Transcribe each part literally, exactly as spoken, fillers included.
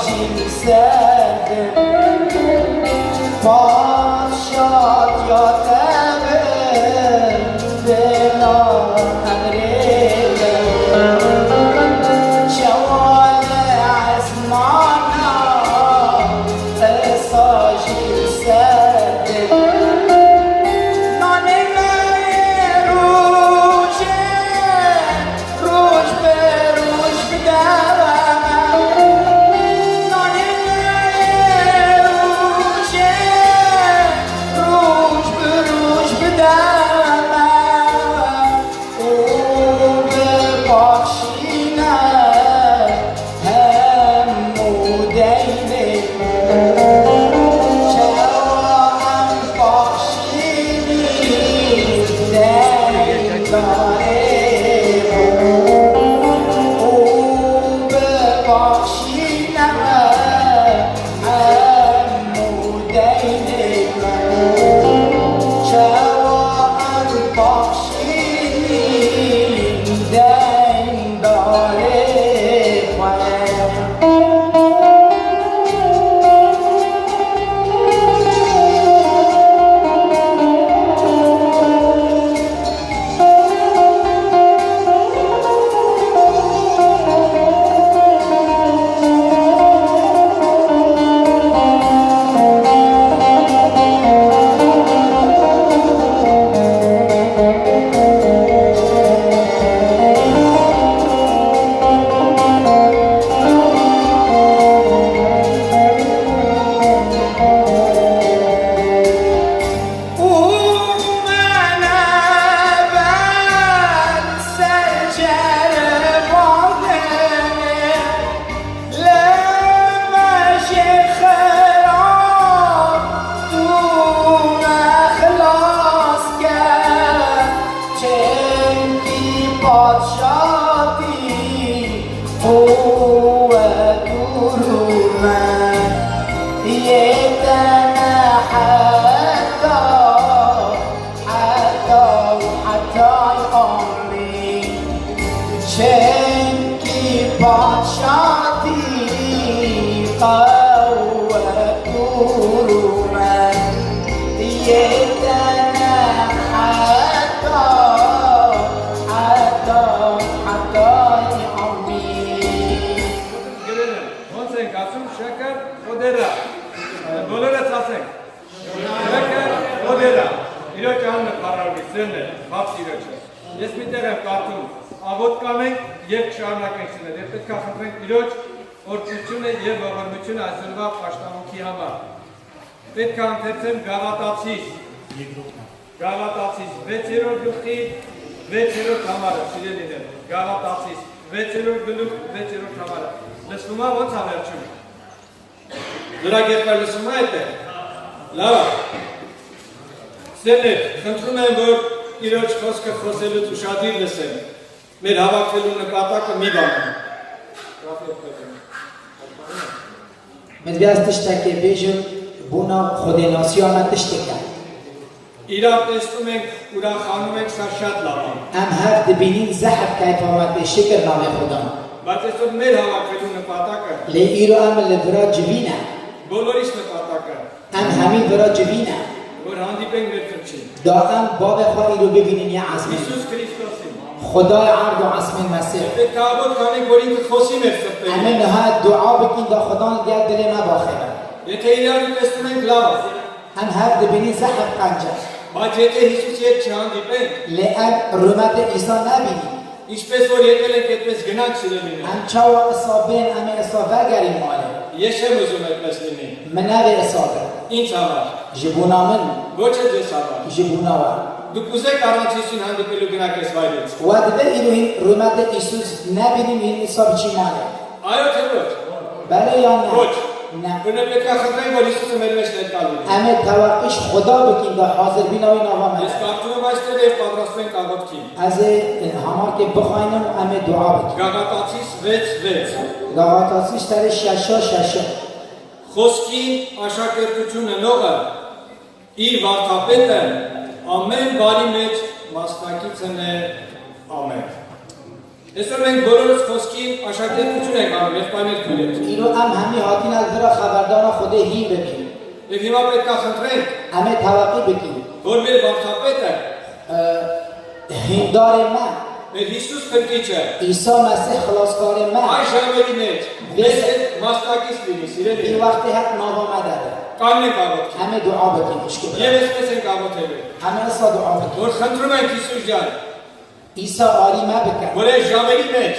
Jî li ser bin padşatiya te bin, bila emrê te. Şewale ezmana, esa jî li ser bin. Nanê me yê rojê, roj bi roj bide me. Nanê me yê rojê, roj bi roj bide me. Û bibexşîne hemû deynê me. Çawa em baxşînî deyndarê bû. Û bibexşîne hemû deynê me. Çawa em baxşînî deyndarê xwe. Û me nebend ser ceribandinê, li mejê xirab tu me xilas ker, çimkî padşatî, quwet û rûmet yê te ne heta, heta û hetay amîn. Çimkî padşatî, qewet û rûmet yê te ne heta, heta û hetay amîn. Girêne, Honsên Kasım, Şeker, Odera. Bolore Tasek. Şeker, Odera. Îro çahan me karar bîstene, bak îro çe. Resmi derem katım. Avot kamen, yek şarna keşine. Depet kasım fen îro ç-, ortuçune, ye babarmiçune, azınva, paştamuki hama. Petkan tersen gavatatsız. Gavatatsız. Veçero duki, veçero tamara, silenine. Gavatatsız. Veçero gülük, veçero tamara. Lısuma vot haberçim. Dura gehpa lısuma ete. Lava. Sene, xintrumen vor, iroç xoske xoselu tuşadir lesen. Mêr havak felûn nipatake mî bame. Min divê ez tiştekê bêjim, bona xwedênasiya me tiştek e. Îra pêstûmên û ra xanûmên serşad lavan. Em hev dibînîn zehf keyfa me tê şikir navê Xudan. Batê sor mêr havak felûn nipatake. Lê îro em li vira civî ne. Bolorîş nipatake. Em hemî vira civî ne. Gor handî pêng mêr firçî. Da em bavê xwe îro bibînin ya esmên. Îsus Krîstosî. Xwedayê erd û esmên Mesîh. Pê kabot kanê gorî ki xosî mêr firtê. Em ê niha dua bikîn da Xudan li gel dilê me baxêne. Yê teyarî pêstûmên kilava. Em hev dibînîn zehf qenc e. Ba cêtê Îsusiyê çi handî pêng. Lê em rûmetê Îsa nebînîn. Îş pê zor yê gelek yê pês ginan çilemîne. Em çawa isa bên, em ê isa vegerîn malê. Yeşe muzum etmesnînî. Min nevê isa be. Însanar. Ji bona min. Goçe cê sanar. Ji bona we. Du kuze karan çîsîn handî pêlû gina kes vayret. We divê îro hîn rûmetê Îsus nebînîn hîn isa biçî malê. Ayo te roç. Belê yan ne? Roç. Ne. Û ne pêka xetrê gor Îsus û mermeş ne kalî. Em ê teweqîş Xuda bikîn da hazirbîna wî nava me. Ez kartûnê başte lê padrastên kagot kî. Ez ê, e, hamarkê bixaynim û em ê dua bikin. Gagatatîs vêt vêt. Gagatatîs serê şeşa şeşa. Xoskî aşa kertuçûne noxe. Î vartapête, amen barî mêç, mastakî çene, amen. Esor veng boloros koskîn aşatê kuçûnê karo, yexpanêt kulêt. Îro em hemî hatine li vira xeberdana Xwedê hîn bibîn. Ev hîma pêtka xintrên. Em ê teweqî bikin. Hor bir vaqta pête. Hîndarê me. Ev Îsus xirkî çe. Îsa Mesîh xilaskarê me. Ay jamerî nêç. Vê Mesîh mastakî sîrî, sîrê vê. Vê wextê het nava me de be. Kanê kavot. Em ê dua bikin, xişko. Yê vê spesên kavot hebe. Em ê esa dua bikin. Hor xintrûmen kî Îsus can. Îsa alî me bike. Were jamerî nêç.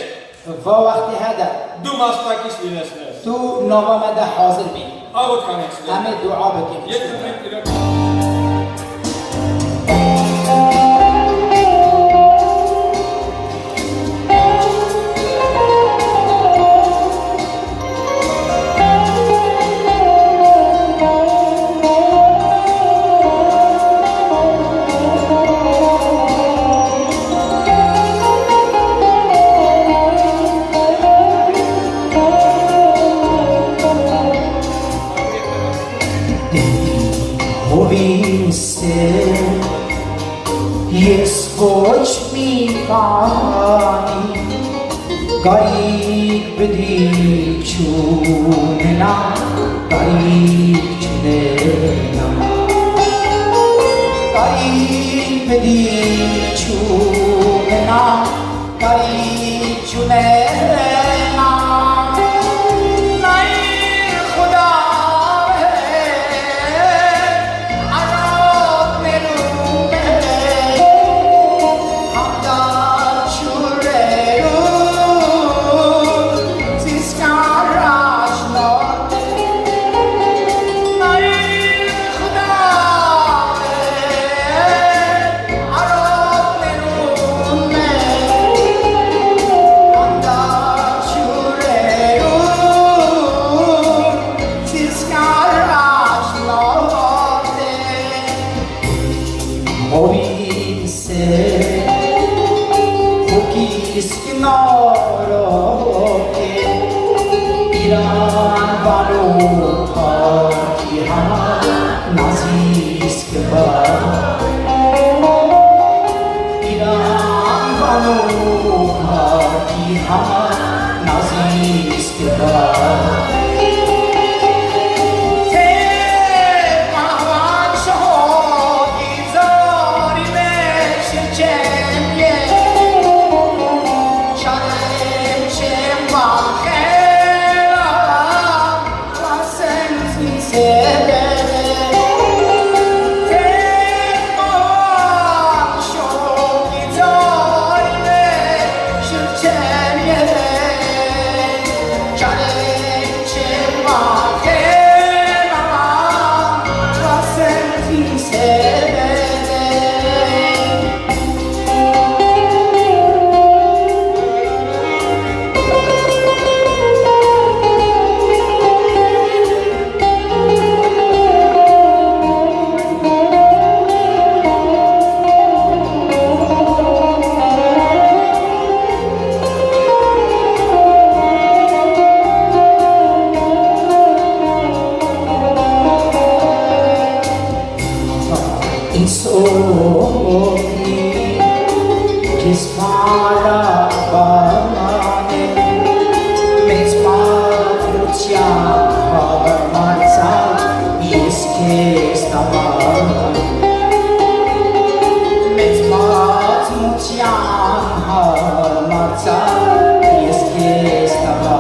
Va wextê hede. Du mastakî sîrî nesne. Tu nava me de hazir bî. Avo dixanê. Em ê dua bikin. Yek Hovîn ser yê spoç mîkanî, garîk bidî çûnina, garîk çûnina, garîk bidî çûnina. Garî çûne na, nayî Xuda be, Arab nerûne, hamda çûre û zîskara şno. Nayî Xuda be, Hovîn ser xokî skinarokê, Îran vano pakî ha nazî. Îran vano pakî ha nazî skiba. Tê mahwan şoho îzorî meşir çemye. Şarem çem baxera. Însonî cismana bane, mezma Rusiya marsa, îskê stava. Mezma Rusiya marsa, îskê stava.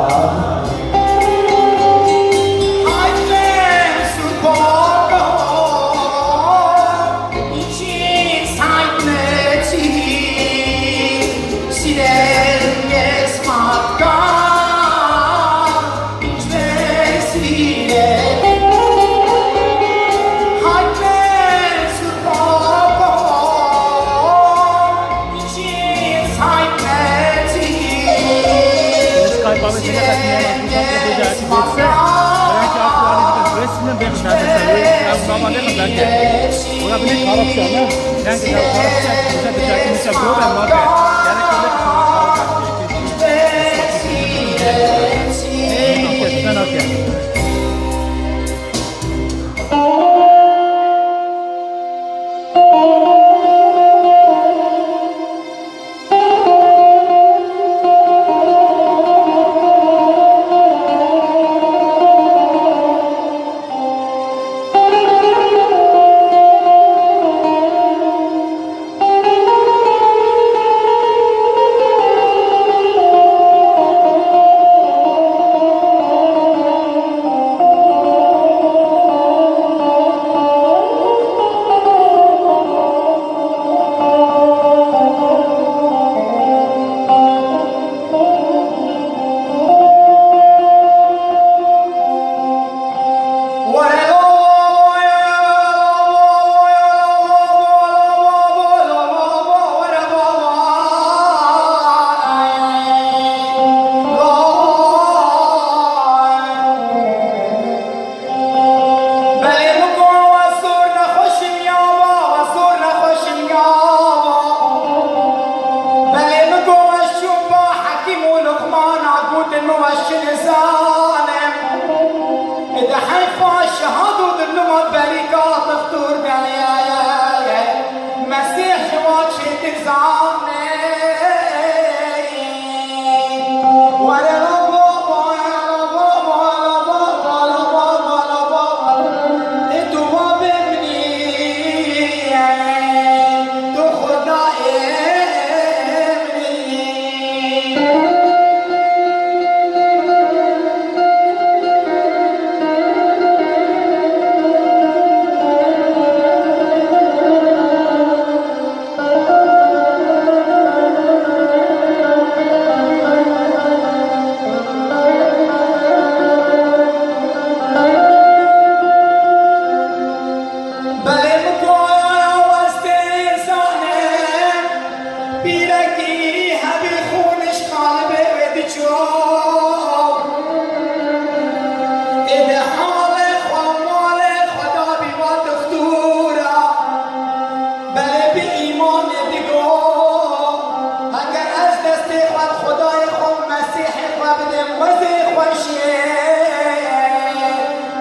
Bidem wezê xweşiyê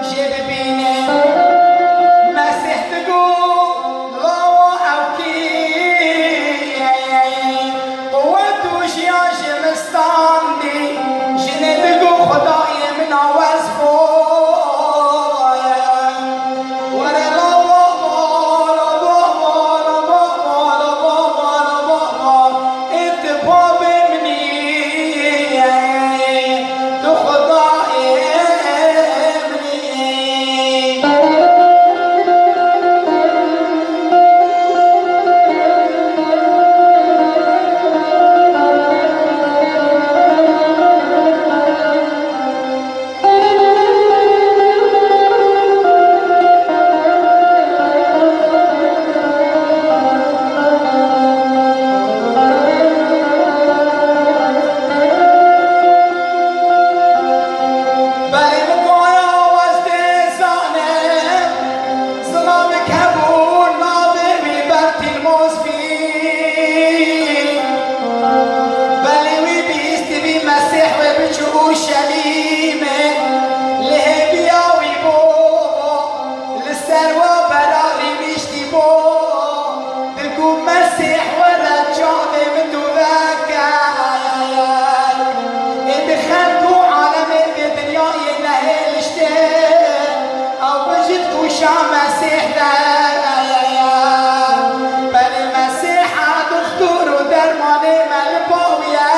jê bibîne. Mesîh digo, lawa ew kî ye? Quwet û jiyan ji min standî. Jinê digo, Xwedayê min a wez xwe ye. Were lawa, lawa, lawa, lawa, lawa, lawa, lawa, lawa. Ê tu babê min î, tu Xwedayê min î. Belê min goya wez dê zane, zilamê kebûr navê wî Bertîlmos bî. Belê wî bihîstibî Mesîh wê biçû Urşelîmê, li hêviya wî bû, li ser wa bera rîniştî bû, digo, Mesîh were çavê min tu veke. Ê di xelk û alemê vê dinyayê nehêliştê, ew bijit kûşa Mesîh de. Belê Mesîh e, dixtur û dermanê me li ba wî ye.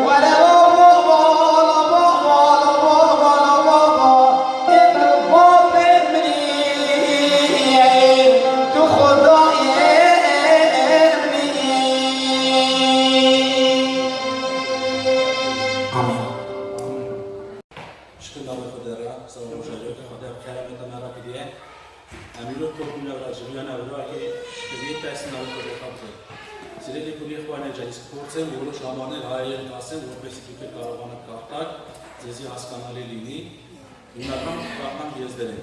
Were, were, were, ê tu babê min î, tu Xwedayê min î. Amîn. Şikir navê Xwedê re, seba roja îro ke Xwedê keremê te me re kiriye. Em îro topî newra, civîya newra ke şikiriyê tersî navê Xwedê xwe bike. Sirê lêkolînê xwe ne Cengîz Korçê, Moro Şamanê, Hayê Yêlkasê, Moro Pêsî Dûkê Karavana Kartal, Zezî Haskanalê Lînî, Yûnakan, Kakan Gezderê.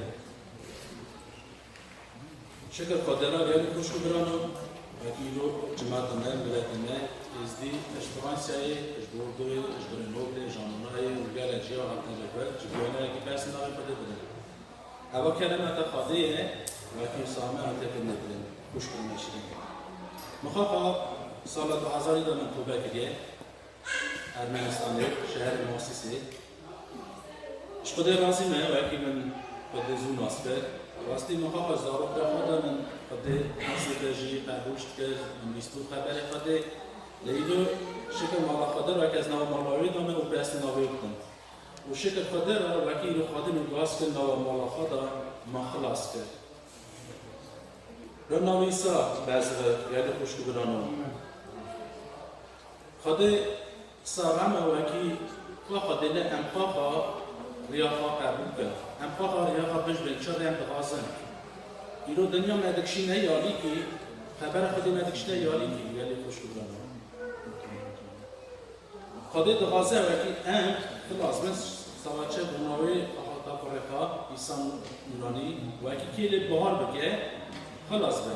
Şikir Xwedê re, gelî xwişk û birano, wekî îro cimata me, miletê me, êzdî, ji Fransayê, ji Bordoyê, ji Grenobleê, ji Amonayê û gelek cîya hatine li vir, ji Viyanayê ki pers navê Xwedê bidin. Eva kerema te Xwedê ye, wekî same hatê xidmetê, xwişk û neşirîn. Mixaxa sala du hezarî de min tobe kiriye. Ermenistanê, şeherê Masîsê. Ji Xwedê razî me, wekî min Xwedê zû nas kir. Rastî min xwe xwe zarokê xwe de min Xwedê nas dikir, jî qebûl dikir, min bîstû xeberê Xwedê. Lê îro şikir mala Xwedê re kes nava mala wî da min û pestî navê wî bikin. Û şikir Xwedê re wekî îro Xwedê min gaz kir nava mala xwe de min xilas kir. Bi navê Îsa bezivir, gelî xwişk û birano. Xwedê serreme wekî ka Xwedê ne em xaxa riya xwe qebûl bikin. Em xaxa riya xwe bijbin, çi rê em dixwazin. Îro dinya me dikişîne yalîkî, xebera Xwedê me dikişîne yalîkî, gelî xwişk û birano. Xwedê dixwaze wekî em xilas bin, sava çi bi navê Ahata Kurê xwe, Îsa Nûranî, wekî kê lê bihar bike, xilas be.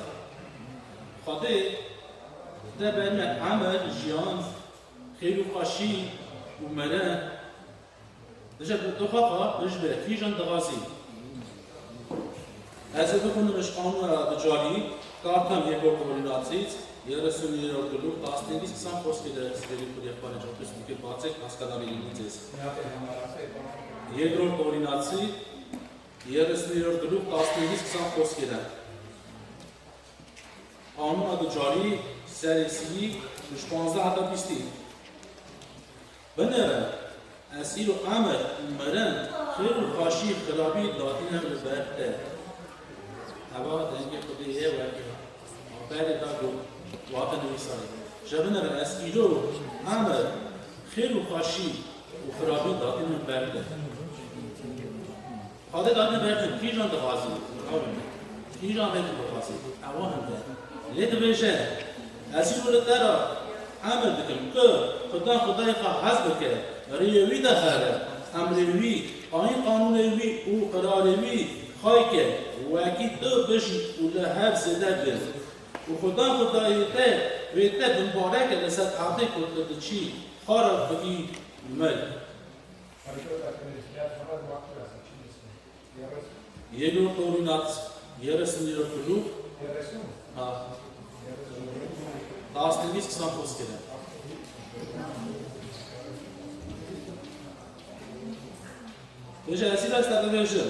Xwedê te ber me emir, jiyan, xêr û xweşî û mirin. Dije bi tu xwe xwe bijbe, kîjan dixwazî. Ez ê bixwînim ji qanûna ducarî, kartam yê bo Korînatît, yê Resûlî yê Ordulu, pastênî san xweskê de sibêrî Xwedê xwe ne çapis dike, Patrîk Paskalî Lînîtês. Yê Gro Korînatî, yê Resûlî yê Ordulu, pastênî san xweskê de. Qanûna ducarî, serê sî, ji panzdeh heta bîstî. Binêre, ez îro emir, mirin, xêr û xweşî, xirabî datîne li ber te. Eva dengê Xwedê ye wekî berê da got, wate nivîsarê. Ji binêre, ez îro emir, xêr û xweşî û xirabî datîne li ber te. Xwedê datîne ber te, kîjan dixwazî? Ew e. Kîjan vê tu dixwazî? Ewa hinde. Lê dibêje, ez îro li te re emir dikim, tu Xudan Xwedayê xwe hez bike, rêyê wî de here, emrê wî, ayîn qanûnê wî û qirarê wî xay ke, wekî tu bijî û li hev zêde bi. Û Xudan Xwedayê te wê te bimbareke li ser erdê ku tu diçî. Qara bigî mel. Yê lo torînat, yê resim yê kulû. Ha. Dastengîz kisan poz kere. Veja ez îro ez te bivêjim.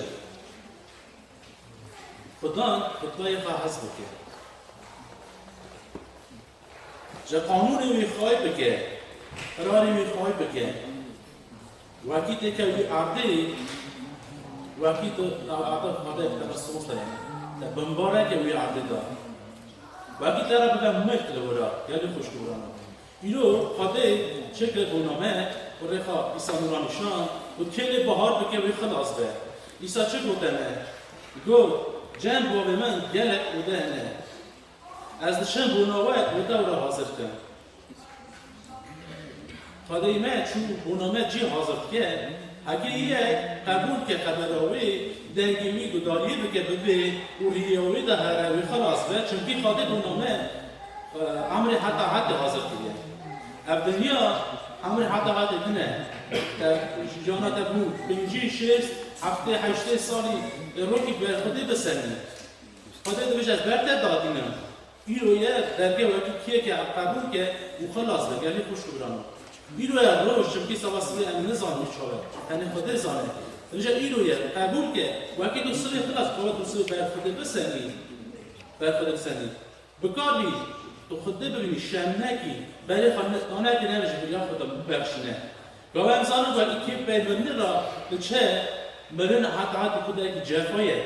Xudan, xutbayê xwe hez bike. Ji qanûnê wî xway bike, qirarê wî xway bike. Wekî têke wî erdê, wekî tu, tu erdê Xwedê te bi soz de, te bimbareke wî erdê de. Wekî te re bibe milk li wira, gelî xwişk û birano. Îro Xwedê çi kir bo name, kurê xwe Îsa Nûra nîşan, û kêlê bahar bike wî xilas be. Îsa çi gote me? Got, cem bavê min gelek ode hene. Ez diçim bona we û te wira hazir kim. Xwedê me çû bona me cî hazir dike, heke yek qebûl ke xebera wê, dengê wî gudariyê bike bibê û rîya wê de here wî xilas be, çimkî Xwedê bona me, e, emrê heta hetê hazir kiriye. Ev dinya emrê heta hetê tune. Te jiyana te bû pêncî, şêst, heftê, heştê salî, e, rokî ber Xwedê bisenî. Xwedê dibêje, ez ber te dadînim. Îro ye, derge wekî kiyeke qebûl ke û xilas be, gelî xwişk û birano. Îro ye roj, çimkî seba sibê em nizanin çawa ye. Tenê Xwedê zane. Dibêje îro ye, qebûl ke, wekî tu sibê xilas, qewet tu sibê ber Xwedê bisenî. Ber Xwedê bisenî. Bikarî tu Xwedê bibînî, şem nekî, berê xwe ne-, danekî, nebêjî, ya Xwedê bibexşîne. Gava em zanin wekî kê pey mirinê re diçe, mirin heta hetê ku derekî cefa ye.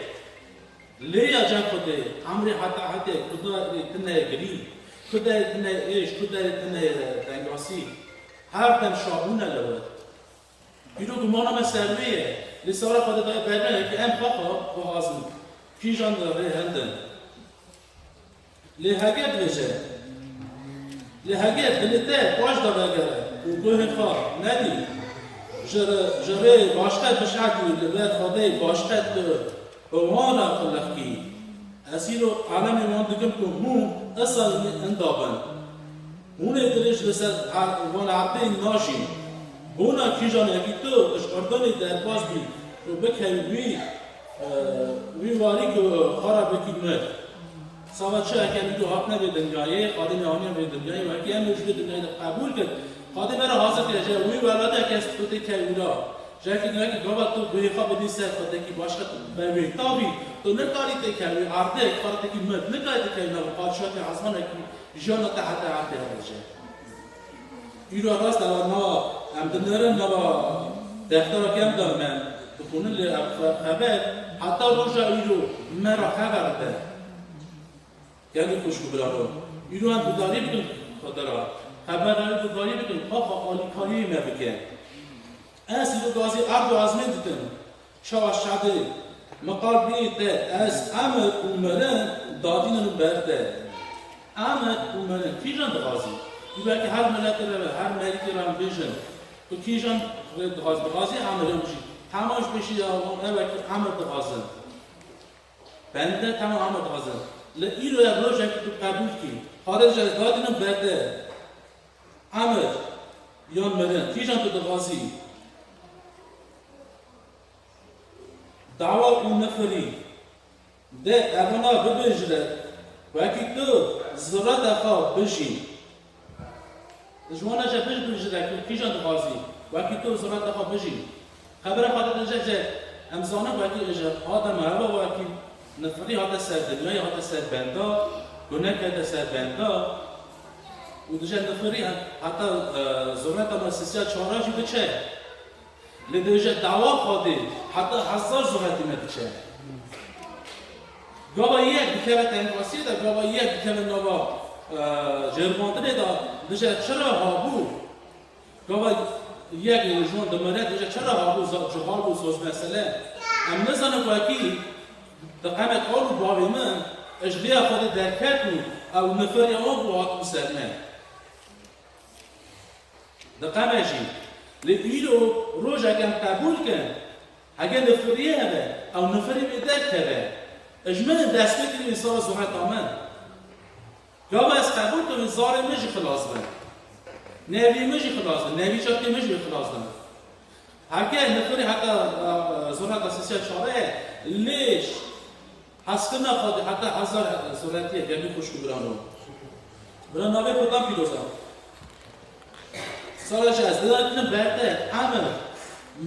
Lê ya cem Xwedê, emrê heta hetê, ku derê tune girî, ku derê tune êş, ku derê tune dengasî, her dem şabûne li wir. Îro gumana me ser wê ye, lê sara Xwedê daye bermene, ki em xwe xwe bixwazin, kîjan de rê hildin. Lê hege dibêje, lê hege dilê te paş de vegere û guhê xwe nedî, ji re-, ji rê başqet bişehekî û li ber Xwedê başqet tu bi wan re qiliqkî. Ez îro elemê wan dikim ku hûn isal min inda bin. Hûn ê dirêj li ser er-, van erdê najîn. Bona kîjanekî tu ji Urdunê derbas bî û bikevî wî, e, wî warî ku xwe re bikî mir. Sava çi heke em îro hatine vê dinyayê, Xwedê me aniye vê dinyayê, wekî em ê ji vê dinyayê de qebûl kir. Xwedê me re hazir kiriye, ji wî welatê heke tu tê kevî wira. Ji heke dinyayê gava tu guhê xwe bidî ser xwe tekî başqe tu be wê tavî. Tu nikarî tê kevî erdê, xwe re tekî mir, nikarî tê kevî nav padşatê ezmanekî jiyana te heta erdê hevêje. Îro rast e, nava em dinêrin, nava deftera kem de me dixwînin, lê ev xe-, xeber heta roja îro me re xeber dide. Gelî xwişk û birano, îro em gudarî bikin Xwedê re. Xebera wî gudarî bikin, xwe xwe alîkariyê me bike. Ez îro gazî erd û ezmên dikim. Çawa şadê, miqal bînî te, ez emir û mirin dadînin û ber te. Emir û mirin, kîjan dixwazî? Îro wekî her miletê re, her merîkê re em bêjin, tu kîjan rê dixwazî? Dixwazî emir yan bijî? Hema ji pêşî ya wan ew wekî emir dixwazin. Bende, tamam, emir dixwazin. Li îro ye rojekî tu qebûl kî. Xwedê dije ez dadînim ber te. Emir yan mirin, kîjan tu dixwazî? Dawa û nifirî. De evana bibêjire, wekî tu zireta xwe bijî. Ji wan re jî bibêjire ku kîjan dixwazî, wekî tu zireta xwe bijî. Xebera Xwedê dije, em zanin wekî ji Adem û Hewa wekî nifirî hate ser dinyayê, hate ser benda, gune kete ser benda. Û dije nifirî heta, e, zireta me sisiya çara jî diçe. Lê dibêje dawa Xwedê heta hezar zuretî me diçe. Gava yek dikeve tengasiyê de, gava yek dikeve nava, e, jêrbandinê de, dibêje çira habû? Gava yek ji wan dimire, dibêje çira habû, za-, cihal bû, soz mesele. Em nizanin wekî di qemê kal û bavê min, ji vêya Xwedê derket û ew nifirê wan bû hatibû ser me. Diqeme jî. Lê îro rojek em qebûl kin, heke nifiriyê hebe, ew nifirî wê derkeve. Ji min destpêkê wê sara zuheta min. Gava ez qebûl kim, zarê min jî xilas bin. Nevî min jî xilas bin, nevî çavkê min jî wê xilas bin. Heke nifirî heta, e, e, zora kesisiya çare ye, lêş, heskirina Xwedê heta hezar, e, zoretiye, gelî xwişk û birano. Bira navê Xudan pîroz e. Sara ji ez didatînim ber te, emir,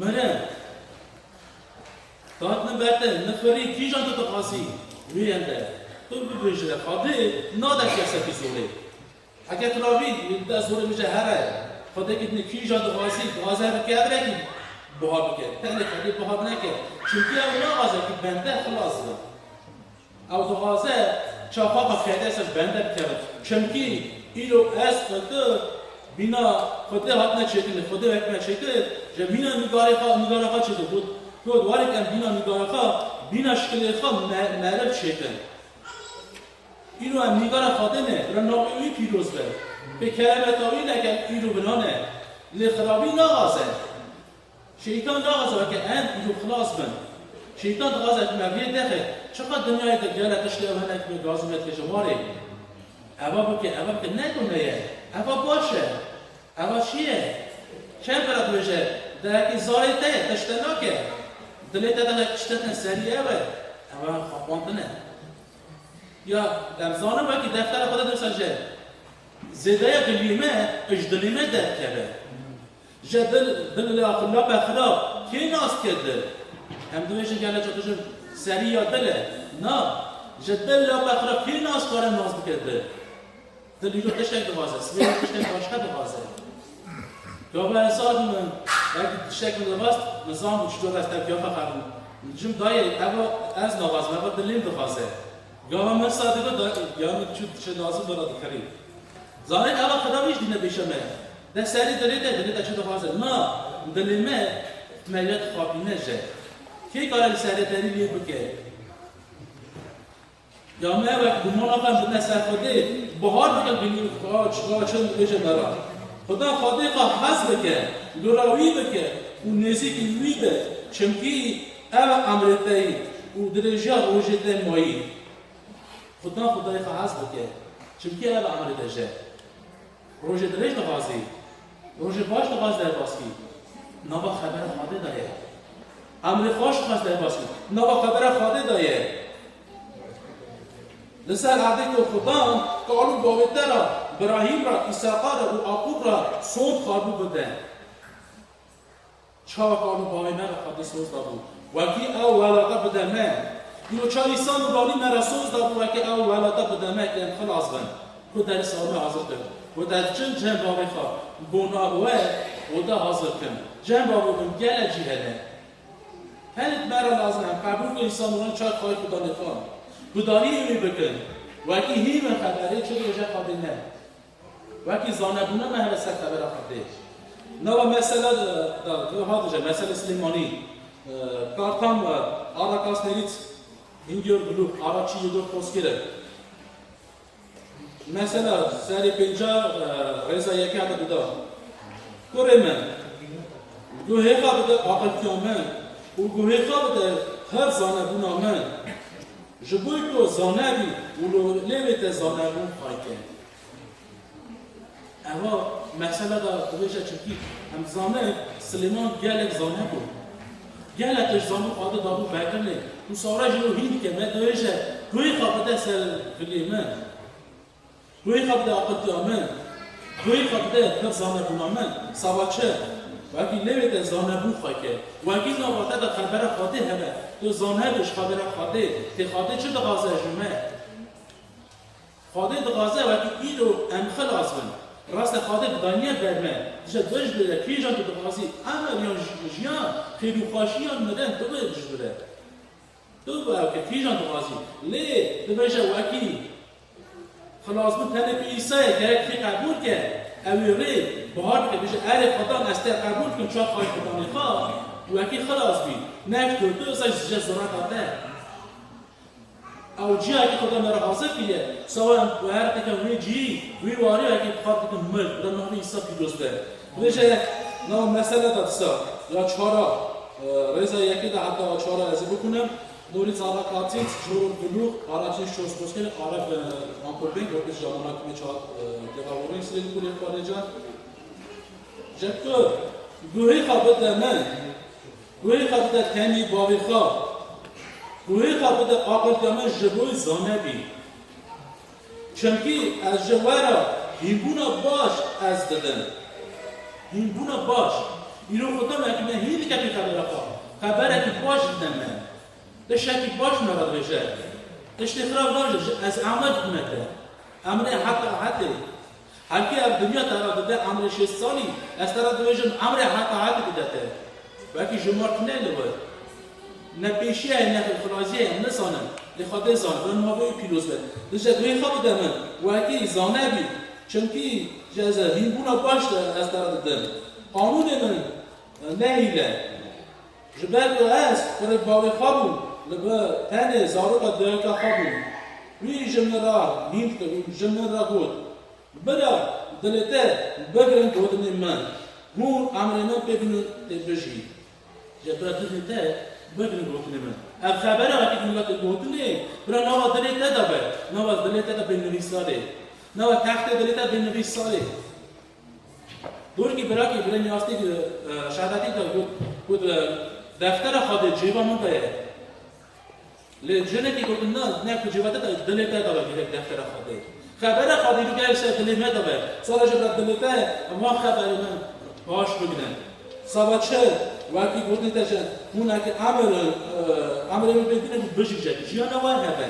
mirin. Didatînim ber te, nifirî kîjan tu dixwazî, wê yende. Tu bibêjire, Xwedê nade kesekî zorê. Heke tu rabî, te zorê bije here. Xwedê ki dinê kîjan dixwazî, dixwaze heve kevirekî buha bike. Tenê Xwedê buha neke. Çimkî ew naxwaze ki bende xilas be. Ew dixwaze çaxa xwe kede ser bende bikeve. Çimkî îro ez û tu bîna Xwedê hatine çêkirin, Xwedê wek me çêkir, ji bîna nîgarê xwe, nîgara xwe çêkir. Got, got, warê em bîna nîgara xwe, bîna şikilê xwe me-, meriv çêkin. Îro em nîgara Xwedê ne, bira navê wî pîroz be. Pê keremeta wî neke îro vina ne. Lê xirabî naxwaze. Şeytan naxwaze weke em îro xilas bin. Şeytan dixwaze ku me vê dexe. Çiqas dinyayê de gele tiştê ew hene ku me gazî me dike ji warê. Eva bike, eva bike, ne ku ne ye. Eva baş e. Eva çi ye? Çend bira dibêje, derekî zarê te ye, tişt te nake. Dilê te de tişt te serî ew e. Eva xapandin e. Ya, em zanin wekî deftera xwe de dewsa ji zêdeya giliyê me, ji dilê me derdikeve. Ji dil, dil la, lape xirab kê nas dike dil? Em dibêjin gele çi dijin serî ya dil e. Na, ji dil lape xirab kê nas kare nas bike dil? Dil îro tiştek dixwaze, sibê tiştek başka dixwaze. Gava ez zadim min, belkî tiştek min dixwast, min zan bû çi cor ez tev kiyafa xebin. Cim dayê, eva ez naxwazim, eva dilê min dixwaze. Gava min sa dibe da, ya min çi, çi lazim bira dikirî. Zanîn eva Xweda wî jî dîne bêşe me. De serî dilê de, dilê de çi dixwaze? Na, dilê me, me ya dixapîne je. Kê kare li serê te lê bike? Ya me wek gumana xwe bidine ser Xwedê, bahar bike gilî xwe, çiqa çend dibêje me re. Xuda Xwedê xwe hez bike, dûra wî bike û nêzîkî wî be, çimkî ev e emrê te yî û dirêjiya rojê te mayî. Xuda Xwedayê xwe hez bike, çimkî ev e emrê te je. Rojê dirêj dixwazî, rojê baş dixwaz derbas kî, nava xebera Xwedê de ye. Emrê xweş dixwaz derbas kî, nava xebera Xwedê de ye. Li ser erdê ku Xudan kal û bavê te re, Birahîm re, Îseqa re û Aqûb re sond xwarbû bide. Çawa kal û bavê me re Xwedê soz dabû, wekî ew welata bide me. Îro ça Îsa Nûranî me re soz dabû, wekî ew welata bide me, ke em xilas bin. Ku derî sar me hazir kir. Ku te diçin cem bavê xwe, bona we, oda hazir kin. Cem bavê min gele cî hene. Tenê me re lazim e, em qebûl kin Îsa Nûranî çay xayî Xudanê xwe. Gudariyê wî bikin. Wekî hîn in xeberê, çi dibêje Xwedê ne. Wekî zanebûna me hebe ser xebera Xwedê. Nava mesela de, de, de hat dije, mesela Silêmanî, e, Kartam, e, ara Kasnêrît, Hingyor Gulû, ara çî yê dor Koskêre. Mesela serê pênca, e, rêza yekê hata dida. Kurê min, guhê xwe bide aqiltiya min û guhê xwe bide her zanebûna min. Ji bo ku zanebî û lo-, lê wê te zanebûn xayke. Eva mesela da dibêje, çimkî em zanin Silêman gelek zane bû. Gelek tişt zanî Xwedê dabû Bekirnê. Û sara jî wî hîn dike, me dibêje, guhê xwe bide ser gilê min. Guhê xwe bide aqiltiya min. Guhê xwe bide pir zanebûna min. Sava çi? Wekî lê wê te zanebûn xwe ke. Wekî nava te de xebera Xwedê hebe. Tu zanebî ji xebera Xwedê. Tê Xwedê çi dixwaze ji me? Xwedê dixwaze wekî îro em xilas bin. Raste Xwedê daniye ber me. Dije tu ji bire kîjan tu dixwazî, emir yan ji-, jiyan, xêr û xweşî yan mirin, tu bê ji bire. Tu bi ew ke kîjan dixwazî. Lê dibêje wekî xilasbûn tenê bi Îsayê gerek kî qebûl ke, ew ê rê bihar bike, bêje, erê Xudan ez te qebûl dikim, çar xayî Xudanê xwe, wekî xilas bî. Nek tu, tu, Îsa ji zora te. Ew cihekî Xuda me re hazir kiriye. Sawa em guher dikin wê cihî, wê warî wekî dixwar dikin mir. Bi navê Îsa pîroz be. Dibêje, nava mesele de disa, ya çara, e, rêza yekê de heta ya çara ez ê bixwînim. Norî zara katît, çor û gulû, ara çî şoz koskên, ara, e, ampul beng, wekî jamana kimê çar, e, têra worî sirê kulê xwedêca. Doktor, guhê xwe bide min. Guhê xwe bide tenê bavê xwe. Guhê xwe bide aqilke min ji bo zanebî. Çimkî ez ji we re hînbûna baş ez didim. Hînbûna baş. Îro Xuda me, me hîn dike pê xebera xwe. Xeberekî baş dide me. Tiştekî baş me re dibêje. Tiştê xirab nabêje, ji ez amad dime te. Emrê heta hetê. Her kê ev dinya te re dide emrê şêst salî, ez te re dibêjim emrê heta hetê dide te. Belkî ji mar tune li wir. Ne pêşiya ye, ne xilazî ye, em nizanin. Lê Xwedê zane, bi navê wî pîroz be. Dije guhê xwe bide min, wekî zane bî. Çimkî ji ez hînbûna baş de ez te re didim. Qanûnê min, e, ne hîle. Ji ber ku ez kurê bavê xwe bûm, li bi tenê zaroka dayika xwe bûm. Wî ji min re hîn kir û ji min re got, Bira, dilê te bigirin gotinên min, hûn emrê min pê bînin tê bijî. Ji bira dilê te bigirin gotinên min. Ev xebera wekî ku te gotinê, bira nava dilê te de be, nava dilê te de bê nivîsarê. Nava textê dilê te bê nivîsarê. Dorkî birakî birê niyastî, e, şehadetî de got, got, e, deftera Xwedê cêva min de ye. Lê jinekî gotin na, ne ku cêva te de, dilê te de be gerek deftera Xwedê. Xebera Xwedê bi gerek ser dilê me de be. Sara ji ber dilê te, em van xeberê me baş bigrin. Sava çi, wekî gotin te ji, hûn eke emir, e, emirê min pê bînin, bijî jek. Jiyana we hebe.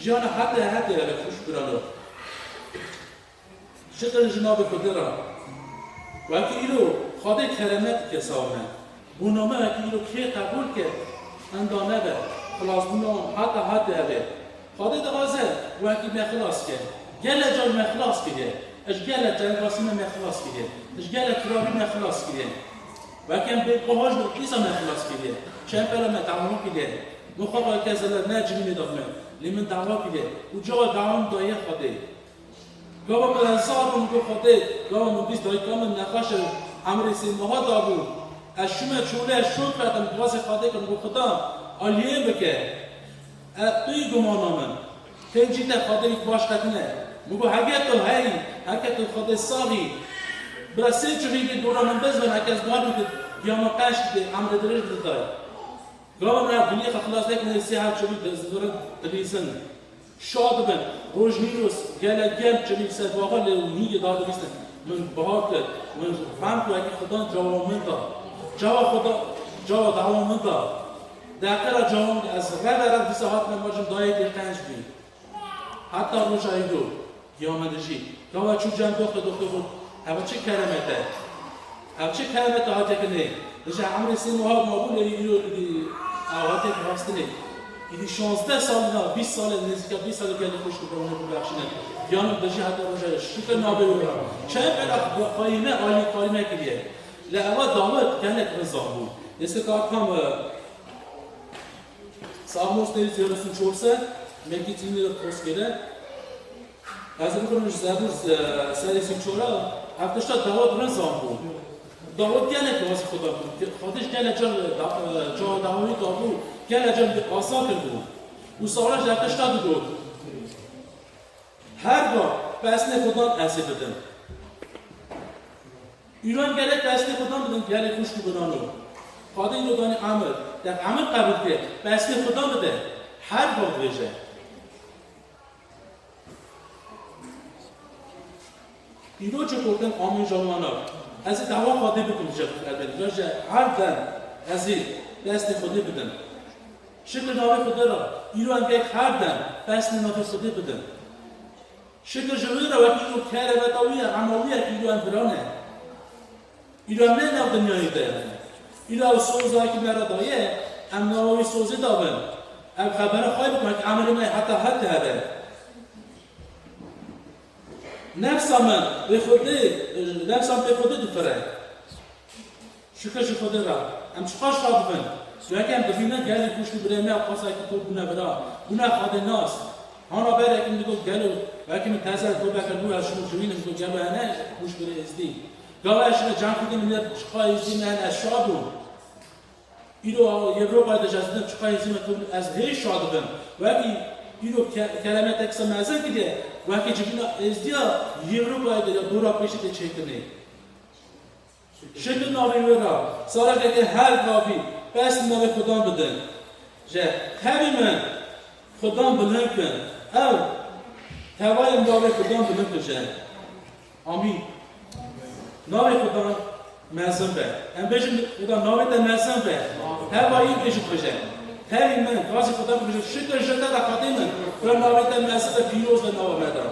Jiyana hete hete hebe, xweş birano. Şikir ji navê Xwedê re. Wekî îro Xwedê keremet dike sava me. Bona me wekî îro kê qebûl ke, enda nebe, xilasbûna heta hate hebe. Xwedê dixwaze wekî me xilas ke. Gele car me xilas kiriye. Ji gele tengasî me, me xilas kiriye. Ji gele kirabî me xilas kiriye. Wekî em bê qehoj bin, dîsa me xilas kiriye. Çend pere me dawa kiriye. Min xwe weke zeler ne civînê da me. Lê min dawa kiriye. Û cewab dawa min daye Xwedê. Gava min hezar bûm, got Xwedê, gava min bîst dayika min nexweş e, emrê sê meha dabû. Ez şûme çolê, ez şûn fetim, dixwazê Xwedê kim, got Xuda, aliyê bike. E, tu yî gumana min. Tên cî te Xwedê yî baş qetine. Min got, hege tu heyî, heke tu Xwedê saxî. Bira sê çixî dê dora min bizin, heke ez bar bikit, giya min qenc didê, emrê dirêj didayê. Gava me dilê xwe xilas nekirine, sê heb çimî dizivirin, dilîzin. Şa dibin. Roj nîroz gelek gem çimî ser baxa lê û hîngê dadibîstin. Min bahar kir. Min fehm kir wekî Xudan cewab min da. Çawa Xuda, çawa dawa min da. Deqe ra cewab min da. Ez reve rev dîsa hatime mercim dayê tê qenc bî. Heta roja îro, giya me dijî. Gava çû cem doxê doxê got, eva çi keremet e? Ev çi keremet e hatiye kirinê? Dije emrê sê meha mabû lê îro dî ev hatiye ki rastinê. Îdî şazdeh sal na, bîst sal e, nêzîka bîst sal e gelê xweş dibewne bibexşîne. Giya min dijî heta roja îro. Şikir navê wê re. Çend bela xwayî me, alîkarî me kiriye. Lê eva dawet gelek rizan bû. Nêzîka tam, e, Salmos tê zêrê sî çor se, mekî tînî de poskêre. Ez bikirim ji Zebûr, e, serê sî çora, ev tişta dawet rizan bû. Dawet gelek wazî Xuda bû. Xwedê ji gelek can, e, da-, e, ca dawî dabû, gelek can asa kirbû. Û sawra ji ev tişta digot. Her ga pesnê Xudan ez ê bidim. Îro em gelek pesnê Xudan bidin, gelê xwişk û birano. Xwedê îro danî emir, te emir qebûl kir, pesnê Xudan bide, her ga dibêje. Îro çi gotin amîn jawmana. Ez ê dawa Xwedê bikim ji elbet. Ve ji her dem ez ê destê Xwedê bidim. Şikir navê Xwedê re, îro em gelek her dem pesnê navê Xwedê bidin. Şikir ji wî re wekî îro keremeta wî ye, ema wî ye ku îro em birane. Îro em ne nav dinyayê de ne. Îro ew soza ku me re daye, em nava wî sozê da bin. Ev xebera xwe bikin, wekî emirê me heta hete hebe. Nefsa min pê Xwedê, nefsa min pê Xwedê difire. Şikir ji Xwedê re. Em çiqas şa dibin. Weke em dibînin gelê xwişk û birê me, qasayekî ku bûne bira, bûne Xwedê nas. Hana berek min digot gelo, weke min teze tobeke nû ez şûm civînim, digot gelo hene xwişk birê êzdî. Gava ez şime cem xwedî min çiqa êzdî me hene, ez şa bûm. Îro Ewropayê de ez didim çiqa êzdî me tune, ez hê şa dibim. Wekî îro ke-, keremetek se mezin kiriye, wekî civîna êzdiya Ewropayê de ya dora pêşî tê çêkirinê. Şikir navê wê re, zarokeke her gavî, pers navê Xudan bidin. Ji tevî min Xudan bilind kin. Ew tevayên navê Xudan bilind kin ji. Amîn. Navê Xudan mezin be. Em bêjin Xudan navê te mezin be. Tevayî bêjin bije. Tevî min, gazî Xudan bije. Şikir ji te re Xwedê min. Xuya navê te mezin be, pîroz be nava me de.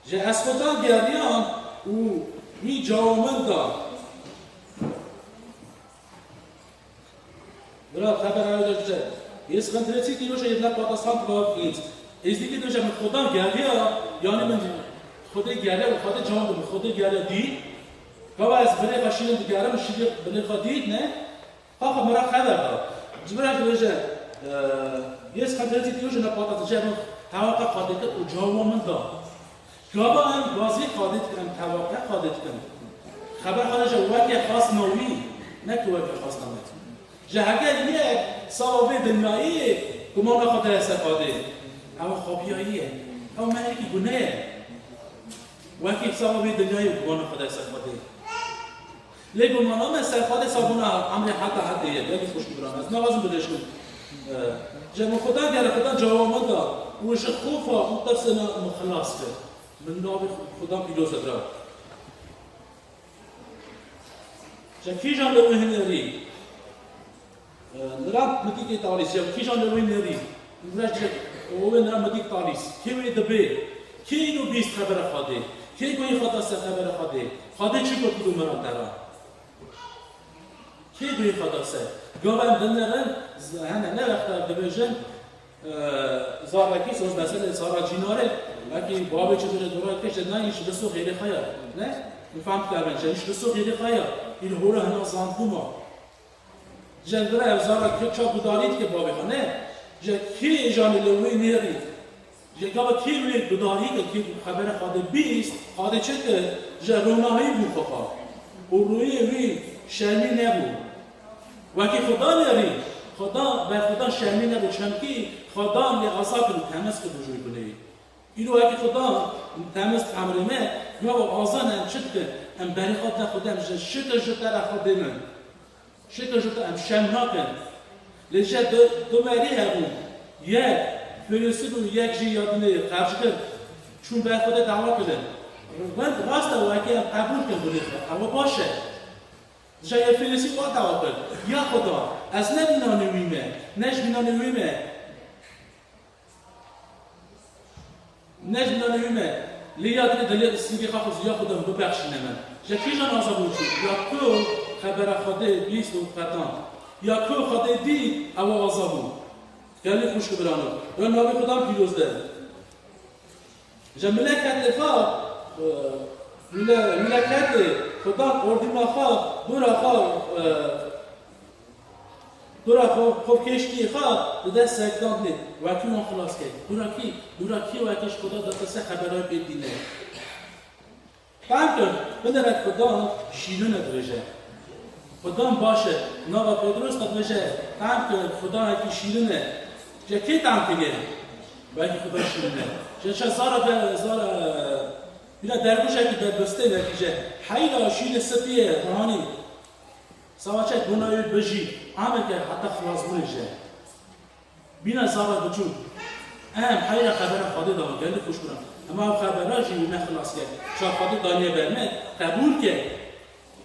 Ji ez Xudan geriyam û wî cawa min da. Bira, xebera wê de ji Yêz Xentirêtî dîroşa yê ne patasant va int. Êzdîkî dibêje min Xudan geriya, yanî min Xwedê geriya û Xwedê cawa min Xwedê geriya dî. Gava ez binê xwe şîrin digerim, şîrê binê xwe dît, ne? Xwe xwe min re xeber da. Ji min re dibêje, e, Yêz Xentirêtî dîroşa ne patasant, dibêje min tewaqa Xwedê kir û cawa min da. Gava em gazî Xwedê dikin, em tewaqe Xwedê dikin. Xeber Xwedê ji weke xwesna wî, ne ku weke xwesna me. Ji heger yek sava vê dinyayê gumana xwe daye ser Xwedê. Ew xapiyayî ye. Ew me yekî gune ye. Wekî sava vê dinyayê gumana xwe daye ser Xwedê. Lê gumana me ser Xwedê sabûna emrê heta hetê ye. Gelî xwişk û biran. Ez naxwazim bidêşkim. E, ji min Xudan gere, Xudan cawa min da û ji xofa û tirsê min xilas kir. Min navê Xudan pîroz e bira. Ji kîjan li wê hinerî? E, nira mitîkê talîs, ji kîjan li wê nerî? Nira ji, o wê nira mitîk talîs. Kê wê dibê? Kê îro bîst xebera Xwedê? Kê goyê xwe da ser xebera Xwedê? Xwedê çi got îro miran te ra? Kê goyê xwe da ser? Gava em dinerin, z-, hene ne wexta dibêjin, e, zarekî soz meselê zara cînarê, wekî bavê çi dure dora kê ji nayî ji biso xêrê xwe ya. Ne? Min fehm kevin, ji ji biso xêrê xwe ya. Îl hora hina zandbûma. Ji bira ev zara kê ça gudarî dike bavê xwe, ne? Ji kê janê li wê nêrî? Ji gava kê wê gudarî ke kê xebera Xwedê bîst, Xwedê çi kir? Ji ronahî bû xwepa. Û rûyê wî şermî nebû. Wekî Xudan erî, Xudan, ber Xudan şermî nebû, çemkî Xudan lê asa kir û temiz kir ji wî guneyî. Îro wekî Xudan temiz emrê me, gava azan em çi dikin? Em berê xwe dine Xwedê, em ji şikir ji te re Xwedê min. Şikir ji te em şem nakin. Lê ji du, du merî hebûn. Yek Firîsî bû, yek jî ya dinê qerc kir. Çûn ber Xwedê dawa kirin. Rind rast e, wekî em qebûl kin gunê xwe. Ew baş e. Ji yê Firîsî wa dawa kir. Ya Xuda, ez ne bînanê wî me, ne ji bînanê wî me. Ne ji nanê wî me, lê ya dilê dilê sîngê xwe xwe ziya Xudan bibexşîne me. Ji kîjan aza bû çû? Ya ku xebera Xwedê bîst û qetand. Ya ku Xwedê dît, ew aza bû. Gelî xwişk û birano. Re navê Xudan pîroz de. Ji mileketê xwe, e, mile-, mileketê Xudan ordîna xwe, dora xwe, e, Dora xwe, xwe kêşkî xwe dide sekdandinê, wekî wan xilas key. Dora kî, dora kî wekî ji Xuda ditirse xebera pê dîne. Fehm kir, binêre Xudan şîrin e dibêje. Xudan baş e. Nava Pêtros de dibêje, fehm kir, Xudanekî şîrin e. Ji kê fehm kiriye? Wekî Xuda şîrin e. Ji çe zara de, zara, bîna dergûşekî de bistê wekî ji heyra şîrê spî ye, ranî. Sava çek bona wê bijî, ameke heta xilasbûnê jî. Bîna zara biçûk. Em heyra xebera Xwedê da, gelî xwişk û biran. Ema ew xebera jî wî me xilas kir. Ça Xwedê daniye ber me, qebûl kir.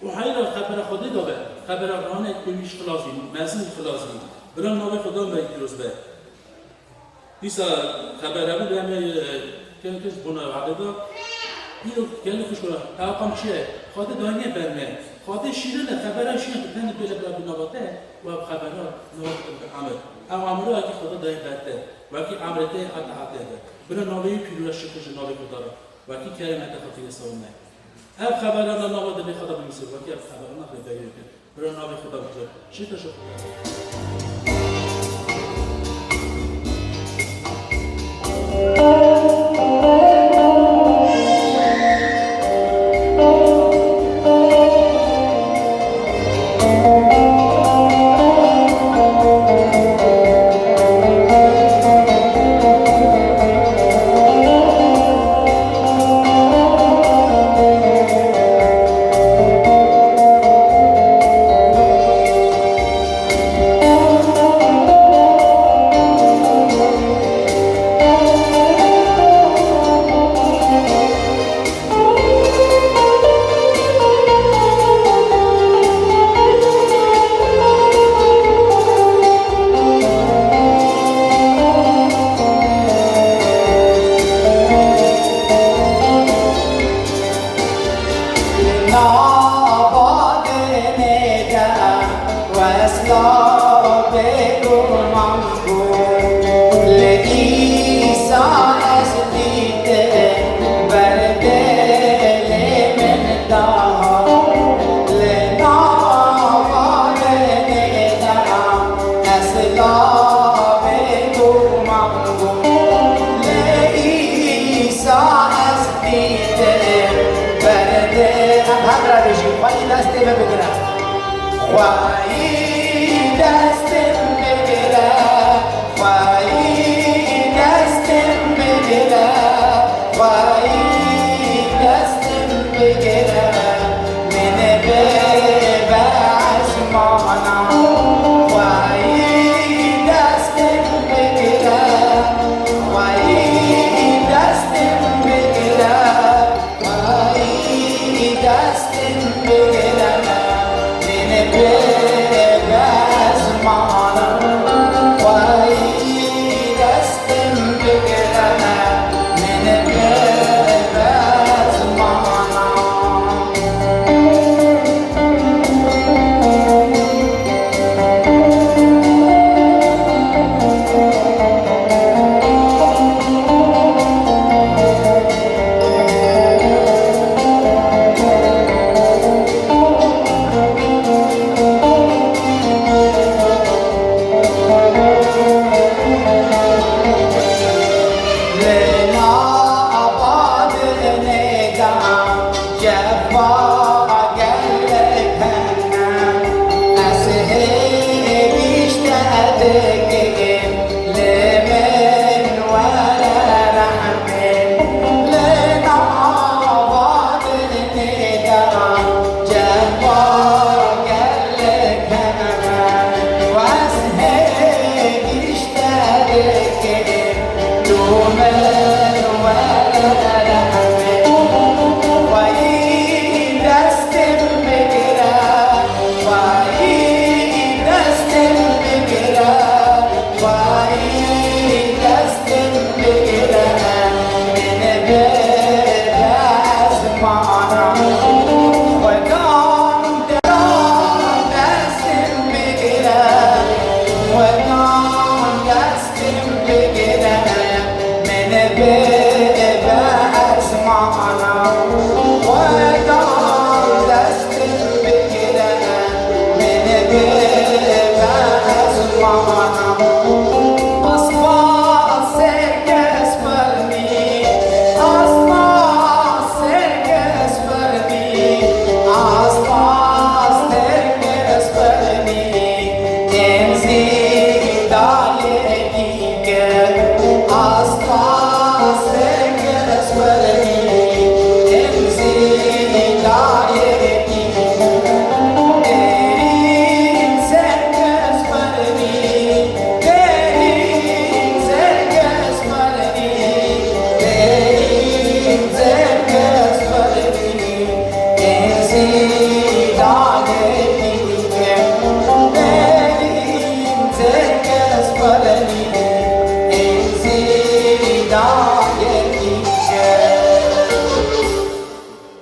Û heyra xebera Xwedê da be. Xebera ranek pê wî jî xilas bî, mezin jî xilas bî. Bira navê Xweda me pîroz be. Dîsa xebera bû, em ê, e, kêm kêm ji bona erdê de. Îro gelî xwişk û biran, tewaqam çi ye? Xwedê daniye ber me. Xwedê şîrin e, xebera şîrin e, tu tenê bêle bira bi nava te, we bi xebera nava te bi emir. Ew emira ki Xwedê daye ber te. Wekî emrê te heta heta be. Bira navê wî pîroz e, şikir ji navê Xweda re. Wekî keremeta Xwedê li ser me. Ev xebera nava dilê Xweda binivîse, wekî ev xebera nexwe berê kir. Bira navê Xweda bikir. Şikir ji Xweda. Abadinê de wesla bêguman bû. Li Îsa ez dîtim, berdê lê min da. Li nava dinê de ez la bêguman bûm. Li Îsa ez dîtim, berdê. Em hemra bêjin, xweyî destê me bigire. Xweyî destê min bigire. Xweyî destê min bigire, xweyî destê min bigire, min bibe ezmana. Xweyî destê min bigire, xweyî destê min bigire. Ay, destê min bigire, min bibe ezmana. Ay, destê min bigire, min bibe ezmana. Lê nava dinê de cefa gelek hene. Ez hêvî ji te dikim, li min were rehmê. Li nava dinê de cefa gelek hene. Ez hêvî ji te dikim, tu min were rehmê. Xweyî destê min bigire, xweyî destê min bigire, xweyî destê min bigire, min bibe ezmana. Xwedan destê min bigire, xwedan destê min bigire, min bibe ezmana. Xwedan destê min bigire, min bibe ezmana. Asma ser kes fermî, asma ser kes fermî, asma ser kes fermî, em zî dayê dî.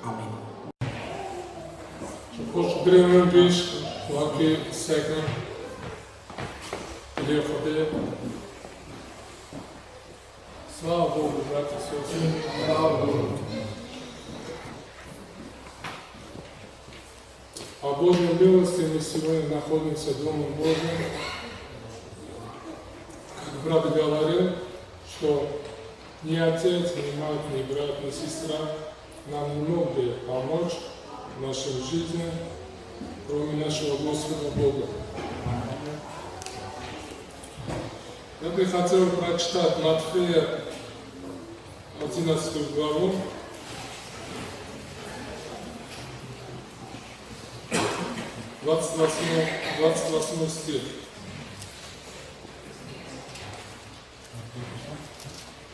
Amîn. Ji xwe ji birê min pêş, wekî sekin, dilê Xwedê. Sağ ol, Murat Sosyal. Sağ ol. А Божьим милостям и силами находимся дома Божьим. Брат говорил, что ни отец, ни мать, ни брат, ни сестра нам не мог бы помочь в нашей жизни, кроме нашего Господа Бога. Я бы хотел прочитать Матфея, одиннадцатую главу, двадцать восьмой, двадцать восьмой стих.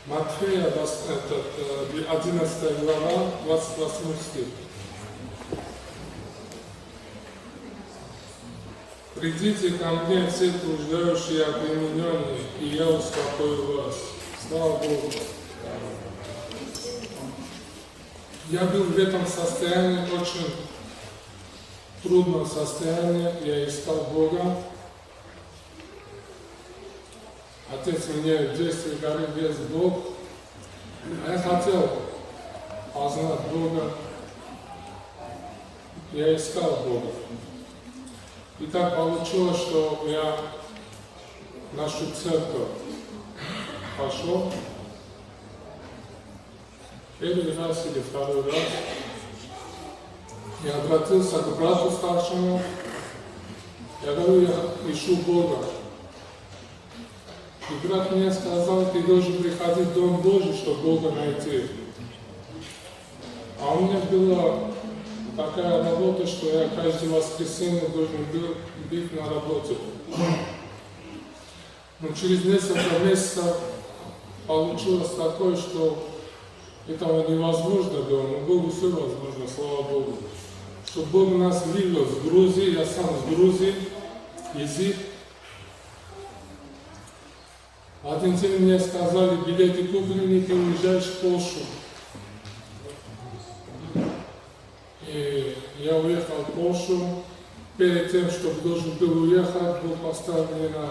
Матфея, дас-, этот, э, одиннадцатая глава, двадцать восьмой стих. Придите ко мне, все труждающие и обременённые, и я успокою вас. Слава Богу. Я был в этом состоянии, очень трудном состоянии, я искал Бога. Отец мне в детстве говорил: «Есть Бог». А я хотел познать Бога, я искал Бога. И так получилось, что я в нашу церковь пошёл. Первый раз или второй раз я обратился к брату старшему. Я говорю: «Я ищу Бога». И брат мне сказал: «Ты должен приходить в Дом Божий, чтобы Бога найти». А у меня была такая работа, что я каждое воскресенье должен был быть на работе. Но через несколько месяцев получилось такое, что этого невозможно было, но Богу всё возможно, слава Богу. Что Бог нас вывел с Грузии, я сам с Грузии, из их В один день мне сказали: «Билеты куплены, ты уезжаешь в Польшу». И я уехал в Польшу. Перед тем, чтобы должен был уехать, Бог поставил мне на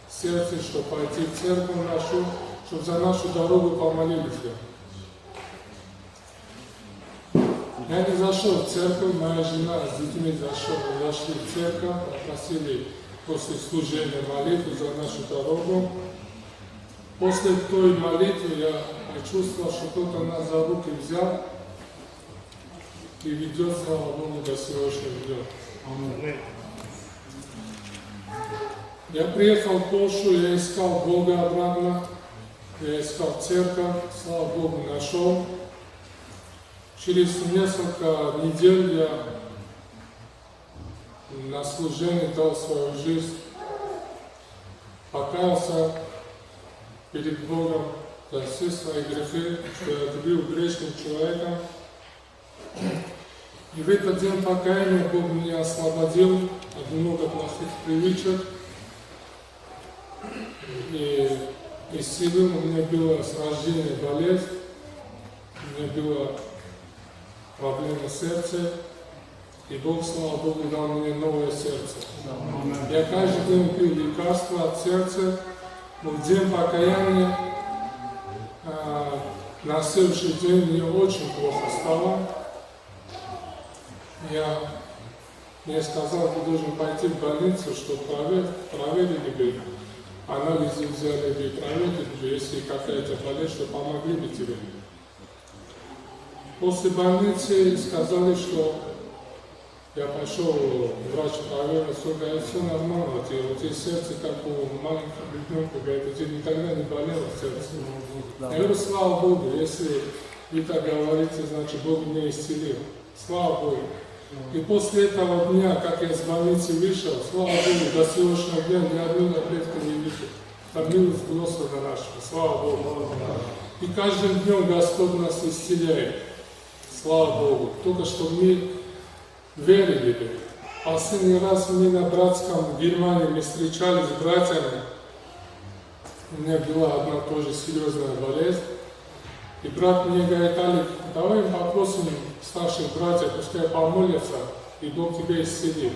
сердце, чтобы пойти в церковь нашу, чтобы за нашу дорогу помолились. Я не зашёл в церковь, моя жена с детьми зашёл, зашли в церковь, попросили после служения молитву за нашу дорогу. После той молитвы я почувствовал, что кто-то нас за руки взял и ведёт, слава Богу, до сегодняшнего дня. Я приехал в Польшу, я искал Бога обратно, я искал церковь, слава Богу, нашёл. Через несколько недель я на служении дал свою жизнь, покаялся перед Богом за все свои грехи, что я был грешным человеком. И в этот день покаяния Бог меня освободил от много плохих привычек. И исцелил. У меня была с рождения болезнь, у меня была проблема сердца, и Бог, слава Богу, дал мне новое сердце. Я каждый день пил лекарства от сердца, но в день покаяния, а, на следующий день мне очень плохо стало. Я, мне сказал: «Ты должен пойти в больницу, чтобы провер-, проверили бы, анализы взяли бы, проверили бы, если какая-то болезнь, что помогли бы тебе». После больницы сказали, что я пошёл, врач проверил, всё, говорит, всё нормально, у тебя, у тебя сердце как у маленького ребёнка, говорит, у тебя никогда не болело сердце. Я говорю: «Слава Богу, если вы так говорите, значит, Бог меня исцелил». Слава Богу. И после этого дня, как я с больницы вышел, слава Богу, до сегодняшнего дня ни одной таблетки не выпил. Это милость Господа нашего. Слава Богу. И каждым днём Господь нас исцеляет. Слава Богу. Только что мы верили бы. Последний раз мы на братском в Германии, мы встречались с братьями. У меня была одна тоже серьёзная болезнь. И брат мне говорит: «Алик, давай мы попросим старших братьев, пускай помолятся, и Бог тебя исцелит».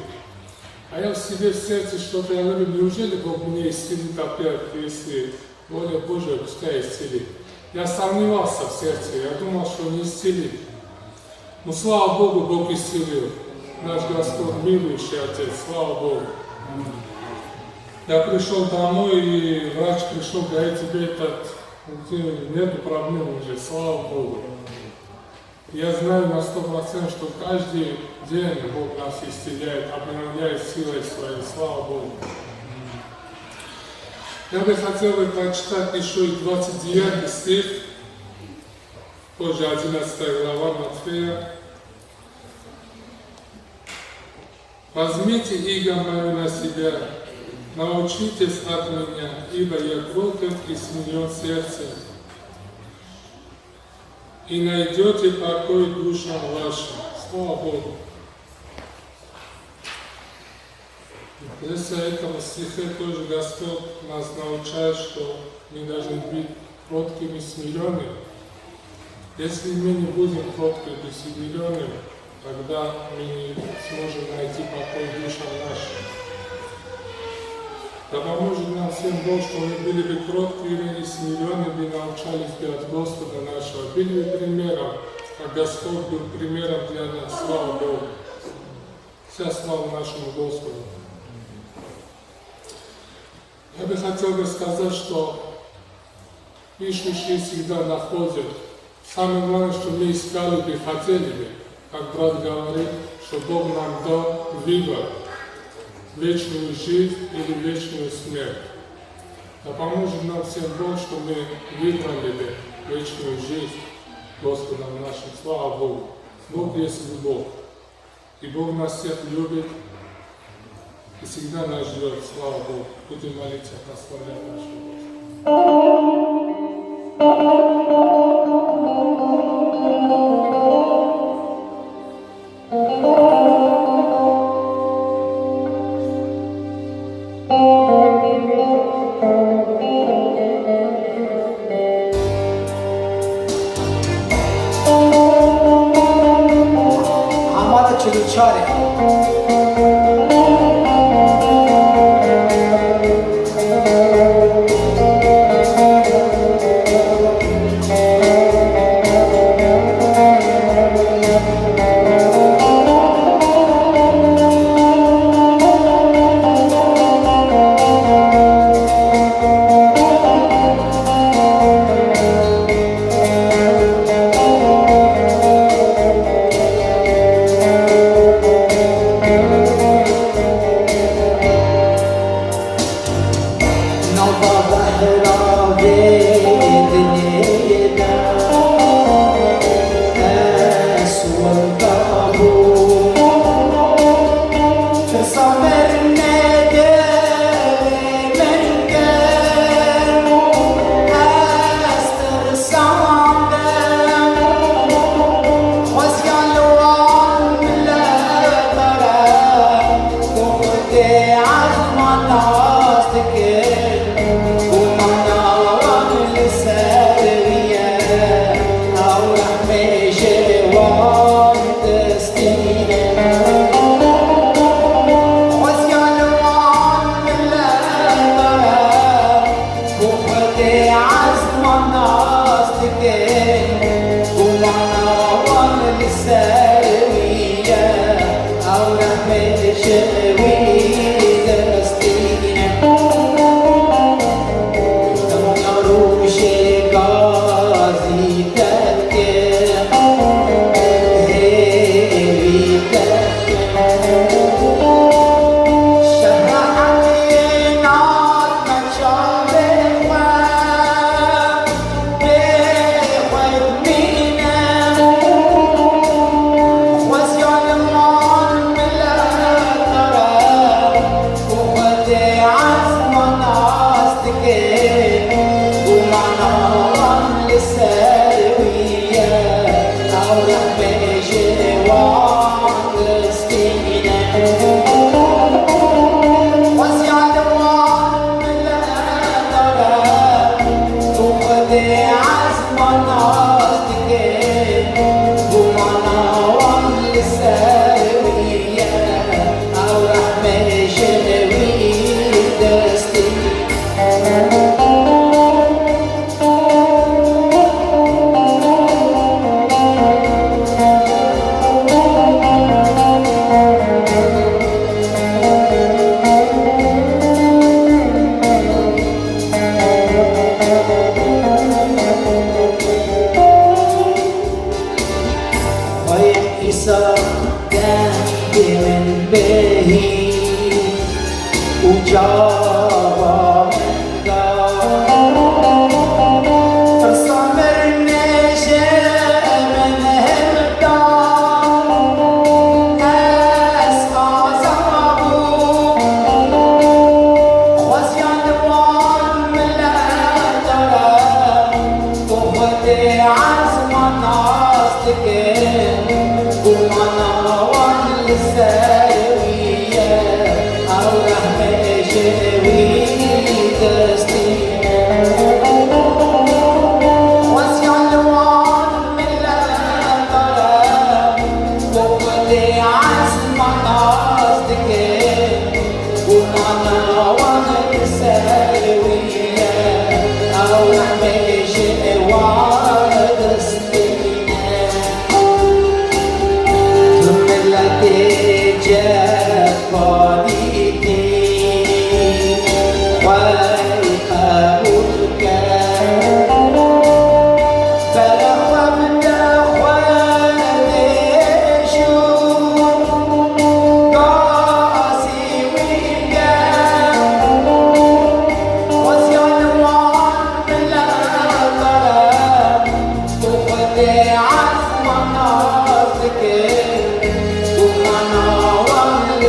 А я в себе в сердце что-то, я говорю: «Неужели Бог меня исцелит опять, если воля Божья, пускай исцелит?» Я сомневался в сердце, я думал, что не исцелит. Но слава Богу, Бог исцелил. Наш Господь милующий Отец, слава Богу. Я пришёл домой, и врач пришёл, говорит: «Тебе этот, у тебя нету проблем уже, слава Богу». Я знаю на сто процентов, что каждый день Бог нас исцеляет, обновляет силой своей, слава Богу. Я бы хотел бы прочитать ещё и двадцать девятый стих. Тоже одиннадцатая глава Матфея. «Возьмите иго моё на себя, научитесь от меня, ибо я кроток и смирён сердцем, и найдёте покой душам вашим». Слава Богу! После этого стихе тоже Господь нас научает, что мы должны быть кроткими, смирёнными. Если мы не будем кроткими с миллионами, тогда мы не сможем найти покой душам нашим. Да поможет нам всем Бог, что мы были бы кроткими и смиренными, бы научались бы от Господа нашего, были бы примером, как Господь был примером для нас. Слава Богу! Вся слава нашему Господу! Я бы хотел бы сказать, что ищущие всегда находят. Самое главное, что мы искали бы, хотели бы, как брат говорит, что Бог нам дал выбор: вечную жизнь или вечную смерть. Да поможет нам всем Бог, что мы выбрали бы вечную жизнь Господом нашим. Слава Богу! Бог есть любовь. И Бог нас всех любит и всегда нас ждёт. Слава Богу. Будем молиться, прославлять нашего Господа. Hemara çil û çar e. Nava behra vê dinyê de ez winda bûm. Tirsa merinê dilê min kir, ez tirsandim. Xweziya li wan mileta re, ku Xwedê ezman nas dike, gumana wan li ser wî ye, ew rehmê ji wan distîne. Xweziya li wan mileta re, ku Xwedê ezman nas dike, gumana wan li ser wî ye, ew rehmê ji wî distîne. Dema rojê gazî derke, hêvî derke, şehra Heqî nat Ay, Îsa, dengê min bihîst û çawa min da. Tirsa mirinê ji min hilda. Ez aza bûm. Xweziya li wan mileta re, ku Xwedê ezman nas dike, gumana wan li ser wî ye, ew rehmê ji wî distîne. Xweziya li wan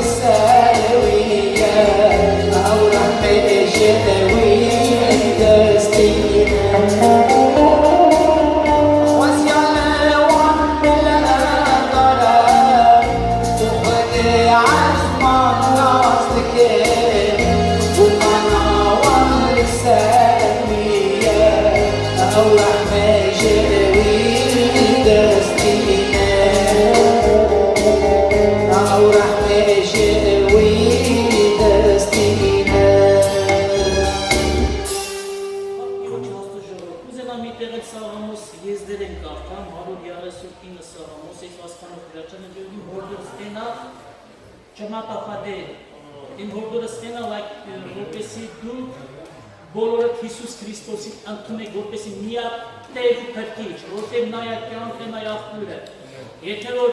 Ser wî ye, ew rehmê ji wî destî ne. Xweziyane wan miletdar e, û Xwedê ezman nas dike, û mana wan li ser wî ye, ew rehmê ji wî destî ne. Ew rehmê ji wî destî ne. Îro çasto ji ro. Kuzena mîtêxê Sağ Hamus Yêzderên Kartan, Harû Diyarê Sultîn Sağ Hamus, Seyf Askan û Kiraçan Cewdî, Hordur Stêna, Cemata Xwedê, in Hordur Stêna, wek, e, Horpesî dû, Bolorek Hîsus Krîstosî, em tune Horpesî niya têr û perkîç, rotê naya kiyan têna ya xûre. Yê teror,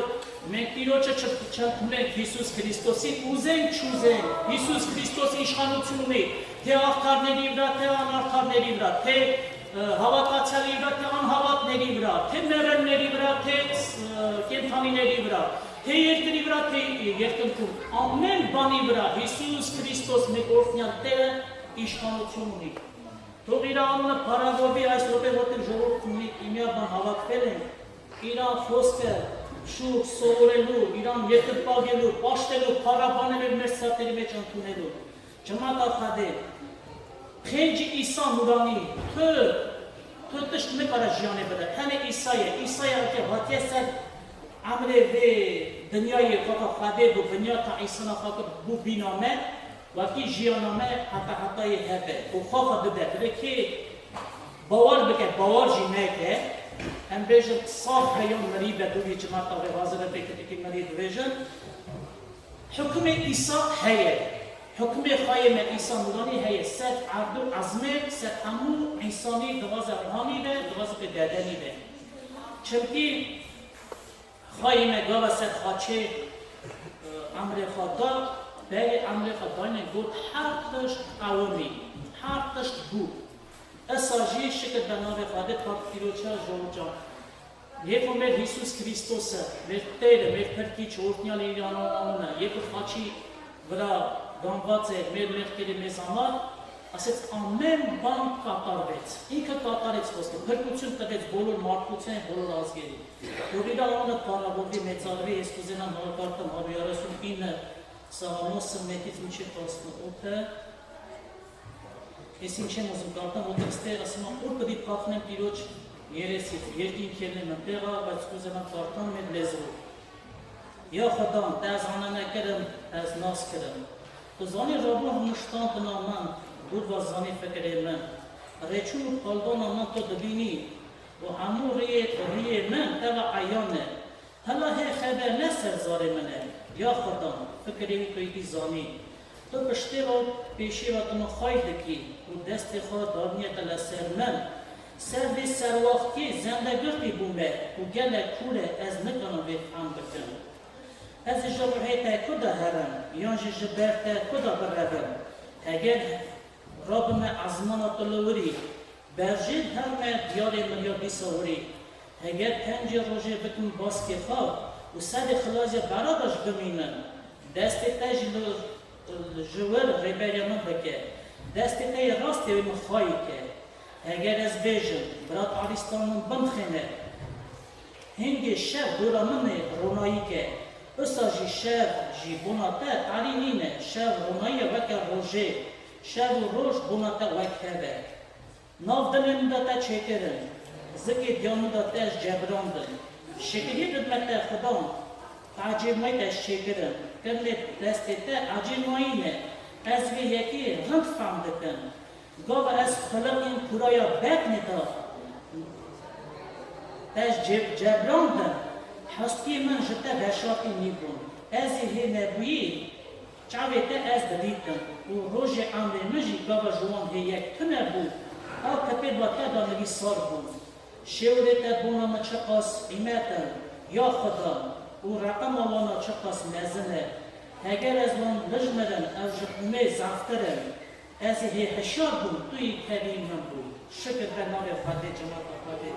me pîroçe çi-, çend tune Hîsus Krîstosî, ûzên çûzên, Hîsus Krîstos îşxan û çûnê, tê axtar nerî vira, tê anartar nerî vira, tê, e, hawat açelî vira, tê an hawat nerî vira, tê merem nerî vira, tê, e, kêmtanî nerî vira, tê yêrtirî vira, tê yêrtin kû. Amen banî vira, Hîsus Krîstos me ortniya te îşxan û çûnî. Toxîra amna paragovî ay sohbê gotin ji ro kumî kîmya ban hawat felên. Îran foske, şûk, sovorê lû, Îran yekil pagê lû, paştê lû, para banê lê, mersatê lê, meçan tûnê lû. Cemata Xwedê, xêncî Îsa Nûranî, tu, tu tişt nikare jiyanê bide. Tenê Îsa ye, Îsa ye eke hatiye ser emrê vê dinyayê xaka Xwedê bû, vinyata însana xaka bû bîna me, wekî jiyana me heta hetayê hebe û xaka bide. Bide kê bawer bike, bawer jî neke, em bêjin saf be yan mirî be, dûvî cimata vê hazir e, pêkitikî mirî dibêjin. Hukmê Îsa heye. Hukmê xayê me Îsa Nûranî heye. Ser erd û ezmê, ser hemû însanî divaze ruhanî be, divaze pê bedenî be. Çimkî xayê me gava ser xaçê, e, emrê xwe da, berê emrê xwe dayne got, her tişt qewimî, her tişt bû. Esa jî şikir be navê Xwedê, part pîroça ji ocan. Yê ku mêr Hîsus Krîstos e, mêr têr e, mêr pirkî çortniya lê îran amine, yê ku xaçî vira gamvace, mêr mêr kêrê mêzamar, aset amen ban katar bêt. Înke katarê çi xwest, pirkûçin tevêt bolor markûçen, bolor azgêrî. Dorîra amine para bovî mêçarvî, êskuzênan hawkartin, hawîya Resul bîne, sağ olsun, mekît mi çi xwest, ote. Êsî çêm û zimkartan û dibistê esma û pidî paxnên pîroç yêrê sîf, yêrkîn kêrnê min pêxa, beçkûzena kartan mêd lêzro. Ya Xudan, te ez anene kirim, ez nas kirim. Tu zanî rabûn niştandina min, dûr va zanî fikirê min. Rêçûn û paldana min tu dibînî û hemû riyê, riyê min te ve eyan e. Hela hê xeber ne ser zarê min e, ya Xudan, fikirê wî tu yî zanî. Tu piştê ve û pêşî ve tu min xway dikî û destê xwe dadniyete li ser min. Ser vê serwaxtiyê zendegirtî bûme û gelek kûr e, ez nikanim vê fehm bikim. Ez ê ji ruhê te ku de herim, yan jî ji ber te ku de birevim? Heger rabime ezmana tu li wirî, berjên hev me diyarê min ya dîsa wirî. Heger pencê rojê bikim baskê xwe û sedê xilazê bera de ji bimînim, destê te jî li, ji wir rêberiya min bike. Destê te yê rastê wê min xwayî ke. Heger ez bêjim, bira tarîstan min bimxêne, hingê şev dora min ê ronayî ke. Usa jî şev jî bona te tarî nîne, şev ronayî ye weke rojê, şev û roj bona te wek hev e. Nav dilê min de te çêkirin, zikê diya min de te ez cebrandin. Şikirî didme te Xudan, te ecêbmayî te ez çêkirin. Kirnê destê te ecêbmayî ne, ez vê yekê rind fehm dikim. Gava ez xuliqîm kûraya betnê de, te ez ce-, cebrandin. Hestiyê min ji te veşartî nîbûn. Ez ê hê nebûyî, çavê te ez didîtim û rojê emrê min jî gava ji wan hê yek tune bû, ew kitêba te de nivîsar bûn. Şêwirê te bona min çiqas qîmet in, ya Xuda, û reqema wana çiqas mezin e. Heger ez wan bijmirim, ew ji qûmê zaftir in. Ez ê hê hişyar bûm, tu yî tevî min bû. Şikir be navê Xwedê, cemata Xwedê.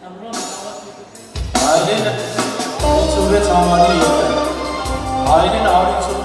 Em ron dawa tu bikin. Ailên Arîço vê çamarî yê te. Ailên Arîço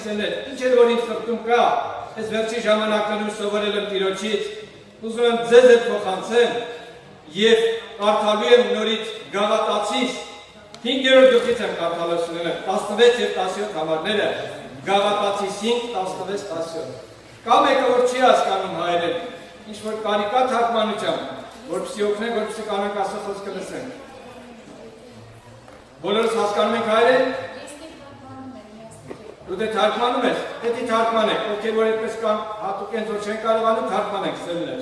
Senet, înçe li werî xirtum ka, ez verçî jamanak kirim soverê lim tîroçît, uzmem zezet koxansen, yef kartaluyem norît gavatatsis, hingero dukitem kartalo sunene, tastıvet yef tasyo tamar nere, gavatatsis hing tastıvet tasyo. Kameke orçiya skanım hayret, iş vor karika takmanuçam, gorpsi okne, gorpsi kanan kasa xos kılesen. Bolor saskarmen kayre? Rute tarkmanım es. Eti tarkmanek. O ke weret peskan hatu ken zor çen karvanu tarkmanek seviler.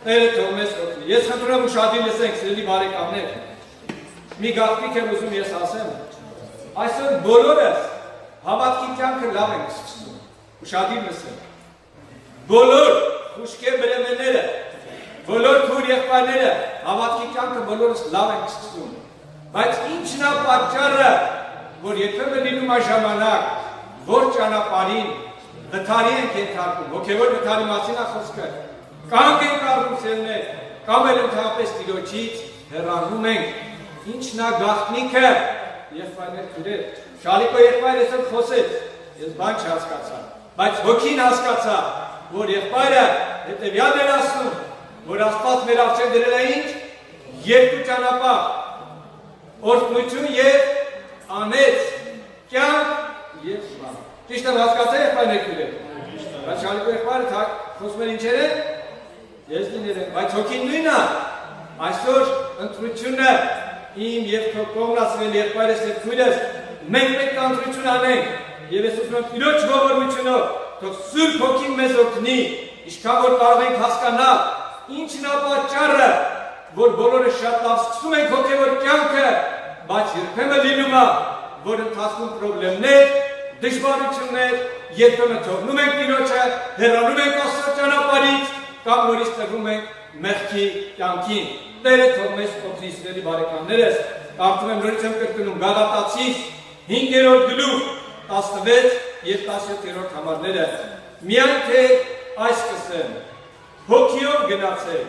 Tere tomes okni. Yes hatura muşadil lesen seli bare kamne. Mi gafki ke uzun yes asem. Ayson bolor es. Havat ki kyan kırlaven kısıksın. Muşadil lesen. Bolor, xuşkê bireme nere. Bolor, kur yexpa nere. Havatkî kan ke bolor lavek kiştun. Bac înçina paçar re. Vor yekeme lînuma jamanak. Vor çana parîn. Vitariyên kên tarkun. Ho ke vor vitari masîna xos kir. Kan kên tarkun sevne. Kamelin tapes tîloçît. Herran rumeng. Înçina gaxtnî ke. Yexpa ne kure. Şaliko yexpa ne ser xoset. Ez ban çaskatsa. Bac hokî naskatsa, vor yexpare, heteviya de nasnû, vor aspas meravçe direleyinç, yek tu çanapa, ortnuçun ye, anet, kyan, ye, ma. Tişte naskatsa yexpare nekule. Bac şaliko yexpare tak, xosmer inçere, Yezdî nêrê, vay çokî nûyna. Aşor, introduksiyone. Îm yef to komna sivê lêxbarê se kules. Meng meng introduksiyona neng. Yeve susmen pîloç govor miçino. To sur kokî mezoknî. İşka vor parveng haska na. Înçina ba çarre. Vor bolore şatlav sumeng koke vor kyanke. Ba çirpeme lînuma. Vorin taskun problem ne. Dijbar içinde. Yetpeme to numeng pîloçe. Herra numeng kasor çana parîç. Kam norîs te rumê mexkî yankî. Dere tomês otrîsleri barekan neres. Artım emrori çem kırkınım gada tatsîs. Hingero gülü. Tastıvet. Yeftasyo terör tamar nere. Miyan te aşkısın. Hokiyo gınatse.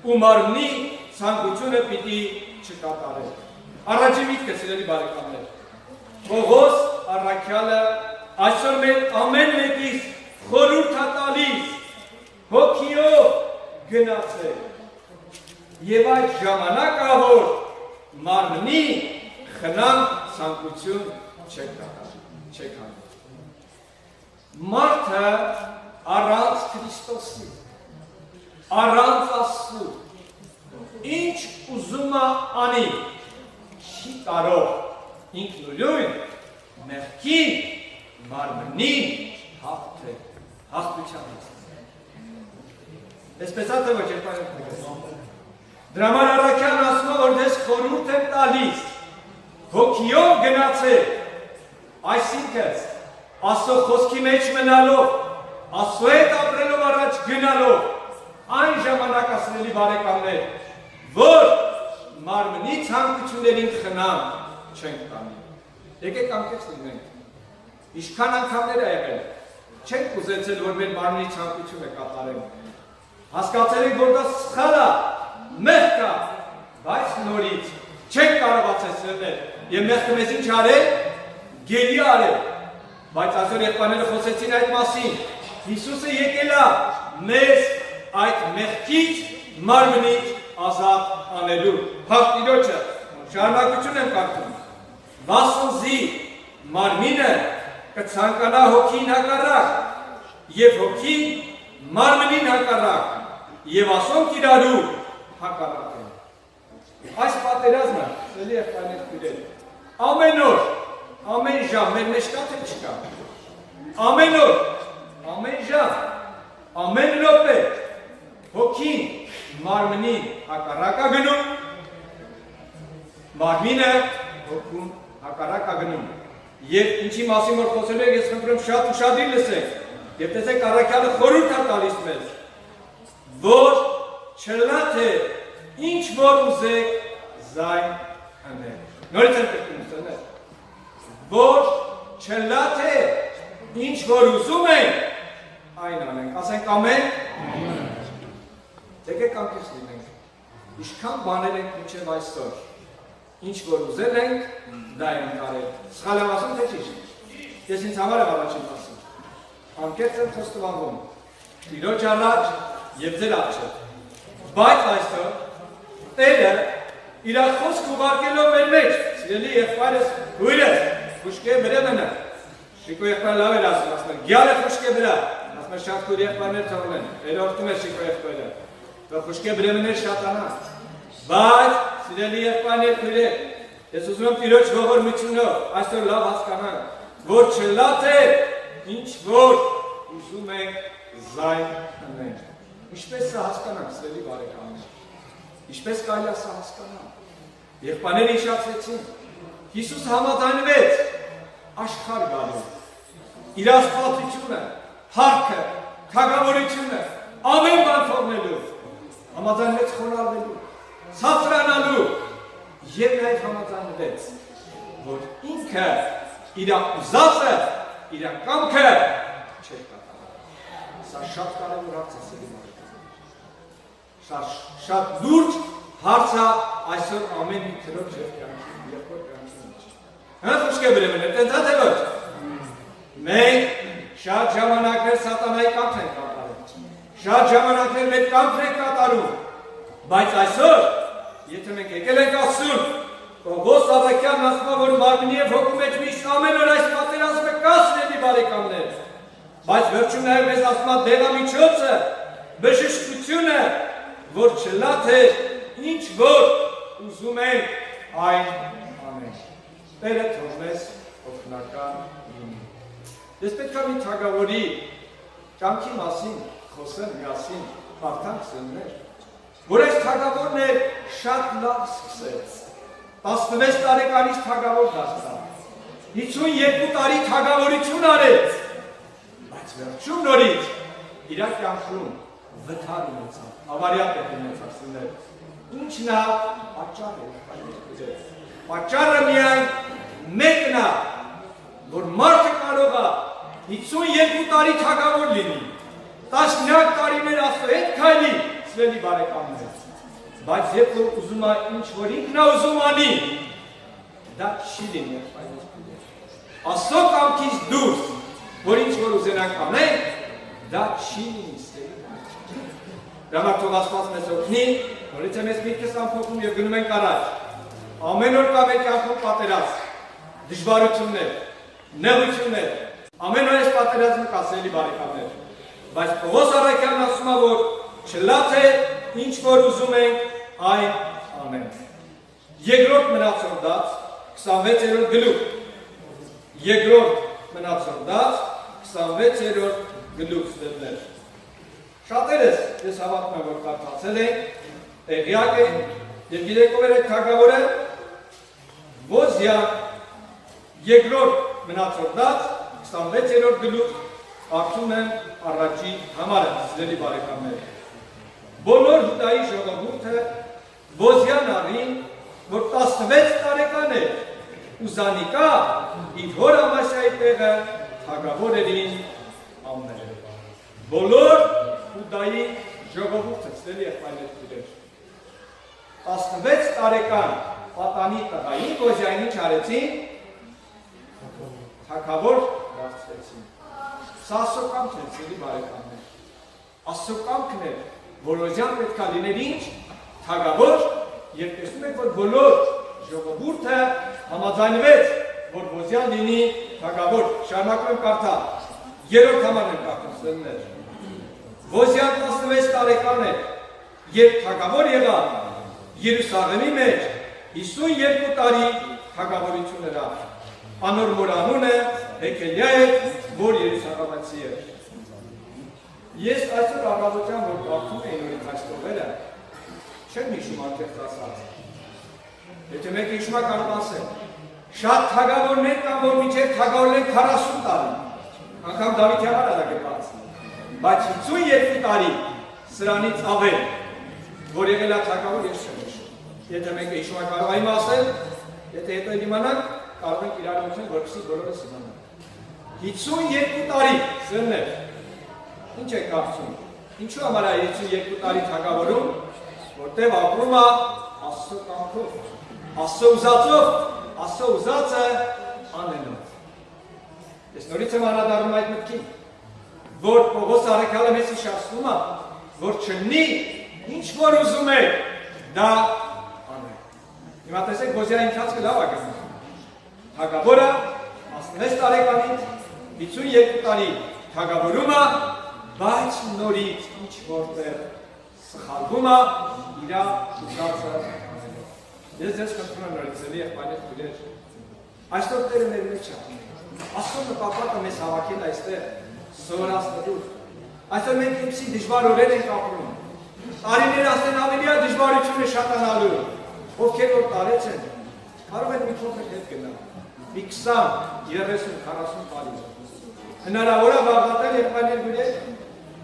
Umarni sanguçune piti çıkatare. Aracı mit kesileri barekan nere. Kogos arrakâle. Aşor men amen lekis. Xorur tatalîs. Hokiyo ginase. Yeva jamana kavor marmini xinan sankuçun çekan. Çekan. Marta aranz Kristosi. Aranz asu. Inç uzuma ani. Şikaro. Inkluyun. Mexkî marminî haq te, haq tu çanas. Ez pesa te vekir payam. Dramara rakyan asma ordes xorûr tem talîs. Hokiyo ginace. Aysin kes. Aso xoskî meç menalo. Asoyet aprelo varaç ginalo. Anja manaka sinelî barekamne. Vor marminî çan kuçunelîn xinan çeng tanî. Eke kam kes ne. Îşkanan kamera eve. Çek uzetel hormên marnî çankûçû me katarên. Haskaterê gorda sixala, mehka, baş norî, çek karabaçe sirne. Ye mehkemezin çare, geliare. Baş azor yekpanel xosetin ayt masin. Hisusê yekela, mes, ayt mehkiç, marminiç, azat, anelu. Hak diloçe. Şarna kuçun em kartın. Vaso zî marmîne, ke çankana hokî nakarak, yê hokî marminî nakarak, yê vason kî daru hakarak. Aş pateraz me, selî eftanet kule. Amenor, amen ja, men meşkate çika. Amenor, amen ja, amen lope. Hokî marminî hakaraka ginu. Marmîne hokûn hakaraka ginu. Yek inçî masî mor xosele gesxin prim şat û şadî lise. Geftese karakale xorûr ta talîsmez. Vor çelate inç vor uzek zayn hene. Nori ter pekûn sene. Vor çelate inç vor uzume. Aynen. Asen kamen. Teke kam kes lîmen. Îşkan banelên kuçe vay sor. Înç gor uze leng, daim kare. Sxale vasun te çeşit. Kesin tamare valla çi nasıl. Anket sen festivalım. Tîroca rac, yebze rac. Bayt aysa, têde, îra xwişk û barkelo mermeç, sirelî yexpares, huyres, xwişkê birê min e. Şiko yexpar lawê lazim, aslında giyale xwişkê bira. Aslında şart kuri yexpar ne tavlen. Ele ortume şiko yexpar. Ve xwişkê birê min e şatana. Bayt, sirelî yexpar ne kuri. Ez uzum tîroc vogor miçino, aştor lav haskanan. Vor çelate, inç vor, uzume, zay, amen. Işpes sa haskanan, sirelî barek amen. Işpes kaya sa haskanan. Yexpaneri işat seçin. Hisus hama danvet. Aşkar galo. Îra asfaltî çûne, parke, kagavorî çûne, amên ban tornelû. Hamadan net xonal belû. Safran alû. Yê nayf hamadan net. Vot înke îra uzat e, îra kam ke. Çek kata. Sa şat kare murat sa seri mare. Şa-, şat lûrç harsa aysor amên tiro çev kemşîn, yekor kemşîn. Ha, xuşke birê min, te da te got. Mey, şa camanakre satanay kapten kapare. Şa camanakre met kapten kataru. Bayt aysor, yetemek ekele kasun. Kogo sadakia nasma vur mabniye fokumetmiş amên olaş materas me kas dedi bare kamne. Baş verçûn ev bêz asma dêla mîçote, bişişkûtûne, vor çilate, înç vor, uzume, ay, amen. Pere tormes, ofnakan, yînî. Despêtka mî tagavorî, Çamkî Masîn, Xosen Yasîn, Partan Xizir. Gorez tagavor ne şat lav sikse. Tasnivez tarî kanîş tagavor dasta. Hiçun yekû tarî tagavorî çûn are. Baç ver çûn norî. Îrak yan şûn. Vitarî meça. Avarya pekî meça sinde. Înçna paçar e. Paçar e miyan mekna. Gur martê karoxa, hîçûn yekû tarî tagavor lînî. Taş nîyak tarî ne rasto hêt kaynî, svenî bare kamne. Bac yeko uzuma înç vorî na uzumanî. Da şîlînî. Aso kam kîz dûr, vorî înç vor uzena kamne, da şîlînî svenî. Rama to vaspas mesoknî, vorî temes bir kesan pokum ye günümen karaç. Amen ol kamet ya kom pateras. Dijbaru çimne. Ne biçim ne? Amen o ez paterazim kaseli barekamer. Baş pogo sarrakan asuma vor, çilate, inç vor uzume, ay, amen. Yegrot mina sordat, kısa veçerot gülük. Yegrot mina sordat, kısa veçerot gülük dediler. Şateres, de savat me vor kartasele, e, giyake, de gideko vere kagavore, Vozya yegror mina çordat, kısan veçeror gülük, artumen arracî hemare, sizleli barekamer. Bolor hudayî joga burte, vozya narîn, vortas veç tarekane, uzanika, îvhora maşayî pêxe, tagavorerin, amere. Bolor hudayî joga burte, sizleli efaylet bilir. Asnivec tarekan, patanî tadayî, gozayînî çareçî, takavor rastveçî. Saso kam çensîlî barekan me. Aso kam kine, vorojan petkalîne dînç, tagavor, yekesime kod bolor, jogo burte, hama zanivec, vor vozyan dînî, tagavor, şarnaklem karta, yero tamamen karta, sönme. Vozyan asnivec tarekane, Yê tagavor yê ra, yê rû saxemî me, îsûn yê ku tarî tagavorî çûne ra. Anor moranûne, hekeliyayê, vor yê rû saxametîye. Yes asur agadocan vor kartûn ênorî taştovere. Çend mî şuma kefta saz? Ê, demek ki şuma karvase. Şa tagavor ne, tagavor miçe, tagavor le kara sultanı. Kankam David Yamar da gepat. Baçi çun yetki tari, sırani tave. Vorye gela tagavor yaşamış. Ê, demek ki şuma karvay masel. Ê, te, te limanan, karvan kirarı mısın, borksi bolore simana. Hiçun yetku tarî, sirne. Inçe kapsun. Inçu amara hiçun yetku tarî tagavorun. Vorte vavruma, asso kamko. Asso uzato, asso uzate, aneno. Es Rîtema na daruma yek mitkî. Vor pogo sare kala mesi şastuma. Vor çinni, hiç vor uzume. Da, amen. Îmatese gozya imkans kila vakın. Tagabora, asnes tarekanî, bîçûn yekûtanî, tagaboruma, baç norî, hiç vorte, sıxalbuma, îra, uzatsa. Dez dez katına norî, zeliye, panet, güler. Aştor tere merime çap. Aştor me papata me savakê da işte, sonra asta dur. Aştor me hepsi dijbar orene kapırım. Arine raste naviliya dijbar üçüne şatan alıyor. O kero tareçen. Arven mikrofon hep gelen. Biksan, yeresun, karasun pali. Nara ora Bağdat'ta lepane güle.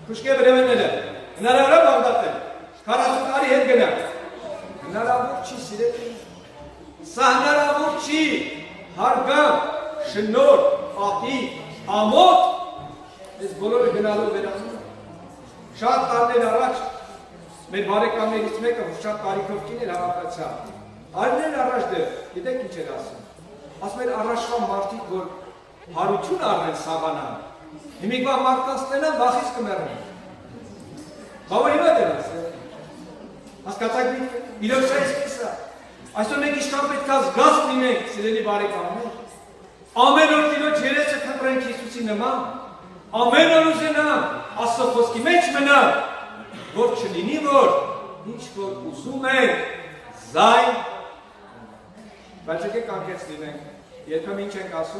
Kuşke bilemenele. Nara ora Bağdat'ta. Karasun pali hep gelen. Nara bu çi sire. Sahne ra bo çî, Hargan, Şinor, Fatî, Amot, ez bolorê binalo veran. Şat arnên araç, mêrbareka me gitmeke, şat tarî kofkînê lava kaça. Arnên araç de, gidek inçelasin. Asmer araç van martî gol. Harûçûn arnên savana. Himîk va marka stena vaxîz kimerin. Bawer hîna dena se. Az katak bî, îlo se eskisa. Aşto ne gişkan pet kaz gaz nîme, sileli barek ame. Amenor tîlo çêre se teprên kîsûsî nema. Amenor uzena, aso xoskî meç mena. Vor çilînî vor, hiç vor uzûme. Zay. Belçeke kankes dîne. Yelpem inçen kasu.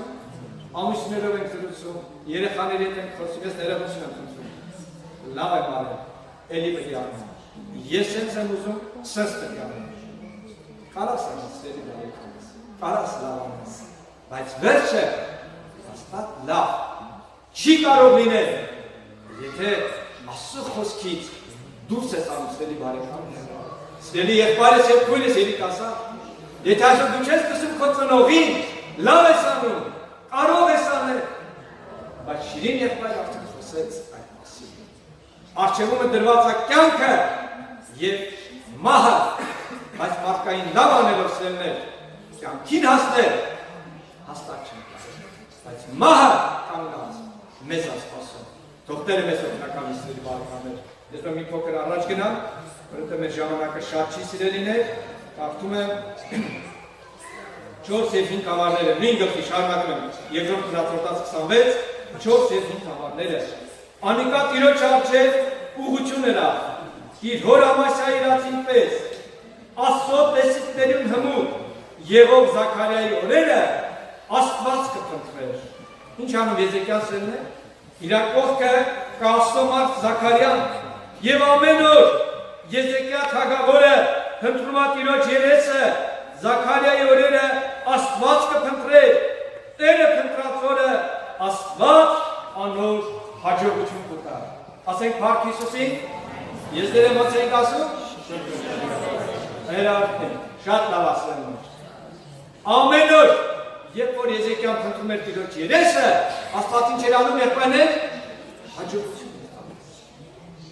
Amuş sinero ben kırılsu. Yere kaneriye ten kırılsu. Kes nere hoşuna kırılsu. Lave mare. Eli bir yanı. Yesen sen uzun. Ses bir yanı. Karas sen seri de yekanas. Karas lavanas. Belç verçe. Astat laf. Çî karo bîne? Yete asî xoskît dûr sesan sibelî barekan. Sibelî yexbarê ser kulê serî kasa. Yete aşo duçes kisim kotsanoxî. La vesanu. Karo vesane. Ba şîrîn yexbarê artık xoset ay asî. Arçevu mi dirvatsa kyanke. Ye maha. Baş markayın lavane lo selne. Kyankîn hasne. Hasta çimka. Baş maha kangas. Mezas paso. Tohtere meso nakam istedi bari kamer. Deto mi kokera raçkina. Rıte me jamanaka şarçi sileline. Tartume. Çor sefin kamarnere. Mingil ki şarmakın. Yevro kına tortas kısan vet. Çor sefin kamarnere. Anika tîro çarçe û xûçûne ra, tîr hora maşayî ra tîr pês, a sot desitlerîn hemû, yêxo Zakaryayî orê re, Astvat ki pintre. Înçano vêzekyan senne, îra kox ke, ka asto mart Zakaryan, yê va menor, vêzekya tagavore, pintruma tîro çêrese, Zakaryayî orê re, Astvat ki pintre. Tere pintratsore Astvat anor haco biçûn kuta. Aseng parkî susî, yezdere maseng asu, era artin, şat lavaseno. Amenor, yekor yezekyan pintumer tiro çêrese, Astvatin çêranu mehpane, haco biçûn kuta.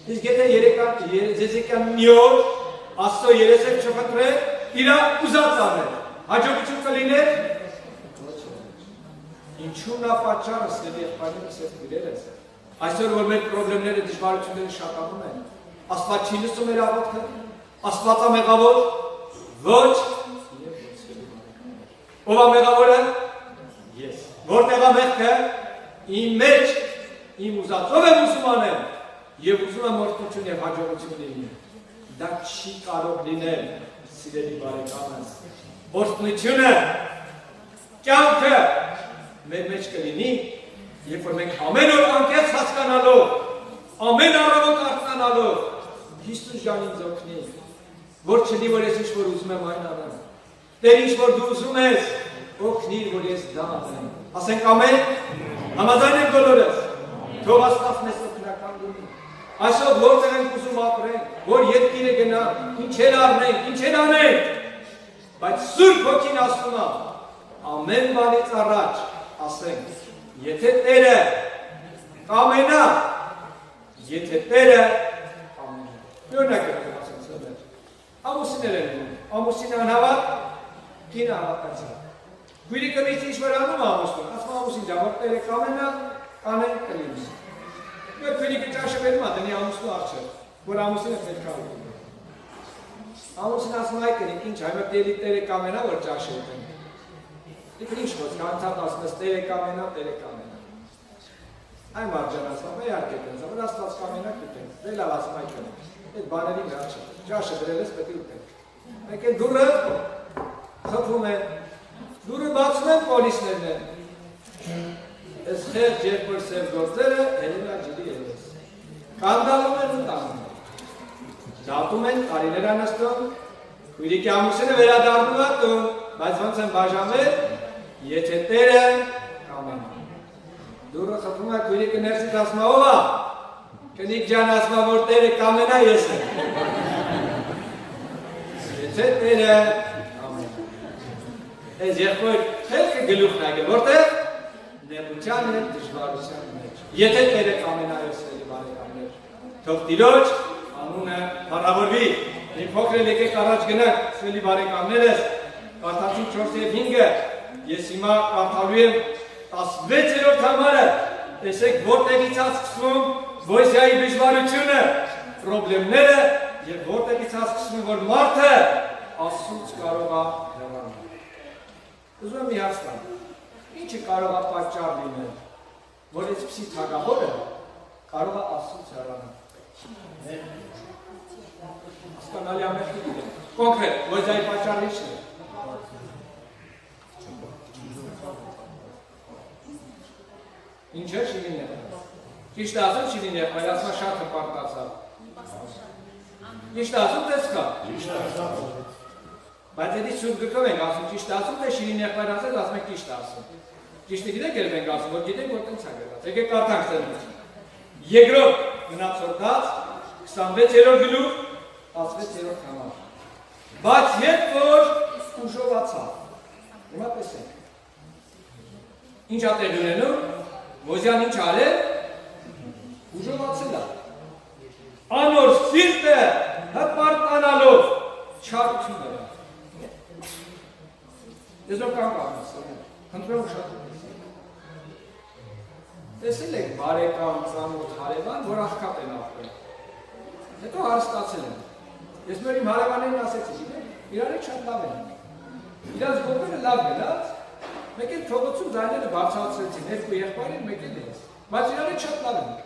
Biz gete yereka, ye-, zezeka miyor, asto yeresek çokatre, ira uzat zame. Haco biçûn kaline. Înçûna paçar sedi, panik ses bileres. Aysor vermek problemleri dişbar içinde şakamı ne? Asla çiğni su merabat kar. Asla ta megavot. Voç. Ova megavore? Yes. Vortega mehke, î meç, î muzatove Musulmane. Ye Musulman mortkuçun ye haco kuçun ye. Da çi karo dine, sileli barekanas. Ortnuçune. Kyanke. Me meç kelini. Ye formek amenor anke saskanalo. Amen aravot artnanalo. Histu janin zokni. Vor çili vore siş vor uzme maynadan. Derîş vor dûzûm ez, o knîr vor ez dame. Asen kame? Ramazanê golores. To vastaf meso kinakan dûmî. Aşo vor teren kuzû mapre, vor yetkîre gena, inçelar ne, inçelar ne. Baş sur kokîn asuna. Amen bali tsaraç. Asen. Yete tere. Kamena. Yete tere. Kamena. Örnek verin asen sebep. Amusîne re bû. Amusîne anava, kîne ava qeca. Kuyrî qimîştî îşveranû mamostû. Ez mamostî cevap têrê kamena, kamen qimîş. Ve kuyrî ki çarşe verma deni amostû arçe. Bu ramostî ne fekar. Amostî nasmay keni, kinç hayme têrî têrê kamena ver çarşe keni. Di pirinç xwez, kan ta nasmes têrê kamena, têrê kamena. Ay marcan asma, ve yar keten, zama rast tas kamena kuten. Ve la asmay keni. Et baneri me arçe. Çarşe bire les peti uten. Eke dû re xefume, dû re baçime polîs nebe. Ez xêr cêr pir ser gortere, herîna cidî eres. Kandalume nu tamam. Datumen tarîlera neston. Kuyrî ki amûsine vera dardû vato. Bazvan sen bajame, yete tere, tamam. Dû re xefume kuyrî ki nersi tasma ova. Kinik can asma vor têrê kamena yese. Yete têrê kamena. Ez yê xwe xelkê gilûx nage vorte, ne buçan ne dijwar buçan ne. Yete têrê kamena yese li barê kamena. Toftîloç, anûne para vir bî. Ê pokrê lêkê qaraç gine, se li barê kamena des. Kartaçû çorsê vinge, yê sîma kartalûyê. Tasvê çêro tamare, esek vortekî ças qismû, vozyayî bijwarû çûne, problemnere, ye vortekî ças qismû vor marte, asû çikaroga hevan. Uzun mi hasta. Hiç karoga paçar dîme. Vor espisi tagahore, karoga asû çarana. Asta nalya mehdi. Konkret, vozyayî paçar hiç ne. Ince şirin yapar. Kişt lazım şirin yapar, yazma şart partlasa. Kişt lazım teska. Bence di sürgütü ve lazım, kişt lazım da şirin yapar, lazım, lazım kişt lazım. Kişt gide gel ben lazım, o gide gördüm sen gel. Peki kartan sen. Yegro, mına sordat, kısan ve çelo gülü, az ve çelo tamam. Baç yet for, kujo vatsa. Ima pesen. Inca te dönenu, vozian inca ale, ujo vatsila. Anor sirte, hepart analog, çar tümera. Ezo kam kalmasın. Kontrol uşak. Esilek bareka, zan û taleban, bu rahka penafte. Heto arstatsene. Esmerim halevanê nasetse gibi, irare çatlaven. Biraz gobe de lav velat, meke togotsum zayne de barçal setse, nerku yehparin meke de. Maçirare çatlaven.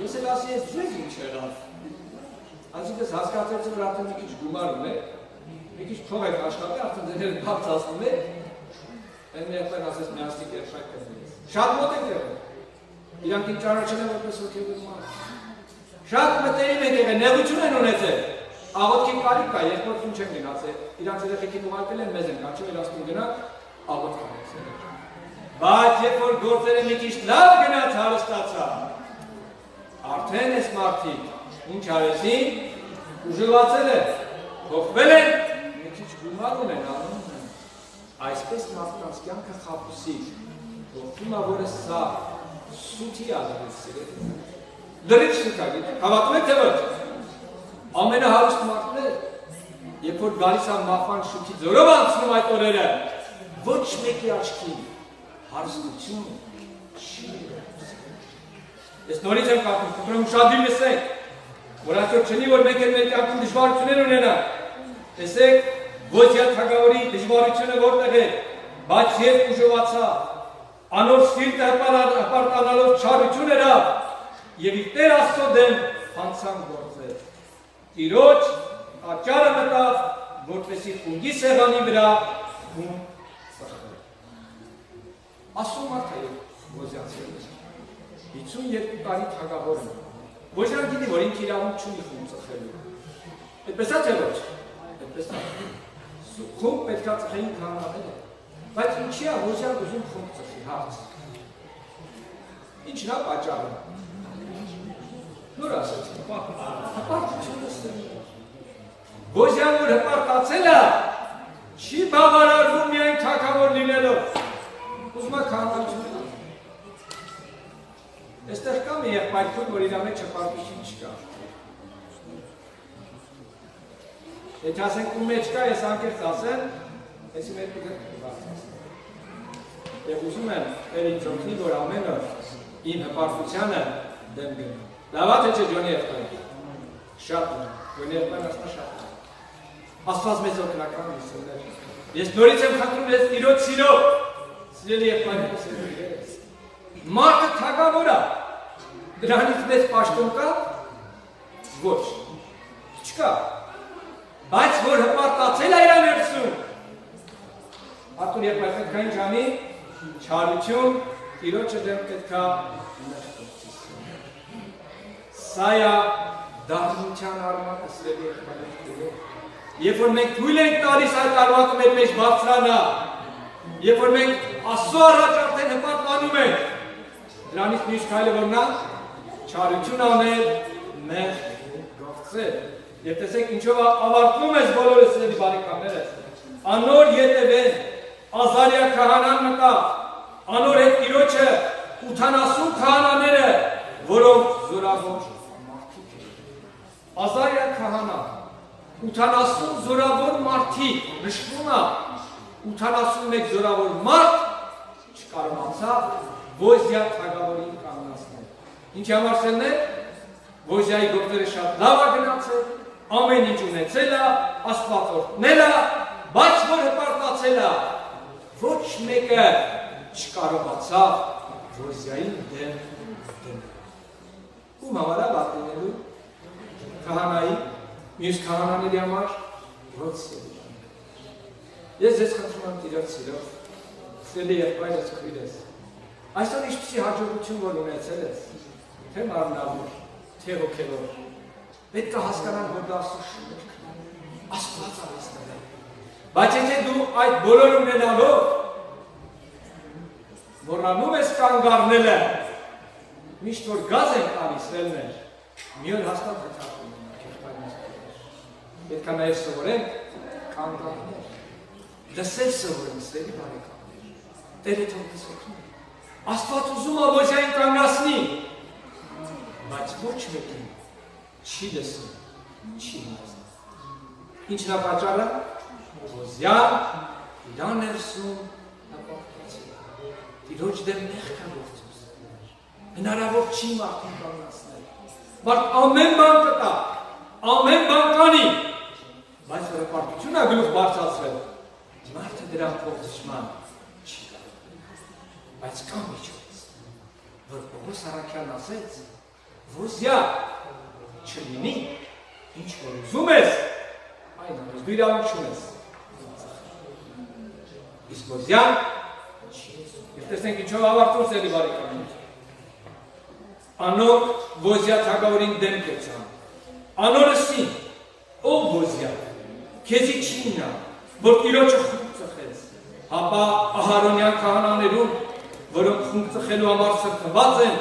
Mesela siye züzi içerdan. Azıcık da saskatetse bıraktım bir küçük gumar mı? Bir küçük kovek aşağıda attım da dedim barçal sındı. Em yehpa nasıl nasıl gerçek. Şat mı tekrar? Îran kî çara çene weke sokê bi ma. Şat me teyî me keve, ne biçûne nûnete. Awet kî karî ka, yek wek tûn çeng gina se. Îran çede xekî muhaltele mezen ka, çi elas tûn gina, awet ka. Ba kê for gortere mi kişt lav gina tarista ça. Arten esmartî, hûn çaresî, û ji vatele. Koxvele, mi kî çi gumar û ne nanûn. Aysbest mafkan skanka xapusî, topluma vore sa, sûtî ya li rî sirê. Li rî çi ka gide? Kavatme tevot. Amene harust martne, yê por galîsa mafan şûtî zorovan sinimay orere. Voç mekî aşkî, harust çin, çi? Esnorî cem katin, kutre muşadî mesek. Wala to çinî wor meker mekan kun dijwar çine nûnena. Esek, vozya tagawrî dijwar çine wor tege. Baçiyet kujo vatsa. Anor sîr te hepar, hepar analog çar çune ra. Yevî tera so dem, fansan gorze. Îroç, a çara meta, gortesî xungî sevanî bira, xung saxir. Asû Martayê goziyan ser. Hîçûn yek û tarî taga hor in. Goziyan gidî warîn kî lavûn çûnî xûn çixelî. E pesa çeloç. E pesa. Xûn petka çixeyîn kana hele. Bak in çiya goziyan uzun xûn çixî harç. În çina paçav in. Nu raset. Hepar çi nasıl? Goziyan wir hepar tatsela. Çi bavara Rumiyayî taka wir lînelo. Uzma kanal çi? Estehkam yek parkun wir îdame çepar kişî çika. E tasen ku me çika, e sanki tasen, e si me tu gel. Yek ucum em, erî cotî gor ameno, în hepartîçane dem gino. Lawate çe conê efkay. Şat me. Conê efkay nasna şat me. Asfaz me zor kinakan misinler. Yes nori çem xatun les iro çilo. Sileli efkay. Mart taga bora. Dranit mes paştonka. Voç. Çika? Baş vor hepar tatsela iran ersu. Atur ya paştonka incani. Çarıçun. Iro çe dem ketka. Saya darniçan arma taslebi. Ye formeng tuilen tali say tarwat me peş bafrana. Ye formeng aso ara çarten hepat lanume. Dranîs nîş kayli vorna çarûçûna me me gafse. Yetesek inçova avartnum ez bolore size bir bari kamere. Anor yeteve azarya kahanan meta. Anor et iroçe utanasu kahananere voro zora vor. Azarya kahana, utanasun zoravor martî, rişbûna, utanasun mek zoravor mart, çikaromansa, vozya tagavorî kanasne. Hinca marsene, vozyayî gotire şat lava ginatse, amên incûne çela, asfalt ort nela, baş vor heparta çela, voç meke, çikaromansa, vozyayî dem, dem. Û mewada vatê me bû, kahanayî, mîz kahananê diyamar, rot sê. Yê zêz xatimam tîra sîra, sê lê yek payda sıkıydes. Aysan iş pisi hacı bu çim var ona etseles. Tem arnavur, te hokelor. Betka haskanan hoda suş. Asfalta haskanan. Baçece du ay bolorum ne nalo. Vorranum eskangar nele. Miştor gazen kani selmer. Miyor hasta hata. Betka nair sovoren kangar. Desel sovoren seli bare kangar. Tele tavke sokun. Asfalt uzuma vojayin kangasni. Baç boç mekin. Çi desin, çi nazin. Inçna paçara, vozyan, idan ersun, tiroç dem nexka goftus. Binara vok çi martin kangasne. Bak amen bankata, amen bankani. Baş repartiçuna gülüf barçal sel. Marte diran kortişman. Çi kadar. Baş kami çöz. Vır pogo sarakan naset. Vozya, çilînî, înç were zûm ez, ayna ez dûyla çûn ez. Îskozyan, îftesên ki çawa awartûn serî barê kanî. Ano vozya tagawrîn dem keçan. Ano risîn. O vozya, kezî çîna, vurt îro çi xûk çixez. Hapa aharonyan kahanan êrûn, vurun xûk çixel û amar sirtivazen,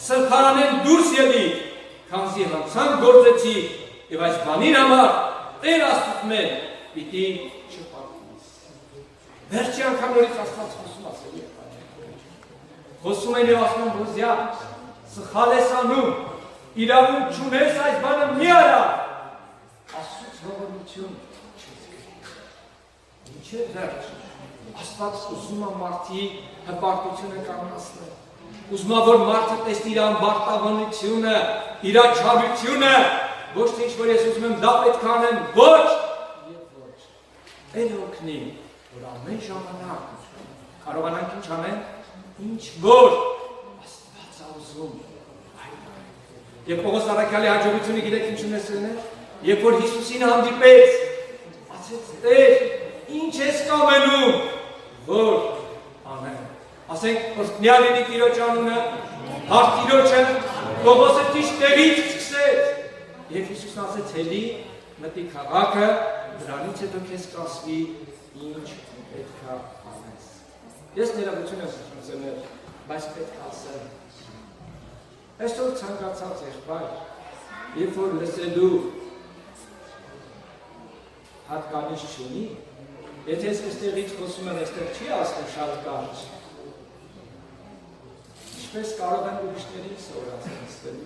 sirtaranên dûr siyedî, kanzî hansan gorze çî, êvaj vanîn amar, têr astutme, bîtî çi parkîz. Berçiyan kamorî kastas xosuma sediye. Xosumê nêwasman vozya, sixalesa nû, îlavûn çûnê sayzbanim niyara. Asût revolûsyon çêdike. Nîçe verç. Asfalt uzuma martî hepartûsyoneka min asle. Uzma vor martî qestîran barta vanûsyone, îra çavûsyone. Boş têş verê suzmem dapet kanem. Boş! Yê boş. Elo kinî. Ora me jamanak. Karovanan kim çame? Înç vor. Asfalt uzum. Yek oğuz ara kale hacı bütün gide kim çimesine. Yek vor Hisus'in handi pes. Aset e inçes kamenu. Vor. Amen. Asen ortniyalini tiro çanuna. Har tiro çen. Kogose tiş teri çıkse. Yek Hisus nase teli. Meti kagaka. Drani çeto kes kasvi. Inç etka ames. Yes nera bütün zemer. Baş etka sen. Estor çanga çav zehbar. Yê for li sedû hat kanîş çûnî. Yê tez estê rît kosumen ester çi astê şat kanîş. Şpes karo ben bu işleri sonra sen istedi.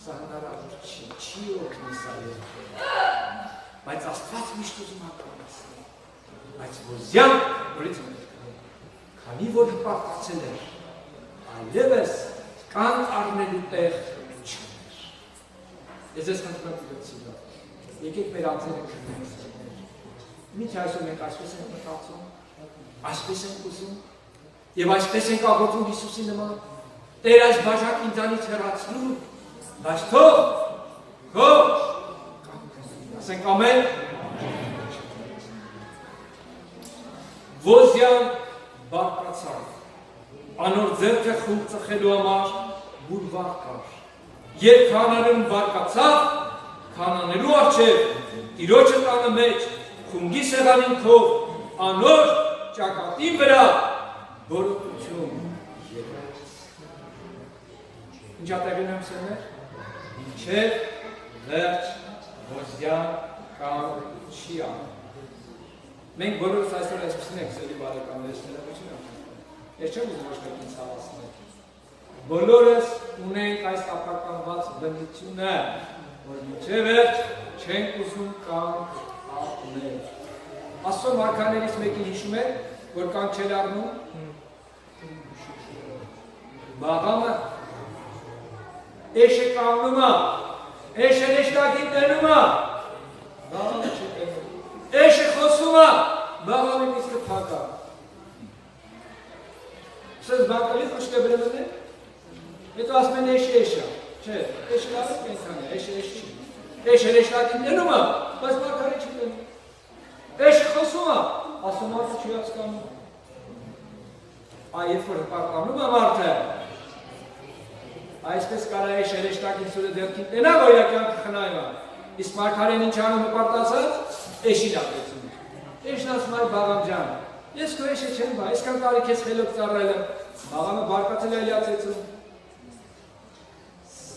Sahnara çi, çi yok misali. Baş asfalt miştu zuma kanîş. Baş bu ziyan, politik. Ani vor hipar kaçeler. Ay leves kan arne luteh çaner. Ez ez kan tibet tibet sida. Yekek beratene kırmızı. Mi çarşı me kaçpesin mı kalsın? Aşpesin kusun? Ye başpesin ka kotun Yesusin ma? Teras başak insanı çeratsın. Başto. Ko. Sen kamen. Vozyan barkatsar. Anor zerke xum tsexelo ama bulvar kar. Yê Kananê barkatsar, Kananê ru arçe, îroçe tane meç, xumgî seranîn ko, anor çakatîn bira, boro tu çûm. Înca tevî nem sene, çe, verç, vozyan, kam, çiya. Meng bolor saysor ez pisine güzeli bare kamere sene başına. Eşe uzun hoş kapın sağ olsun. Bolores une kais aparkan vats bendiçune. Ormiçever çeng uzun kan atune. Aso markaneris mekin hişume, gorkan çelarnu. Baba mı? Eşe kavluma. Eşe leştakin denuma. Baba mı çekenu? Eşe kosuma. Baba mı miskı paka. Siz bakali kuşke bilemedi. E to asmen eşe eşe. Çe? Eşe lazım ki insan ya. Eşe eşe. Eşe leştakin denuma. Bas bakali çekenu. Eşe kosuma. Asuma tu çuya çıkan. Ay fır partamı mı vardı? Ay işte skara eşe leştakin süre derkin. E ne böyle kan kıkınayma. İsmail Kare'nin çağını mı partasa? Eşi laf etsin. Eş nasıl bağam can. Esko eşe çen ba. Eskan tarih kes xelok zarrayla. Bağamı barkatı leyla etsin.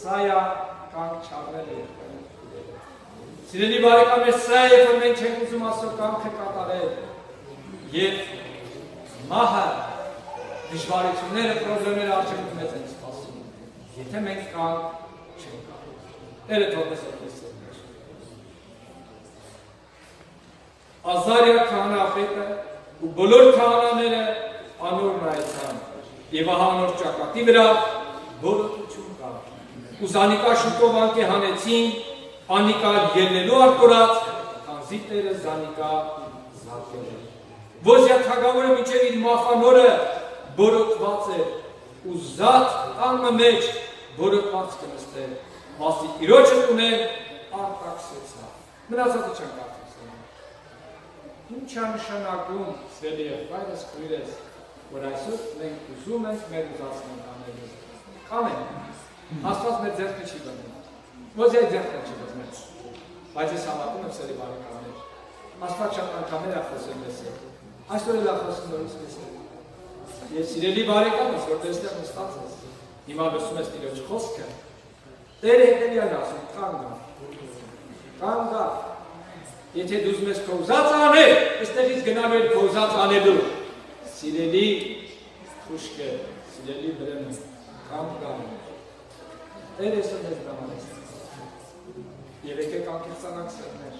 Saya kan çarnelê. Sirênî barê kamê saya ye fırmen çek uzun maso kan kekatare. Ye maha dijbarê çimnere problemere arçe bitmez en spasın. Yete men kan çek. Ere tolbe sokesi. Azarya kahana Afrîka û bolor kahana me re anor nayetan. Êvaha anor çakatî vira, boro tu çûka. Û zanika şûto vankê hanetîn, anika yelelo arkorat, tanzî tere zanika zatkere. Vozya tagavore miçevî mafa nore, boro tvatse. Û zat an me meç, boro tvatse kemeste. Masi îroçe kune, artak setsa. Min asa tu çend kar tepsene. Him çend şena gum, seliye, virus, virus. Werayso, men kuzu, men kmer uzasın, men kameri. Kamen. Aspas met zerf çi ben. Vozya zerf çi ben. Bacı salatı mı seri bari kamer. Aspas çatan kamera xosundesi. Asore la xosundesi. Ye sireli bari kamer, sordeste mustatsız. Nima besumesti lo çi xos ke. Tere hete ya nasıl? Kanga. Kanga. Yete duzmes kovzat ane. Estexis genabel kovzat ane du. Sileli kuşke. Sileli breme. Kanga. Tere son ez damanes. Yeveke kankirsanak serner.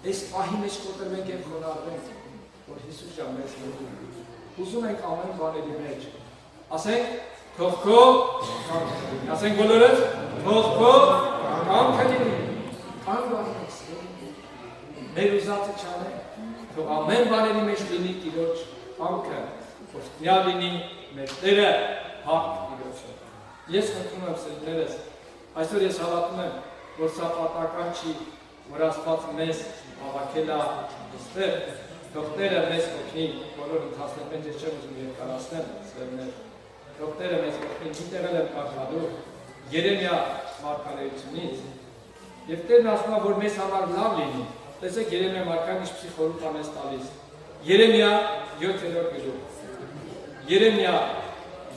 Es ahimeş koter ben ke konar ben. Û Yusuf can, ben seni buldum. Uzun en kamen bane di mec. Aseng, tohko, aseng bolores, tohko, kam kedini. Kam bane. Meruzatı çane. To amen bane di mec lini kiloç. Kam ke. Kostnya lini meclere. Hak kiloç. Yes, hakkım hepsi neres. Aysor yes halatme. Borsa pataka çi. Wira spas mes, avakela, ister, doktere mes okey, kolorun tasne pence çevuzun yekarasten, sevner. Doktere mes okey, gite velem kafado, Yeremya markale içiniz. Yefter nasma vor mes amar lavlini, tese Yeremya markan iş psikorupa mes talis. Yeremya, yo terör gıcı. Yeremya,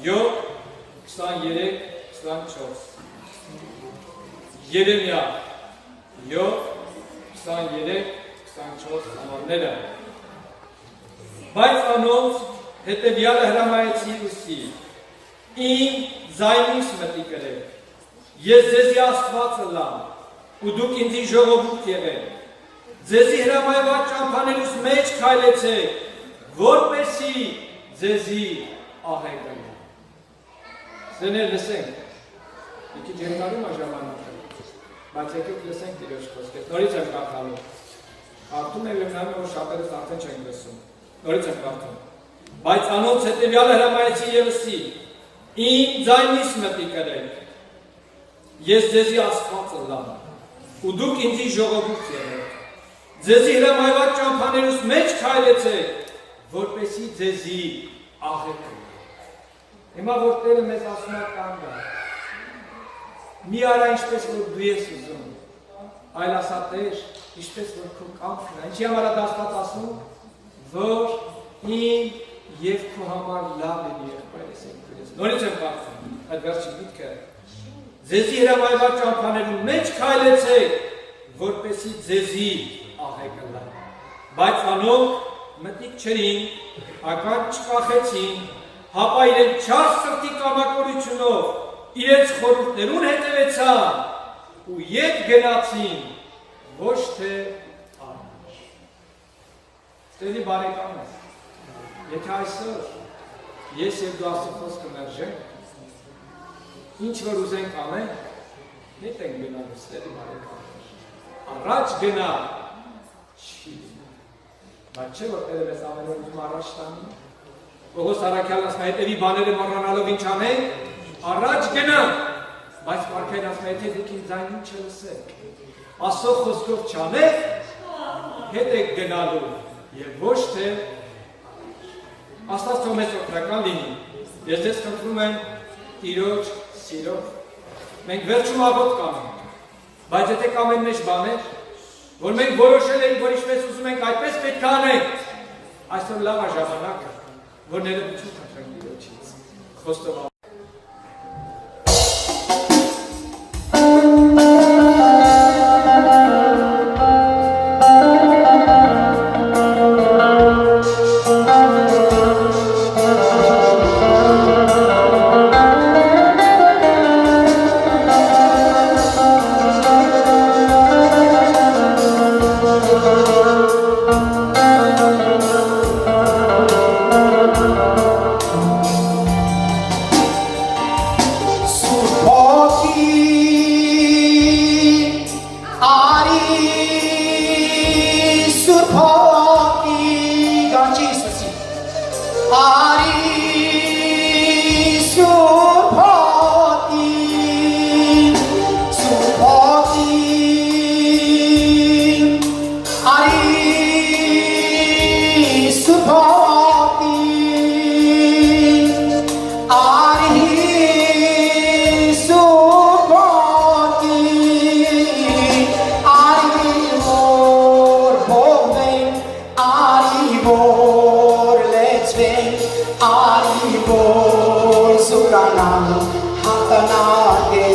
yo, kısan yerek, kısan ços. Yeremya, Yo, kısan yelek, kısan ços, ama neden? Bayt anons, hete biyale hramayetsi usi. In zayni simetî kere. Ye zezi astvat lan. Uduk indi jogo bu kere. Zezi hramay va çampanelus meç kaylete. Vor pesi, Zezî ahê kir. Zinê liseng. Iki cemdarî ma jaman nakir. Baçekik liseng diliyor çıkos kes. Nori çem kartalo. Kartum evim nami o şartları zaten çengresun. Nori çem kartum. Bayt ano çete viyale hramayeti yevisi. In zaynis me pikerek. Yes Zezî asfalt lan. Û dûk încî joxo bûk yere. Zezî hre mayvat çampanêrus meç kaylete. Vorpesî Zezî ahê kir. Ema vortêre mezasuna kanda. Miyara işpes vor duye suzun. Ayla sateş işpes vor ku kam fina. Înçî amara dasta tasun. Vor, in, yev ku hamar lavê nî, exbayê sê kures. Nonê çem partin, edver çi bît ke. Zezî hira mayva çampanê meç kayle çe, vorpesî Zezî, ahê kella. Bay Anok, metik çerîn, akan çiqa xeçîn, hapa îlen çar sirtî kama korî çinov, îlen xorû derûn heteve ça, û yek genaçîn, voşte armiş. Stêrî barê kam e. Yekê ay sor. Yê sêr duasî xwest ki merjeng. Înç ver uzen kam e. Ne teng bina stêrî barê kam e. Araç gina. Çi? Ma çi wextê de mesela me uzma araç tanî? Oho sara kel nasmeyet evî banere marranalo vîn çane. Araç gina. Baş parkay nasmeyete dikin zaynin çelise. Aso xozkov çane. Hedek genalo. Ye boşte. Asla somes otrakan dini. Lezzet kontromen. Tiroç, siro. Men verçuma bot kamen. Bacete kamen meş baner. Vor men voroşele, voriş mes uzumen kaypes petkane. Asla lava jabanaka. Vor nere buçuk kaçan tiroçi. Xostova. Supoti. Arî surpatî, gancî sesî. Arî surpatî, surpatî. Arî surpatî. Arî supatî, arî vor bovên, arî vor leçvên, arî vor zuranan hata nagê.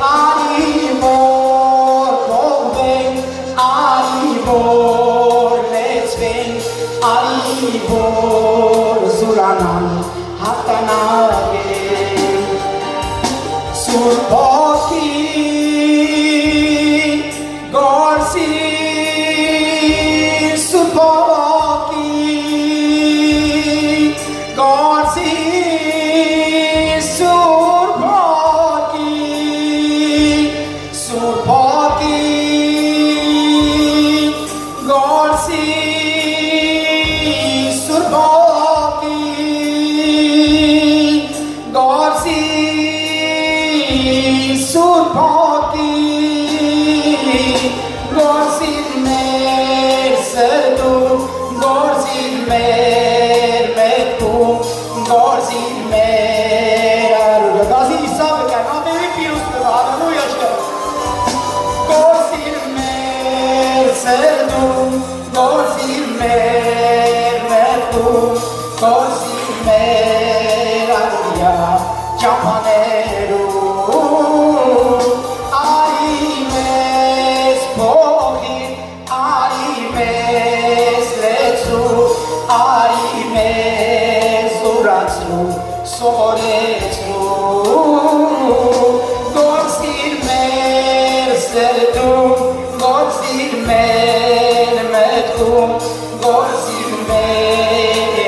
Arî vor bovên, arî vor leçvên, arî vor zuranan hata nagê. Surpakî, gorzî, surpakî, gorzî, surpakî. Surpakî, gorzî, surpakî, gorzî, surpakî, gorzî mêr serdû, gorzî mêr metû, gorzî mêr arû. Gazî îsa bike, navê wî pîroz bibe. Haleluya ji te. Gorzî mêr serdû, gorzî mêr metû, gorzî mêr arûya çapanêrû. Arî mêz poxî, arî mêz leçû, arî mêz û raçû, soreçû. Gorzî mêr serdû, gorzî mêr metû, gorzî mêr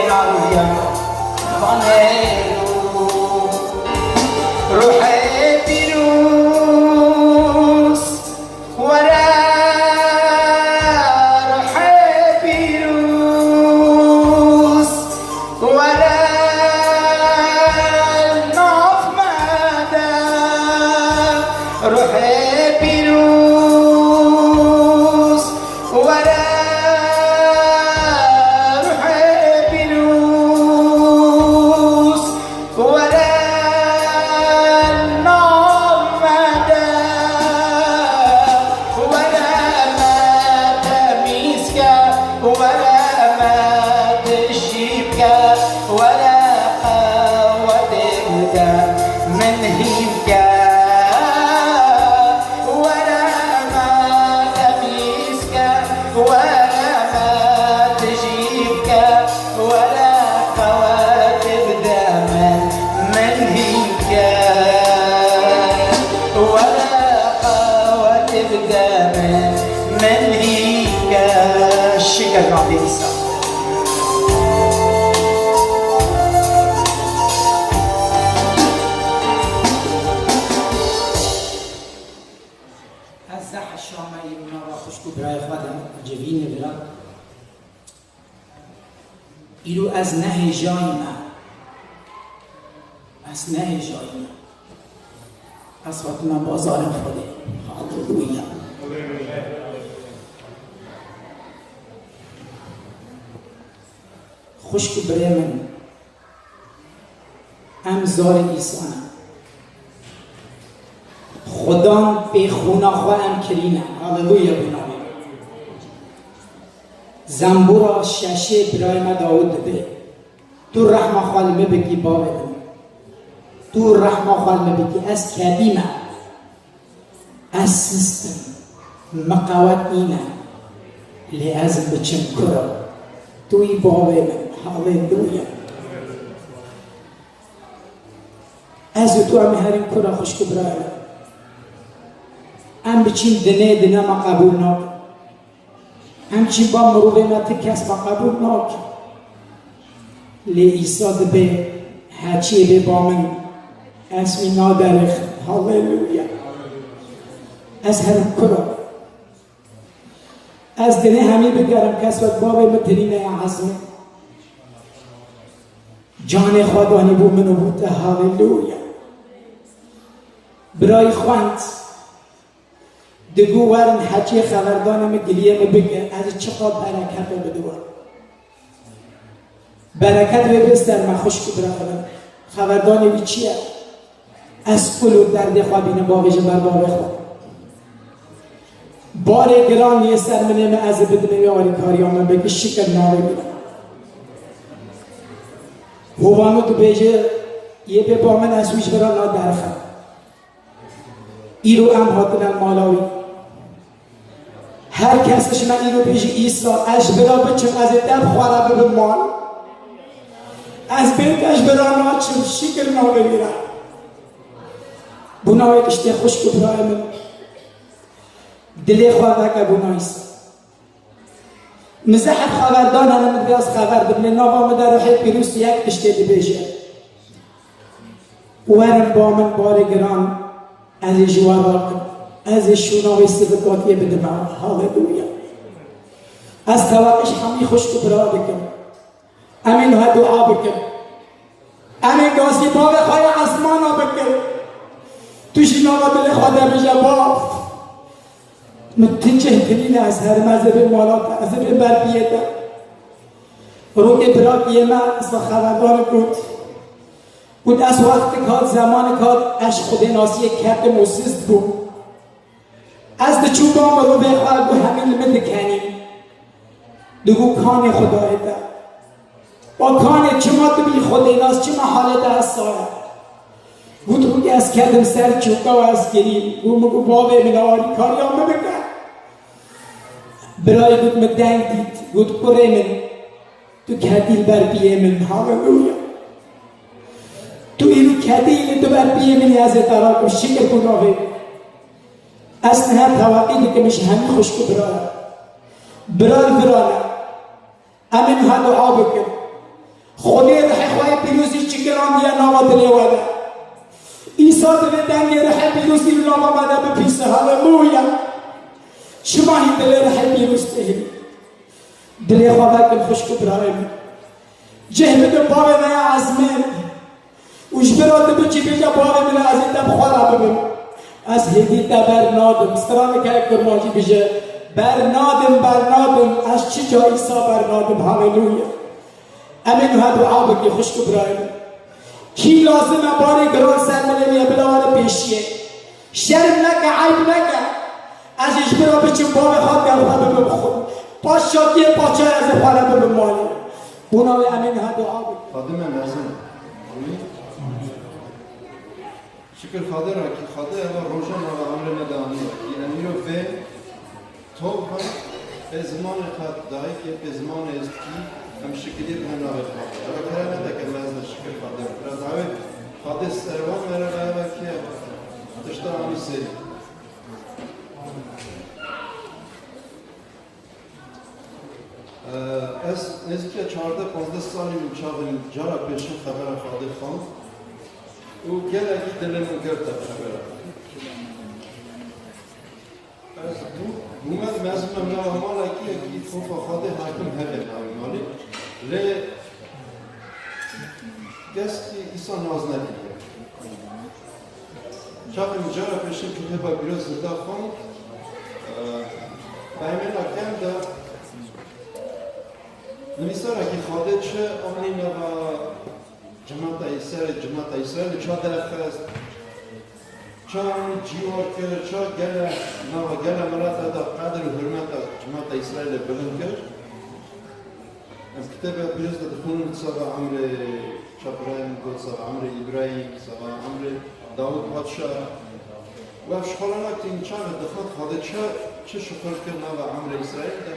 Were qewetê bide min hîn ke, were me temîz ke, were me tijî bike, were qewetê bide min, min hîn ke. Were qewetê bide min, min hîn ke. Şikir navê Îsa. Ez zehf şameyî bi nava xwişk û birayê xwe de civînê vira. Îro ez nehêjayî me. Ez nehêjayî me. Ez hatime bazarên Xwedê. Haleluya. Xwişk û birê min, em zarê Îsa ne. Xudan pê xûna xwe em kirîne. Haleluya, bi navê. Zembûra şeşê birayê me Dawûd dibê: Tu rehma xwe li min bikî, bavê min. Tu rehma xwe li min bikî. Ez kedî me. Ez sist im. Min qewet nîne. Lê ez biçim kura. Tu yî, bavê min. Haleluya. Ez û tu em ê herin kura, xwişk û birayê min. Em biçîn dinê, dine me qebûl nakin. Em çî ba mirovê me, ti kes me qebûl nake. Lê Îsa dibê, heçiyê bê ba min, ez wî naderêxim. Haleluya. Ez herim kura. Ez dinê hemî bigerim, kes wek bavê min tirîne ya ezmê. Canê xwe danî bo min û bo te. Haleluya. Birayî xwend. Digo werin heçiyê xeverdanê min, giliyê min bike, ez çiqas bereketê bidiwa. Bereket wê bê ser me, xwişk û birayê min. Xeverdanê wî çi ye? Ez kul û derdê xwe bînim, bavê ji ber bavê xwe. Barê giran yê ser min ê, min ez ê bidimê wê, alîkariya min bike, şikir navê wî. Hovano dibêje, yê bê ba min, ez wî ji bira naderxim. Îro em hatine mala wî. Her kes ji me îro bêjî, Îsa, ez ji bira biçim, ez ê te bi xwe re bibim mal. Ez bê te ji bira naçim, şikir navê wî re. Bona wê tiştê, xwişk û birayê min. Dilê xwe veke bona Îsa. Min zehf xeverdan hene, min divê ez xever bidim, lê nava min de Ruhê Pîroz yek tiştê dibêje. Werin ba min, barê giran, ez ê ji we rakim. Ez ê şûna wê sivik hatiyê bidime. Haleluya. Ez teweqij hemî xwişk û bira dikim. Em ê niha dua bikin. Em ê gazî bavê xwe ya ezmana bikin. Tu jî nava dilê xwe de bije, Bav, min tu cih tirîne, ez herim, ez ê bêm mala te, ez ê bêm ber piyê te. Rokê birakiyê me, Îsa xeverdan got, got, ez wextik hat, zemanik hat, ez ji Xwedê nasiyê ketim û sist bûm. Ez diçûm ba mirovê xwe, got, hemî li min dikenî. Digot, kanê Xwedayê te. O kanê, çima tu bî Xwedênas, çima halê te hesaya? Got, rûkê ez ketim ser çûka û ez kirîm. Got, min got, bavê min, alîkariya min bike. Birayê got, min deng dît. Got, kurê min, tu ketî li ber piyê min. Haleluya. Tu îro ketî li tu ber piyê min, ez ê te rakim. Şikir bo navê. Ez niha teweqî dikim ji hemî xwişk û bira re. Bira li vira ne. Em ê niha dua bikin. Xwedê Ruhê xwe yê Pîrozî çi giran diye nava dilê we de. Îsa divê dengê Ruhê Pîrozî li nava me de bipîse. Haleluya. Çima hîn dilê Ruhê Pîroz tê hîn? Dilê xwe vekin, xwişk û birayê min. Cih bidin bavê me ya ezmên. Û ji bira tu biçî bêje, bavê min, ez ê te bi xwe re bibim. Ez hêdî te ber nadim. Straneke kurmancî bije, ber nadim, ber nadim. Ez çi ca Îsa ber nadim. Haleluya. Em ê niha dua bikî, xwişk û birayê min. Kî lazim e barê giran ser milê wî ye, bila were pêşiyê. Şerm neke, eyb neke. Ez ê ji bira biçim, bavê xwe gel xwe bibim xwe. Paş şatiyê paçay ez ê xwe re bibim malê. Bona wê em ê niha dua bikin. Xadime mezin. Amîn. Şikir Xadê ra kî Xadê eva roja nava emrê me de aniye. Kî em îro vê top ha, pê zimanê xwe dayikê, pê zimanê êstkî, em şikirî bine navê Xadê. Eva keremete ke mezin e, şikir Xadê. Bira dawê Xadê servan mere ve eva kî tişta anî sêrî. Ez nêzîkî çardeh panzdeh salî min çaxê min cara pêşin xebera Xadê xwend û gelekî dilê min girt ev xebera. Ez bû, bûme mezin me nava malekî yekî xofa Xadê hakim hebe navê malê. Lê kes kî îsa nas nekiriye. Çaxê min cara pêşin kitêba Pîroz Zirda xwend, e, peyamêna kem de nivîsarekî Xadê çi anî nava cimata Îsraîlê, cimata Îsraîlê ça derxist, ça anî cîwar kir, ça gele, nava gele milata da qedir û hurmeta cimata Îsraîlê bilind kir. Em kitêba Pîroz de dixwînin, seba emrê Çabrayîm got, seba emrê Îbrahîm, seba emrê Dawûd Padşah. Û ev şixulana kî çaxê dixwend Xwedê çi, çi şixul kir nava emrê Îsraîl de.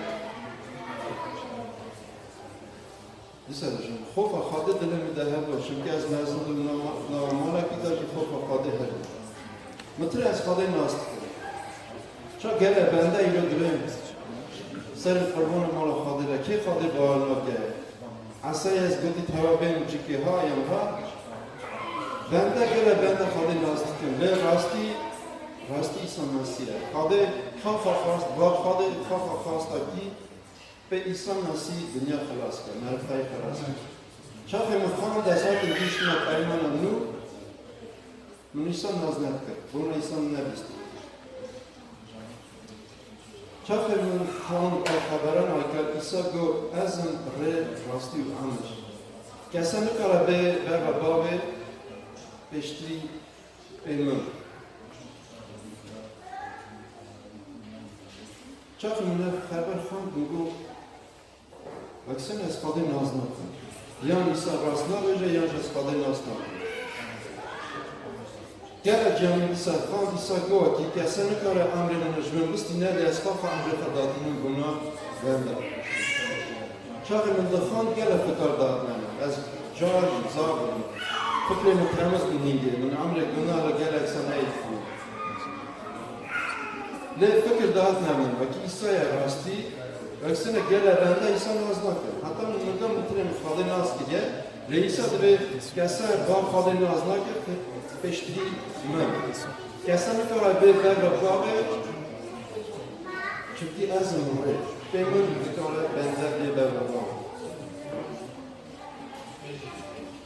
Dîsa dijim, xofa Xwedê dilê min de hebû, çimkî ez mezin bûm, nava, nava malekî de jî xofa Xwedê hebû. Min tire ez Xwedê nas dikim. Ça gele bende îro dibe serê qurbana mala Xwedê de, kê Xwedê bawer nake? Esayê ez gotî teva bên cikê ha yan ha. Bende gele bende Xwedê nas dikim. Lê rastî, rastî Îsa Mesîh e. Xwedê kafa xwest, va Xwedê kafa xwesta kî pê Îsa Mesîh dinya xilas ke, merivtayî xilas ke. Çaxê min xwend ez hatim gihiştime peymana nû, min Îsa nas nedikir, bona Îsa min nebîst. Çaxê min xwend ev xeberan ayka Îsa got, ez im rê, rastî û emir. Kese nikare bê ber ve bavê pêştirî pê min. Çaxê min ev xeber xwend min got, Wekî sene ez Xwedê nas nakim. Yan Îsa rast nabêje, yan jî ez Xwedê nas nakim. Gelek cem min dîsa xwend, Îsa got, kî kese nikare emrê min ji min bistîne, lê ez xaxa emrê xwe datînim bona bende. Çaxê min dixwend gelek fikar dihatine min. Ez car jî zaf bûm. Fikrê min temiz bû hîngê. Min emrê gunah re gelek seneyê dixwîn. Lê fikir dihatine min, wekî Îsa ye rastî, wek sene gele bende Îsa nas nake. Heta min minde min tirê min Xwedê nas kiriye, lê Îsa dibê kese bav Xwedê nas nake, pêştirî min. Kese nikare bê ber ve bavê, çimkî ez im rê. Pê min nikare bende bê ber ve bavê.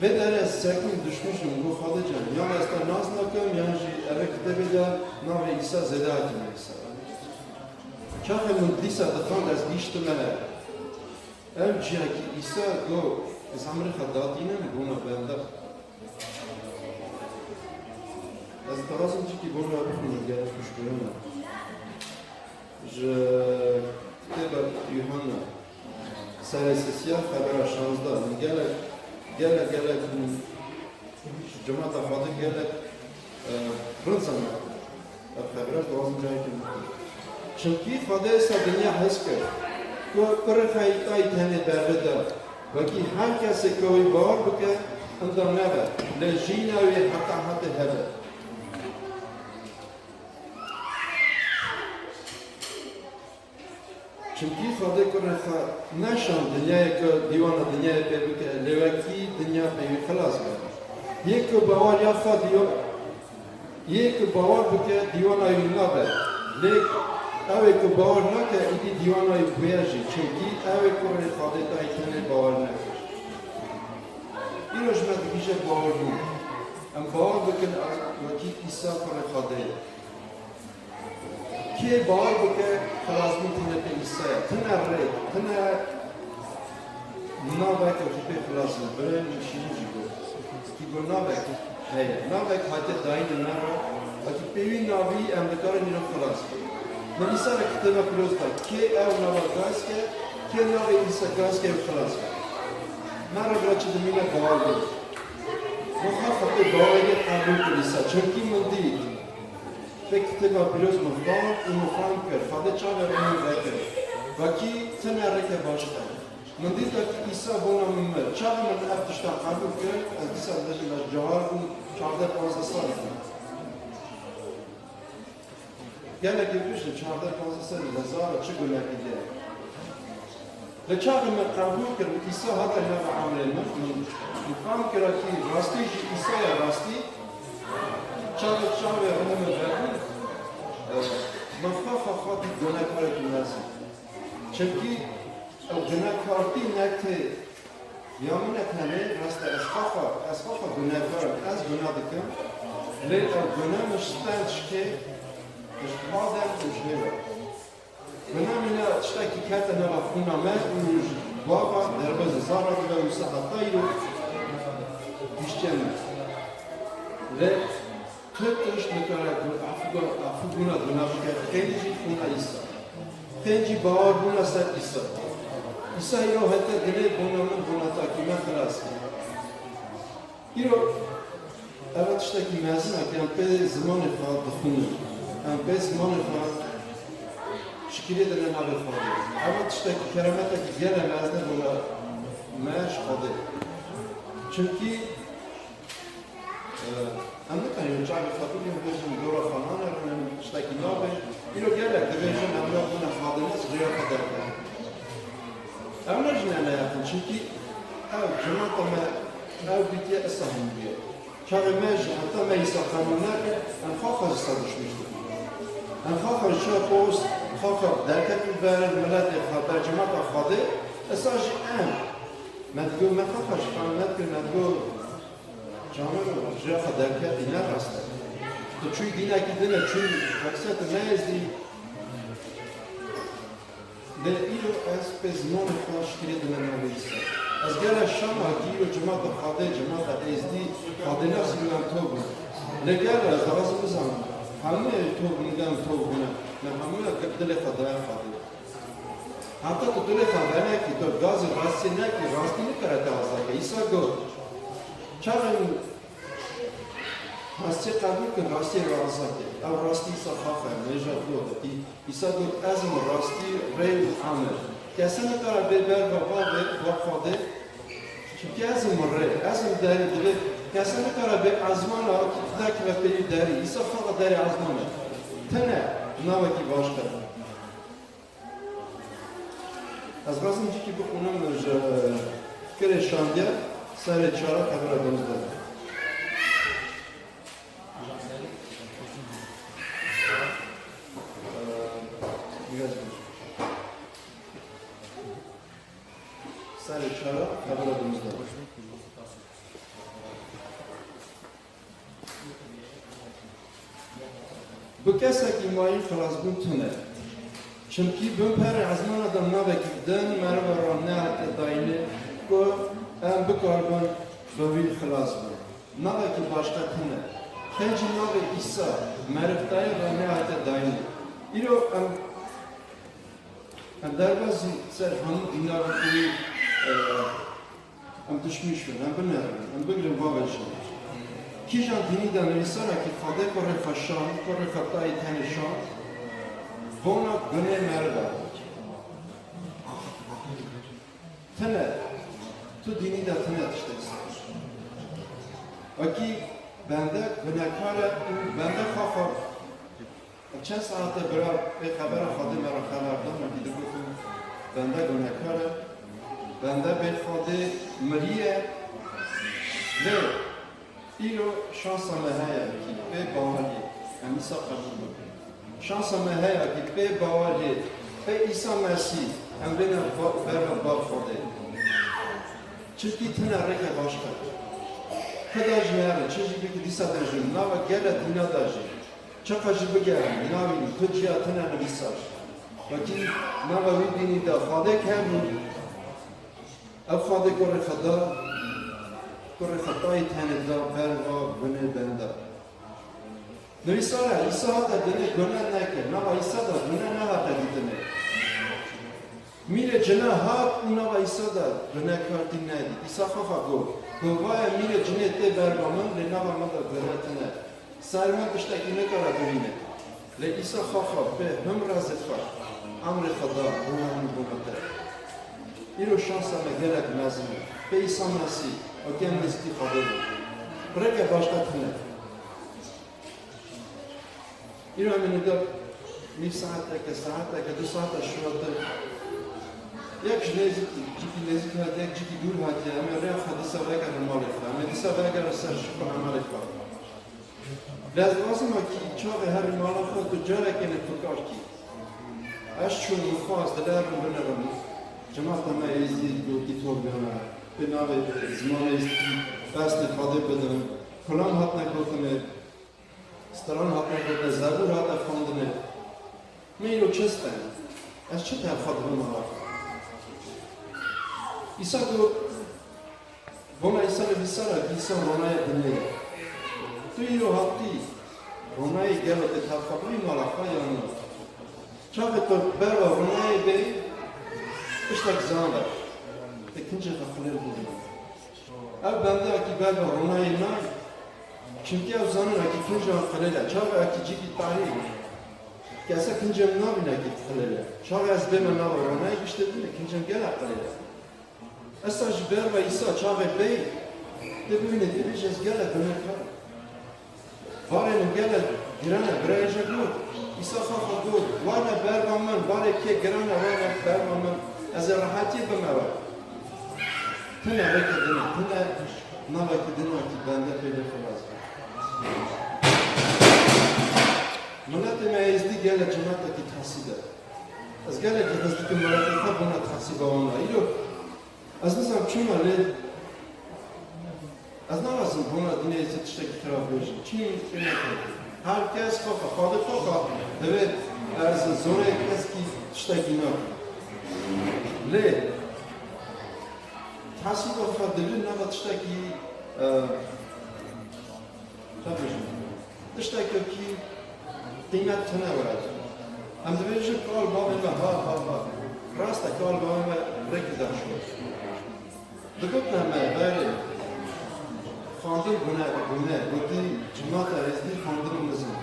Vê derê ez sekinîm, dişmişim, got, Xwedê can, yan ez te nas nakim, yan jî evê kitêbê de navê Îsa zêde hatine Îsa. Çaxê min dîsa dixwend ez gihiştime ev cihekî Îsa got, ez emrê xwe datînim bona bende. Ez dixwazim cikî bona bixwînim, gelek piştgirî me. Ji kitêba Yuhanna, serê sisiya, xebera şazdeh. Min gelek, gelek, gelek min ji cemata Xwedê gelek, e, rind zana. Ev xebera dixwazim cayekê min. Çimkî Xwedê esa dinya hez kir, ku kurê xwe yê tayî tenê ber bide, wekî her kesê ku wî bawer bike, inda nebe, lê jiyîna wî heta hetê hebe. Çimkî Xwedê kurê xwe neşand dinyayê ku dîwana dinyayê pê bike, lê wekî dinya pê wî xilas be. Yê ku bawer ya xwe dîwa-, yê ku bawer bike dîwana wî nabe. Lê ew ê ku bawer nake, îdî dîwana wî bûye jî. Çimkî ew ê kurê Xwedê tayî tenê bawer nekir. Îro ji me digihîje bawerbûn. Em bawer bikin wekî Îsa kurê Xwedê ye. Kê bawer bike, xilasbûn tine pê Îsa ye. Tine rê, tine navek wekî pê xilas in. Birayê min Şîrîn jî got. Kî got navek heye. Navek hatiye dayîne me re. Wekî pê wî navî em dikarin îro xilas bin. Min Îsa re kitêba Pîroz da. Kê ew nava gaz ke, kê navê Îsa gaz ke ew xilas be. Merhaba, çi dimîne bawerî. Min xwe Xwedê bawerî qebûl kir Îsa. Çimkî min dît. Vê kitêba pîroz min xwend û min fehm kir. Xwedê çavê rû min vekir. Wekî tune rêke başqe. Min dît wekî Îsa bona min mir. Çaxê min ev tişta qebûl kir, ez dîsa dibêjim ez cahil bûm, çardeh panzdeh salî bûm. Gelekî bişin, çardeh panzdeh serî hezar e, çi gunekî de. Li çaxê me qebûl kir, Îsa hate nava emrê min, min, min fam kira kî rastî jî Îsa ya rastî, çaxê çavê rû min vebû, e, min xwe xwe xwe dît gunekarek mezin. Çimkî ew gunekartî ne tê Ya min e tenê, rast e, ez xwe xwe, ez xwe xwe gunehkar im, ez guneh dikim, lê ew guneh min ji sten dişkê, ji Adem û ji Hêwa. Guneh mîna tiştekî kete nava xwîna me û ji bava derbazî zara dibe û wisa heta îro diştê me. Lê Tu tişt nikare ku efû-, efûbûna guneh bike, xêrî jî xwîna Îsa. Xêr jî bawerbûna ser Îsa. Îsa îro hete dilê bona min, bona takî me xilas kir. Îro ev tiştekî mezin e ku em pê zimanê xwe dixwînin. Em pê zimanê xwe şikilê dine navê Xwedê. Ev tiştekî keremetekî gelek mezin e bona me ji Xwedê. Çimkî Em nikarin çavê xwe bigrin, bêjin dora xwe nane, em tiştekî nabe. Îro gelek dibêjin, em ya bûne xadine, ji rêya xwe derketin. Ew ne ji ne neyaxin, çimkî ew cimata me, ew bîtiye, esa hûn bûye. Çavê me ji heta me Îsa qebûl nekir, em xwe xwe ji ser dişmîş dibûn. Em xwe xwe ji çiya post, xwe xwe derketin ber miletê xwe, ber cimata Xwedê, esa jî em. Me digo me xwe xwe ji xwe nedikin, me digo Camêro, ji xwe derketî ne rast e. Tu çûyî dînekî din e, çûyî heqset û ne êzdî. Lê îro ez pê zimanê xwe şikilê dime navê Îsa. Ez gele Şama kî îro cimata Xadê, cimata êzdî, Xadê nexsî û em tok bûn. Lê gele ez dixwazim bizanim, hemû ê tok bûn, em tok bûne. Me hemû ya dilê xwe daye Xadê. Heta tu dilê xwe venekî, tu gazî rastiyê nekî, rastî nikare te azade ke. Îsa got, çaxê rastiyê qebûl kin, rastiyê we azade ke. Ew rastî Îsa xaxa ye, mêja dor e. Î-, Îsa got, ez im rastî, rê û emir. Kese nikare bê ber ve bavê, ve Xwedê, çimkî ez im rê, ez im derî, divê kese nikare bê ezmana, nekeve pêlî derî. Îsa xaxa derê ezmana. Tine, navekî başqe. Ez dixwazim cîkî bixwînim ji, e, Fikirê Şandiye, serê çara, qebira duwazdeh. E, biraz bir. Serê çara, qebira duwazdeh. Bi kesekî mayîn xilasbûn tune. Çimkî bin perê ezmana de navekî din meriva re nehate dayînê ku em bikaribin bi wî xilas bin. Navekî başqe tune. Xêncî navê Îsa merivdayî re nehate dayînê. Îro em, em derbazî ser hemû dîna re ku wî, e, Em tişmîş bin, em binerin, em bigrin bavêjin. Kîjan dînî de nivîsara kî Xwedê kurê xwe şand, kurê xwe tayî tenê şand, bona gunê meriv e. Tine, tu dînî de tine tiştek ser. Wekî bende gunekar e û bende xwe xwe Çend saet e bira pê xebera Xwedê me re xeber da, me dî digotin, bende gunekar e, bende bê Xwedê miriye, lê îro şansa me heye kî pê baweriyê em Îsa qebûl bikin. Şansa me heye kî pê baweriyê, pê Îsa Mesîh em bêne ba-, ber ve bar Xwedê. Çimkî tine rêke başqe. Xweda jî here, çi jî bikî dîsa de jî, nava gele dîna de jî. Çiqas jî bigerin, navînin, tu ciya tune nivîsar. Wekî nava wî dînî de Xwedêk hebû, ev Xwedê kurê xwe da, kurê xwe tayî tenê da ber va gunê benda. Nivîsar e, Îsa hate dinê gune nekir, nava Îsa de gune nehate dîtinê. Mîrê cine hat û nava Îsa de binekar dî nedî. Îsa xwe xwe got, Hovaya mîrê cinê tê berba min, lê nava min de bine tune. Ser min tiştekî nikare bibîne. Lê Îsa xwe xwe bi him rezê xwe emrê xwe da, bona min û bona te. Îro şansa me gelek mezin e. Pê Îsa Mesîh, ewkê em nêzîkî Xwedê bin. Pireke başka tune. Îro em ê nîda nîv saeteke, saeteke, du saeta şivatir. Yek ji nêzîk, cîkî nêzîk hatiye, yek cîkî dûr hatiye. Em ê rêya xwe dîsa vegerin malê xwe. Em ê dîsa vegerin ser şixul emelê xwe. Lê ez dixwazim wekî çaxê herî mala xwe tu carekê li fikar kî. Ez çûm, min xwest dilêrim binirim. Cemata me êzdî gotî tobiyana, pê navê zimanê êzdî, destê Xwedê bidin. Kulam hatine gotinê, stran hatine gotinê, zebûr hate xwendinê. Min îro çi stend? Ez çi te xwe dibim ala? Îsa got, bona Îsa nivîsar e, Îsa ronayê dinyê ye. Tu îro hatî ronayê gelo tê te xwe bibî mala xwe yan na? Çaxê tu berva ronayê bêyî, tiştek zan e. Tê kincê xwe xilêl bibî. Ev bendeyekî berva ronayê nayê. Çimkî ew zanin ekî kincan xilêl e. Çaxê ekî cîkî tarî bû. Kese kincê min nabîne ekî xilêl e. Çaxê ez bême nava ronayê, giştê bîne kincê min gelek xilêl e. Esa ji berva Îsa çaxê bêyî, tê bibîne, tê bêje ez gelek gunehkar im. Barê min gelek giran e, birayê jê got, Îsa xwe xwe got, werne berva min, barê kê giran e, werne berva min, ez ê rehetiyê bime we. Tune rêke din e, tune navekî din e kî bende pê bê xilas be. Miletê me êzdî gelek cematekî tehsî de. Ez gelekî hez dikim miletê xwe bona tehsîba wan e. Îro ez nizanim çima lê ez naxwazim bona dinê zî tiştekî xirab bêjim. Çi min pê neke. Her kes xwe xwe, Xwedê xwe xwe divê ez zorê keskî tiştekî nakim. Lê tehsîba xwe divê nava tiştekî, e, Tebijin. Tiştekekî qîmet tune were. Em dibêjin kal bavê me ha ha ha. Rast e, kal bavê me rêkî daşo. Digotine me berê xwendin gune, gune, gotî cimata êzdî xwendin mizin.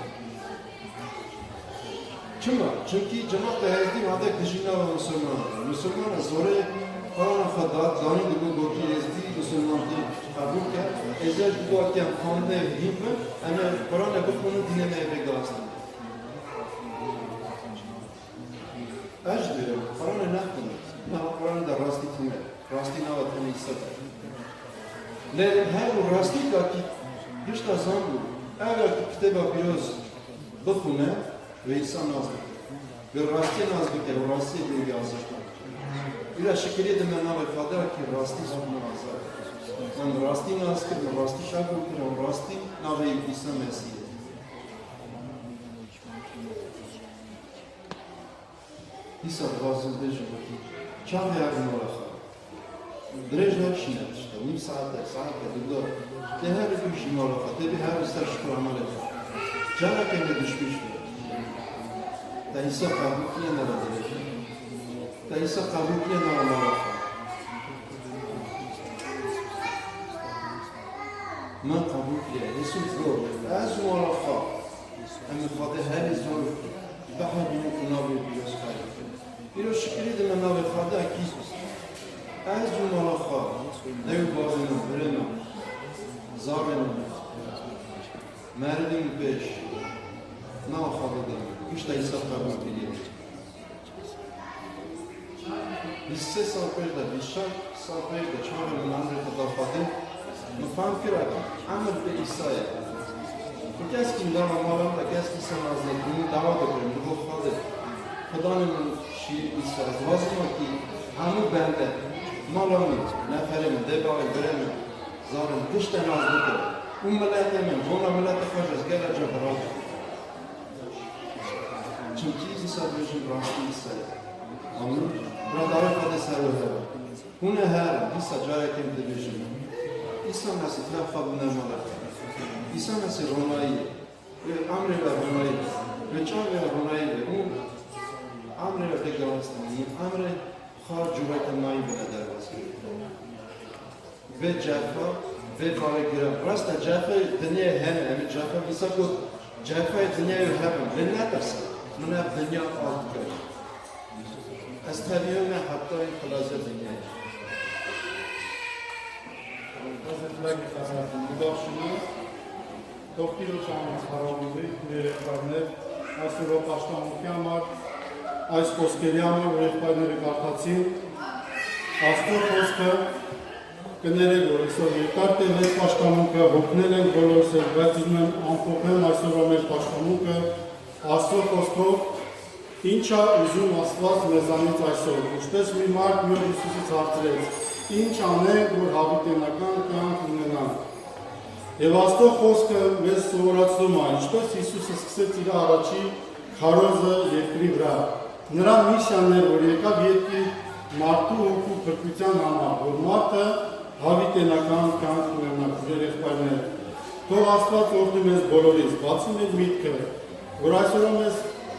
Çima? Çimkî cemata Êzdî hadek dijî nava misilmanan. Misilmana zorê Qurana xwe da, danî digo gotî Êzdî misilmantî qebûl ke. Êzdî digo ke em xwendinê hîn bin, em ê Quranê bixwînin, dînê me yê vêga astin. Ez jî dibêjim, Quranê nexwînin. Nava Quranê de rastî tune. Rastî nava tenê Îsa de. Lê her û rastî ka kî gişta zan bû, eger tu kitêba pîroz bixwîne, wê Îsa nas bike. Wê rastiyê nas bike, wê rastiyê bêrî azişta. Îra şikirî dime navê Xwedê kî rastî zû bû azad. Em rastî nas kirin, rastî qebûl kirin, rastî navê Îsa Mesîh ye. Dîsa dixwazim bêjim wekî çaxê herin mala xwe. Dirêj nebişîne tişta, nîv saet e, saet e, dûda. Tê herî bihişî mala xwe, tê bê herî ser şikir emelê xwe. Careke ne dişmîş be. Te Îsa qebûl kiriye nere dirêj. Te Îsa qebûl kiriye nere mala xwe. Me qebûl kiriye. Yesû got, ez û mala xwe. Em ê Xwedê herî zor bihebînin û navê pîroz xwe bikin. Îro şikirî dime navê Xwedê kî ez û mala xwe, dê û bavê min, birê min, zarê min, merivê min pêş, nava Xwedê de min, gişta Îsa qebûl kiriye. Bîst sê sal pêş de, bîst çar sal pêş de çaxê min emrê xwe da Xwedê, min fehm kira ku emir pê Îsa ye. Bi keskî nava mala min de keskî Îsa nas nekir, min dawa dikirin, digo Xwedê, Xudanê min şîr Îsa, ez dixwazim wekî hemû bende, mala min, neferê min, dê bavê birê min, zarê min, gişte nas bikim û miletê min, bona miletê xwe jî ez gelek car birakim. Çimkî Îsa dibêjin rastî Îsa ye. Amin. Biradarê Xwedê ser we hebe. Hûn ê herin, dîsa carekê min dibêjin. Îsa Mesîh tira xwe bi me mala. Îsa Mesîh ronayî ye. Wê emrê we ronayî be. Wê çavê we ronayî be. Hûn emrê we pê gavastin. Hûn emrê Xar cûrekê nayê bine derbas kirin. Vê cefa, vê karê giran. Rasta cefê dinyayê hene, em ê cefa dîsa ku cefayê dinyayê hebin. Lê netirsin. Min ev dinya av dikir. Ez tevî me heta xilazê dinyayê. Ez ê dilekê xebatin bibexşînim. Doktîro çawan xerabî bê, lê rêxberner, ez ro paştamokî amar, ez xwestkeriya me û rêxbernerê kartaçîn, ez to xwest ke, kinerê gorî so yê kartê vê paştamoke, hoknelên golor ser betizmen, ampoken ez ro me paştamoke, ez to xwest ko, Înça uzun aspas mezanît ayso, uştes mi mart mîyo Îsusî çartirêt. Înça ne gur havîtênakan kan kunenan. Evasto xoske mez sorat soma, uştes Îsus eskise tîra araçî karoze yekri vra. Nira mîşa ne gur yeka viyetki martu oku pirkutyan ama, gur marte havîtênakan kan kunenan, kure rexbane. To aspas ordu mez bolorîs, batsi mez mît ke. Gurasoro mes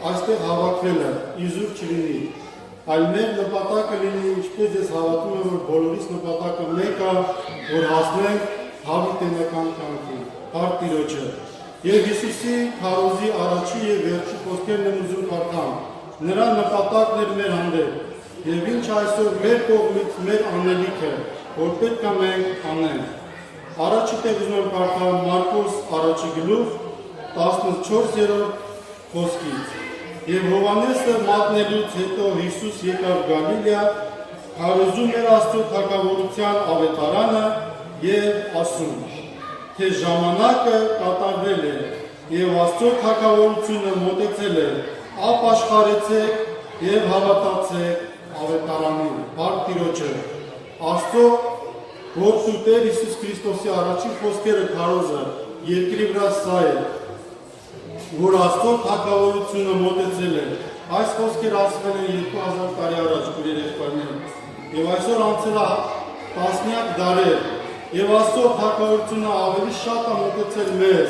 aştê havakvele, îzur çilînî. Almev nipatake lînî, îşte zes havatime vur bolorîs nipatake meka, vur hasme, havî tênekan kankî. Part pîroçe. Yê Vîsusî, karozî, araçî yê verçî xoskerine muzun kartan. Nira nipatak lir mer hande. Yê vîn çayso mer koxmit, mer anelîke. Korpetka me ane. Araçî te bizmen kartan Markos, araçî gilux, tasnız çor zero, Koskît. Yê Hovanêse matnelû têto Hîsus yê kav Galîlya, karozû merasto takavorutyan avetarana yê asûn. Tê jamanake katavele, yê vasto takavorutsune motetsele, a paşxaretsek, yê havatatsek avetarani, part pîroçe. Asto, Hor sûter Hîsus Krîstosî araçî foskere karoze, yê kirî vira saye. Gurasto takavorutsune motetsele. Ays foske rasvene yê ku hazar tarî araç kurê rexberne. Evaysor ansela tasnîyak dare. Evasto takavorutsune avelî şata motetsel mez.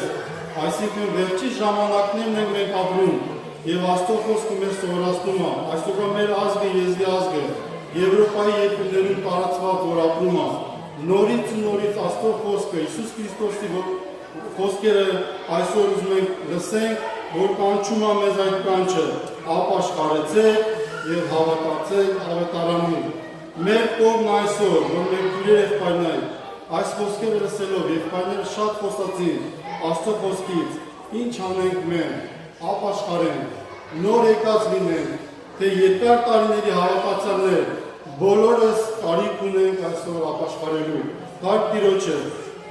Aysikin verçî jamanakne mengrenk avrun. Evasto foske mez sorastuma. Aysora mer azge yezdi azge. Evropayî yekimlerun paratsvat vorapruma. Norit norit asto foske. Îsus Krîstosî vo Koskere aysor uzmek reseng, borkan çuma mezayt kançe, apaş xaretsek, yê havatatsek, avetarani. Mer kov naysor, ro merkûrê rexpaynay, ays koskere reselo, rexpayner şat kosatin, asto koskit, inçanek men, apaş xaren, no rekas linen, Te yekar tarînerî hawatatsane, bolores tarî kune kaysor apaşxarelu. Part pîroçe,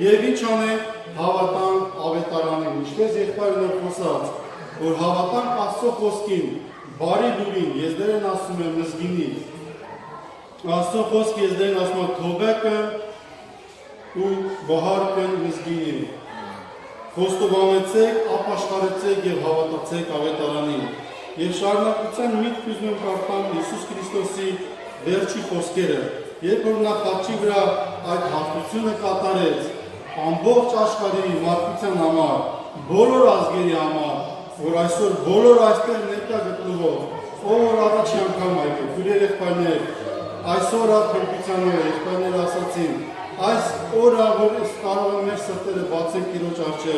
yê vî çane havatan avetaranê nişte zêxtarine fosat. Û havatan qaso xoskin, barî dûrîn, yezderê nasume mizgînî. Qaso xosk yezderê nasuma tobe ke, û bahar ken mizgînî. Xostobametsek, apaşxaretsek, yê havatatsek avetaranî. Yê şarna kuçen mît kuzmin kartan Îsus Krîstosî verçî xoskere. Yê purna xaçî vira ay hartutsune kataret. Ambox çaşkarî markuçen ama, bolor azgerî ama, Ora aysor bolor aysor neka gitluvo. O ora da çiyan kamayke. Kurê rexpaner. Aysora kompîtano rexpaner asatin. Ays ora vur iskaro ve mer setere batse kilo çarçe.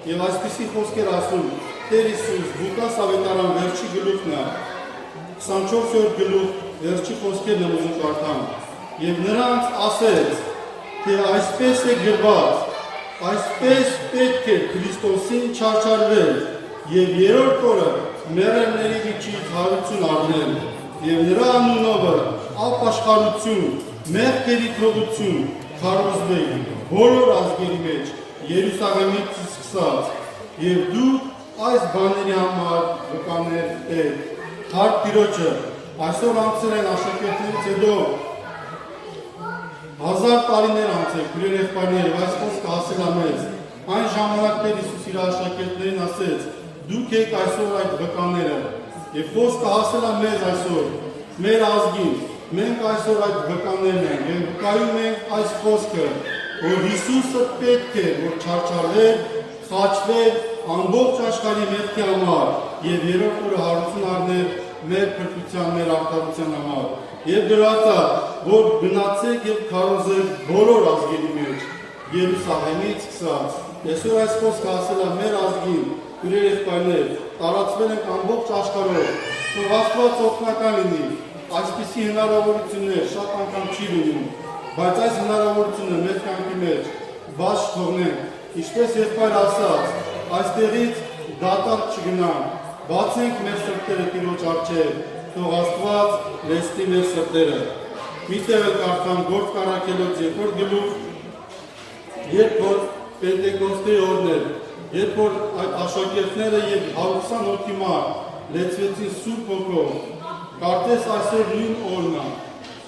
Yê ayspisî xosker asun. Teri suz. Buka savetaran verçî gilufna. Sançor sor giluf. Verçî xosker nemuzun kartan. Yê nirans aset. Tê ayspisê girbat. Aspês pêt ke Krîstosîn çarçarve, yê vêror kore, mere nerî çî tarîçûn arnen, yê nira nûno ve, a paşxarûçûn, mexkerî toxûçûn, karozbey, bolor azgerî meç, Yerûsalemî tîskisat, yê dû, ays banerî amar, vikaner pêt. Part pîroçe, aysor amsiren aşaketî têdo, Hazar tarî nêrante, kurê rexbaniyê, vayskos ke hasila mez. An jamanak pê Îsusî ra şakirtnê naset. Du kek aysor ayt vekanere. Ê fos ke hasila mez aysor. Mêr azgîn. Meng aysor ayt vekanerne. Meng vikayû meng ays fos ke. O Îsus pêt ke. O çarçarve, xaçve, ambox çaşkarî mevkî amar. Yê vêro kure harûtun arne. Mêr pirtûçan, mêr artarûçan amar. Yê birata, bor binatse ke karozê bolor azgêrî mêç. Yerûsalemî çiksa. Esor ez xos kasila mêr azgîn, kurê rêxpayne, taraçvelên amboq çaşkaro. To vastva çokna kanînî. Aşpîsî hinara vorî çune, şatan kam çî bînî. Bayçay hinara vorî çune, mêçkan kî mêç. Baş toğne. Îşte sêxpay rasat, astêxît datar çigina, batsênk mêr sertere pîro çarçe, to gastvat lestî mêr sertere. Mîtevel kartan gort kara kelo cêkor gilû, yê por Pentekostê orne, yê por aşakirtnere yê hawksan otîma, leçvetin su poko, kartes aser nûn orna.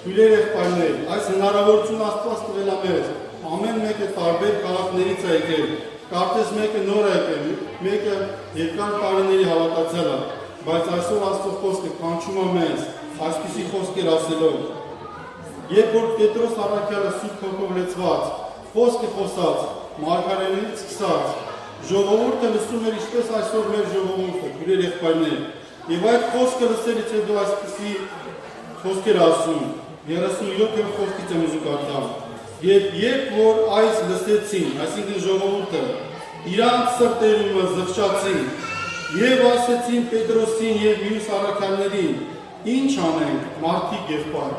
Kulê rêxpayne, ay senara vor çûn astpas tivela mêz. Amen meke tarbêr karak nerî çayke. Kartes meke norayke, meke hêkar tarî nerî hawata çela. Bay çayso rasto xoske, kançuma mêz. Aşpîsî xoske raselo. Yê por Petros arakela su kokov leçvat. Xoske xosat. Markareni çiksat. Jovovurte li su mer îşte saysor mer jovovurte. Kulê rêxpayne. Êvayt xoske li serî çê du aşpîsî xoske rasun. Yê rasun yo tem xoskî çemizû kartan. Yê yek vor ays li se çîn, aysînkin jovovurte. Îran ser têrû me zixşa çîn. Yê vase çîn Petrosîn yê mîyû sara kalnerîn. Înçaneng, martî gêxpar.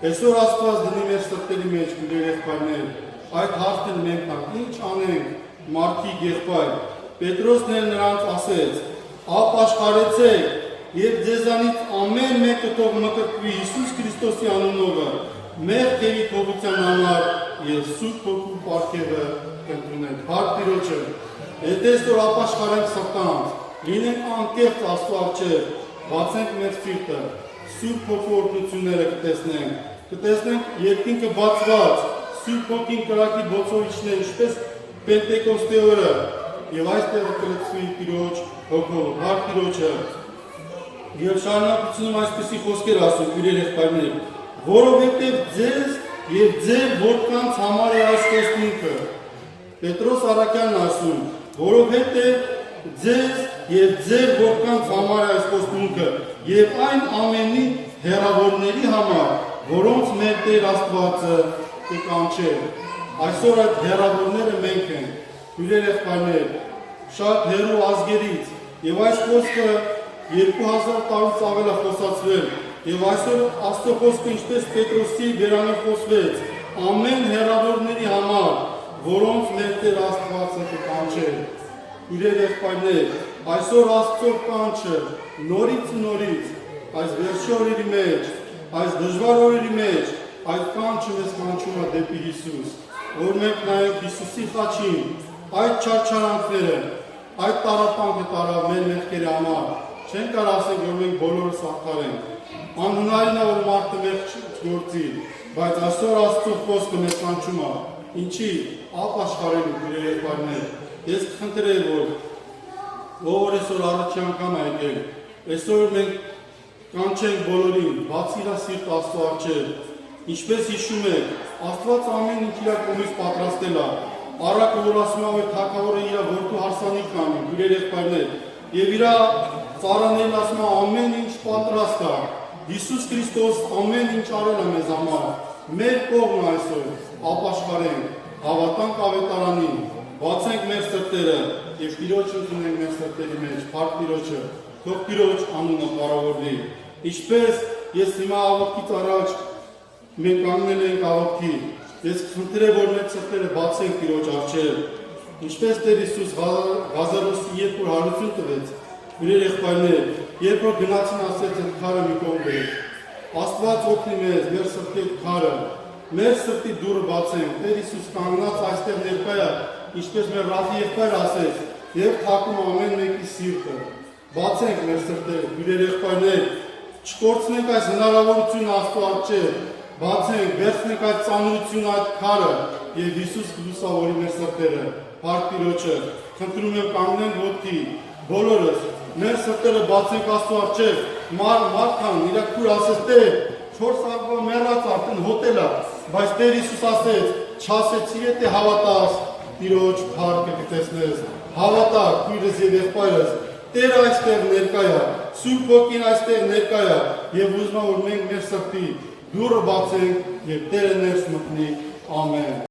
Esor astwas dinî mêr sirtelî mêç kulê rêxpayne. Ay tartin mêmkan, înçaneng. Martî gêxpay, Petros nel niranç aset, a paşxarêçey, yê cezanît amen meke tov mekir wî Îsus Krîstosî anûno ve, mex têrî tovûçe namar, yê sûd kokû parkê ve kentrûne. Part pîroçe. Ê testor a paşxareng seftan, lînek an keft astu arçe, vatseng mex fîrte, sûd kokû ortûçûnere kitesneng. Kitesneng yetkin ke batsvat, sûd kokîn kirakî boço îşne îşpes Pentekostê ore. Yê vayste ve kilit sûyî pîroç, hoko, har pîroçe. Yê şarna piçin vayş pisî xoskê rasu, kûrê rêxpayne. Voro vete dzez, yê dze votkan çamare az kostîn ke. Petros arakan nasun. Voro vete dzez, yê dze votkan çamare az kostîn ke. Yê ayn amenî heravornerî hama, voronç mevtê rastvatse, ke kançe. Aysora heravornere menken. Kulê rêxpayne. Şat herû azgerît. Yê vayş xoske, yê ku hazar tawî savela xosatsvel. Yê vayşor asto xoske îşte Petrosî bêrane xosvet. Amen heravornerî hamar. Voronç mevtê rastvatse ke kançe. Kulê rêxpayne. Aysor astso kançe. Norît norît. Ays verşorî rîmeç. Ays dijvar orî rîmeç. Ays kançe mes kançuma depî Îsus. Ormek nayek Îsusî xaçîn. Ay çarçaran fere. Ay tarapan ke tara men mexkerê ama. Çend karasê gormeng bolor sartaren. An hunarîna ol martı mex gortî. Bay asor astu xoske mesan çuma. Înçî, a paşxarê mi gurê parne. Ez kixintire vol. O ore sor arı çiyan kama eke. Esor men Kançeng bolorîn, vatsîla sîrt asto arçe. Îşpes îşume, astvat amen îkîla komîs patrastela. Ara kovurasma ve takavore îla vortu harsanî kanî, gurê rêxperne. Yê vîra, sara neylasma amen înç patrasta. Îsus Krîstos amen înç arela mezama. Mer kovna eso, a paşxareng, havatan kavetaranî. Vatseng mer sertere, yê pîroçin kineng mer serterî meç, part pîroçe. Tok pîroç anûna parawordî. Îşpes yê sîma avakî taraç, mekanine lênk avakî. Yê kifintire bornet seftere batsên pîroç arçe. Îşpes te Îsus ga-, gazerosî yê kur harûçin tivet. Gurê rêxpayne, yê kur ginaçin aset kare mîkon be. Astvat oknî mez, mer sefte kare. Mer sefte dûr batsên. Te Îsus kangnat aste nerpaya. Îşpes mer rafî yê kare aset. Yê takum amen mekî sîrte. Batseng mer sirte, gurê rêxpayne. Çikortine kay zinara vor çûn asto arçe. Batseng, bersine kay çanû çûn at kare. Yê Îsus Krîsta vorî mer sirtere. Part pîroçe. Kintrumen kamnen votki. Bolores. Mer sirtere batseng asto arçe. Mar, mar kan, îla kur asiste. Çor sarba me ra tartin hotela. Başteri Îsus aset. Çase çiyete havatas. Pîroç, par ke kitesnes. Havata, kuyre zêdexpayres. Têra ez têr nêrkaya, sû kokîn ez têr nêrkaya, yê vûzna urmêng mêr serpî, dûr bacê, yê têrê nêr smitnî. Amen.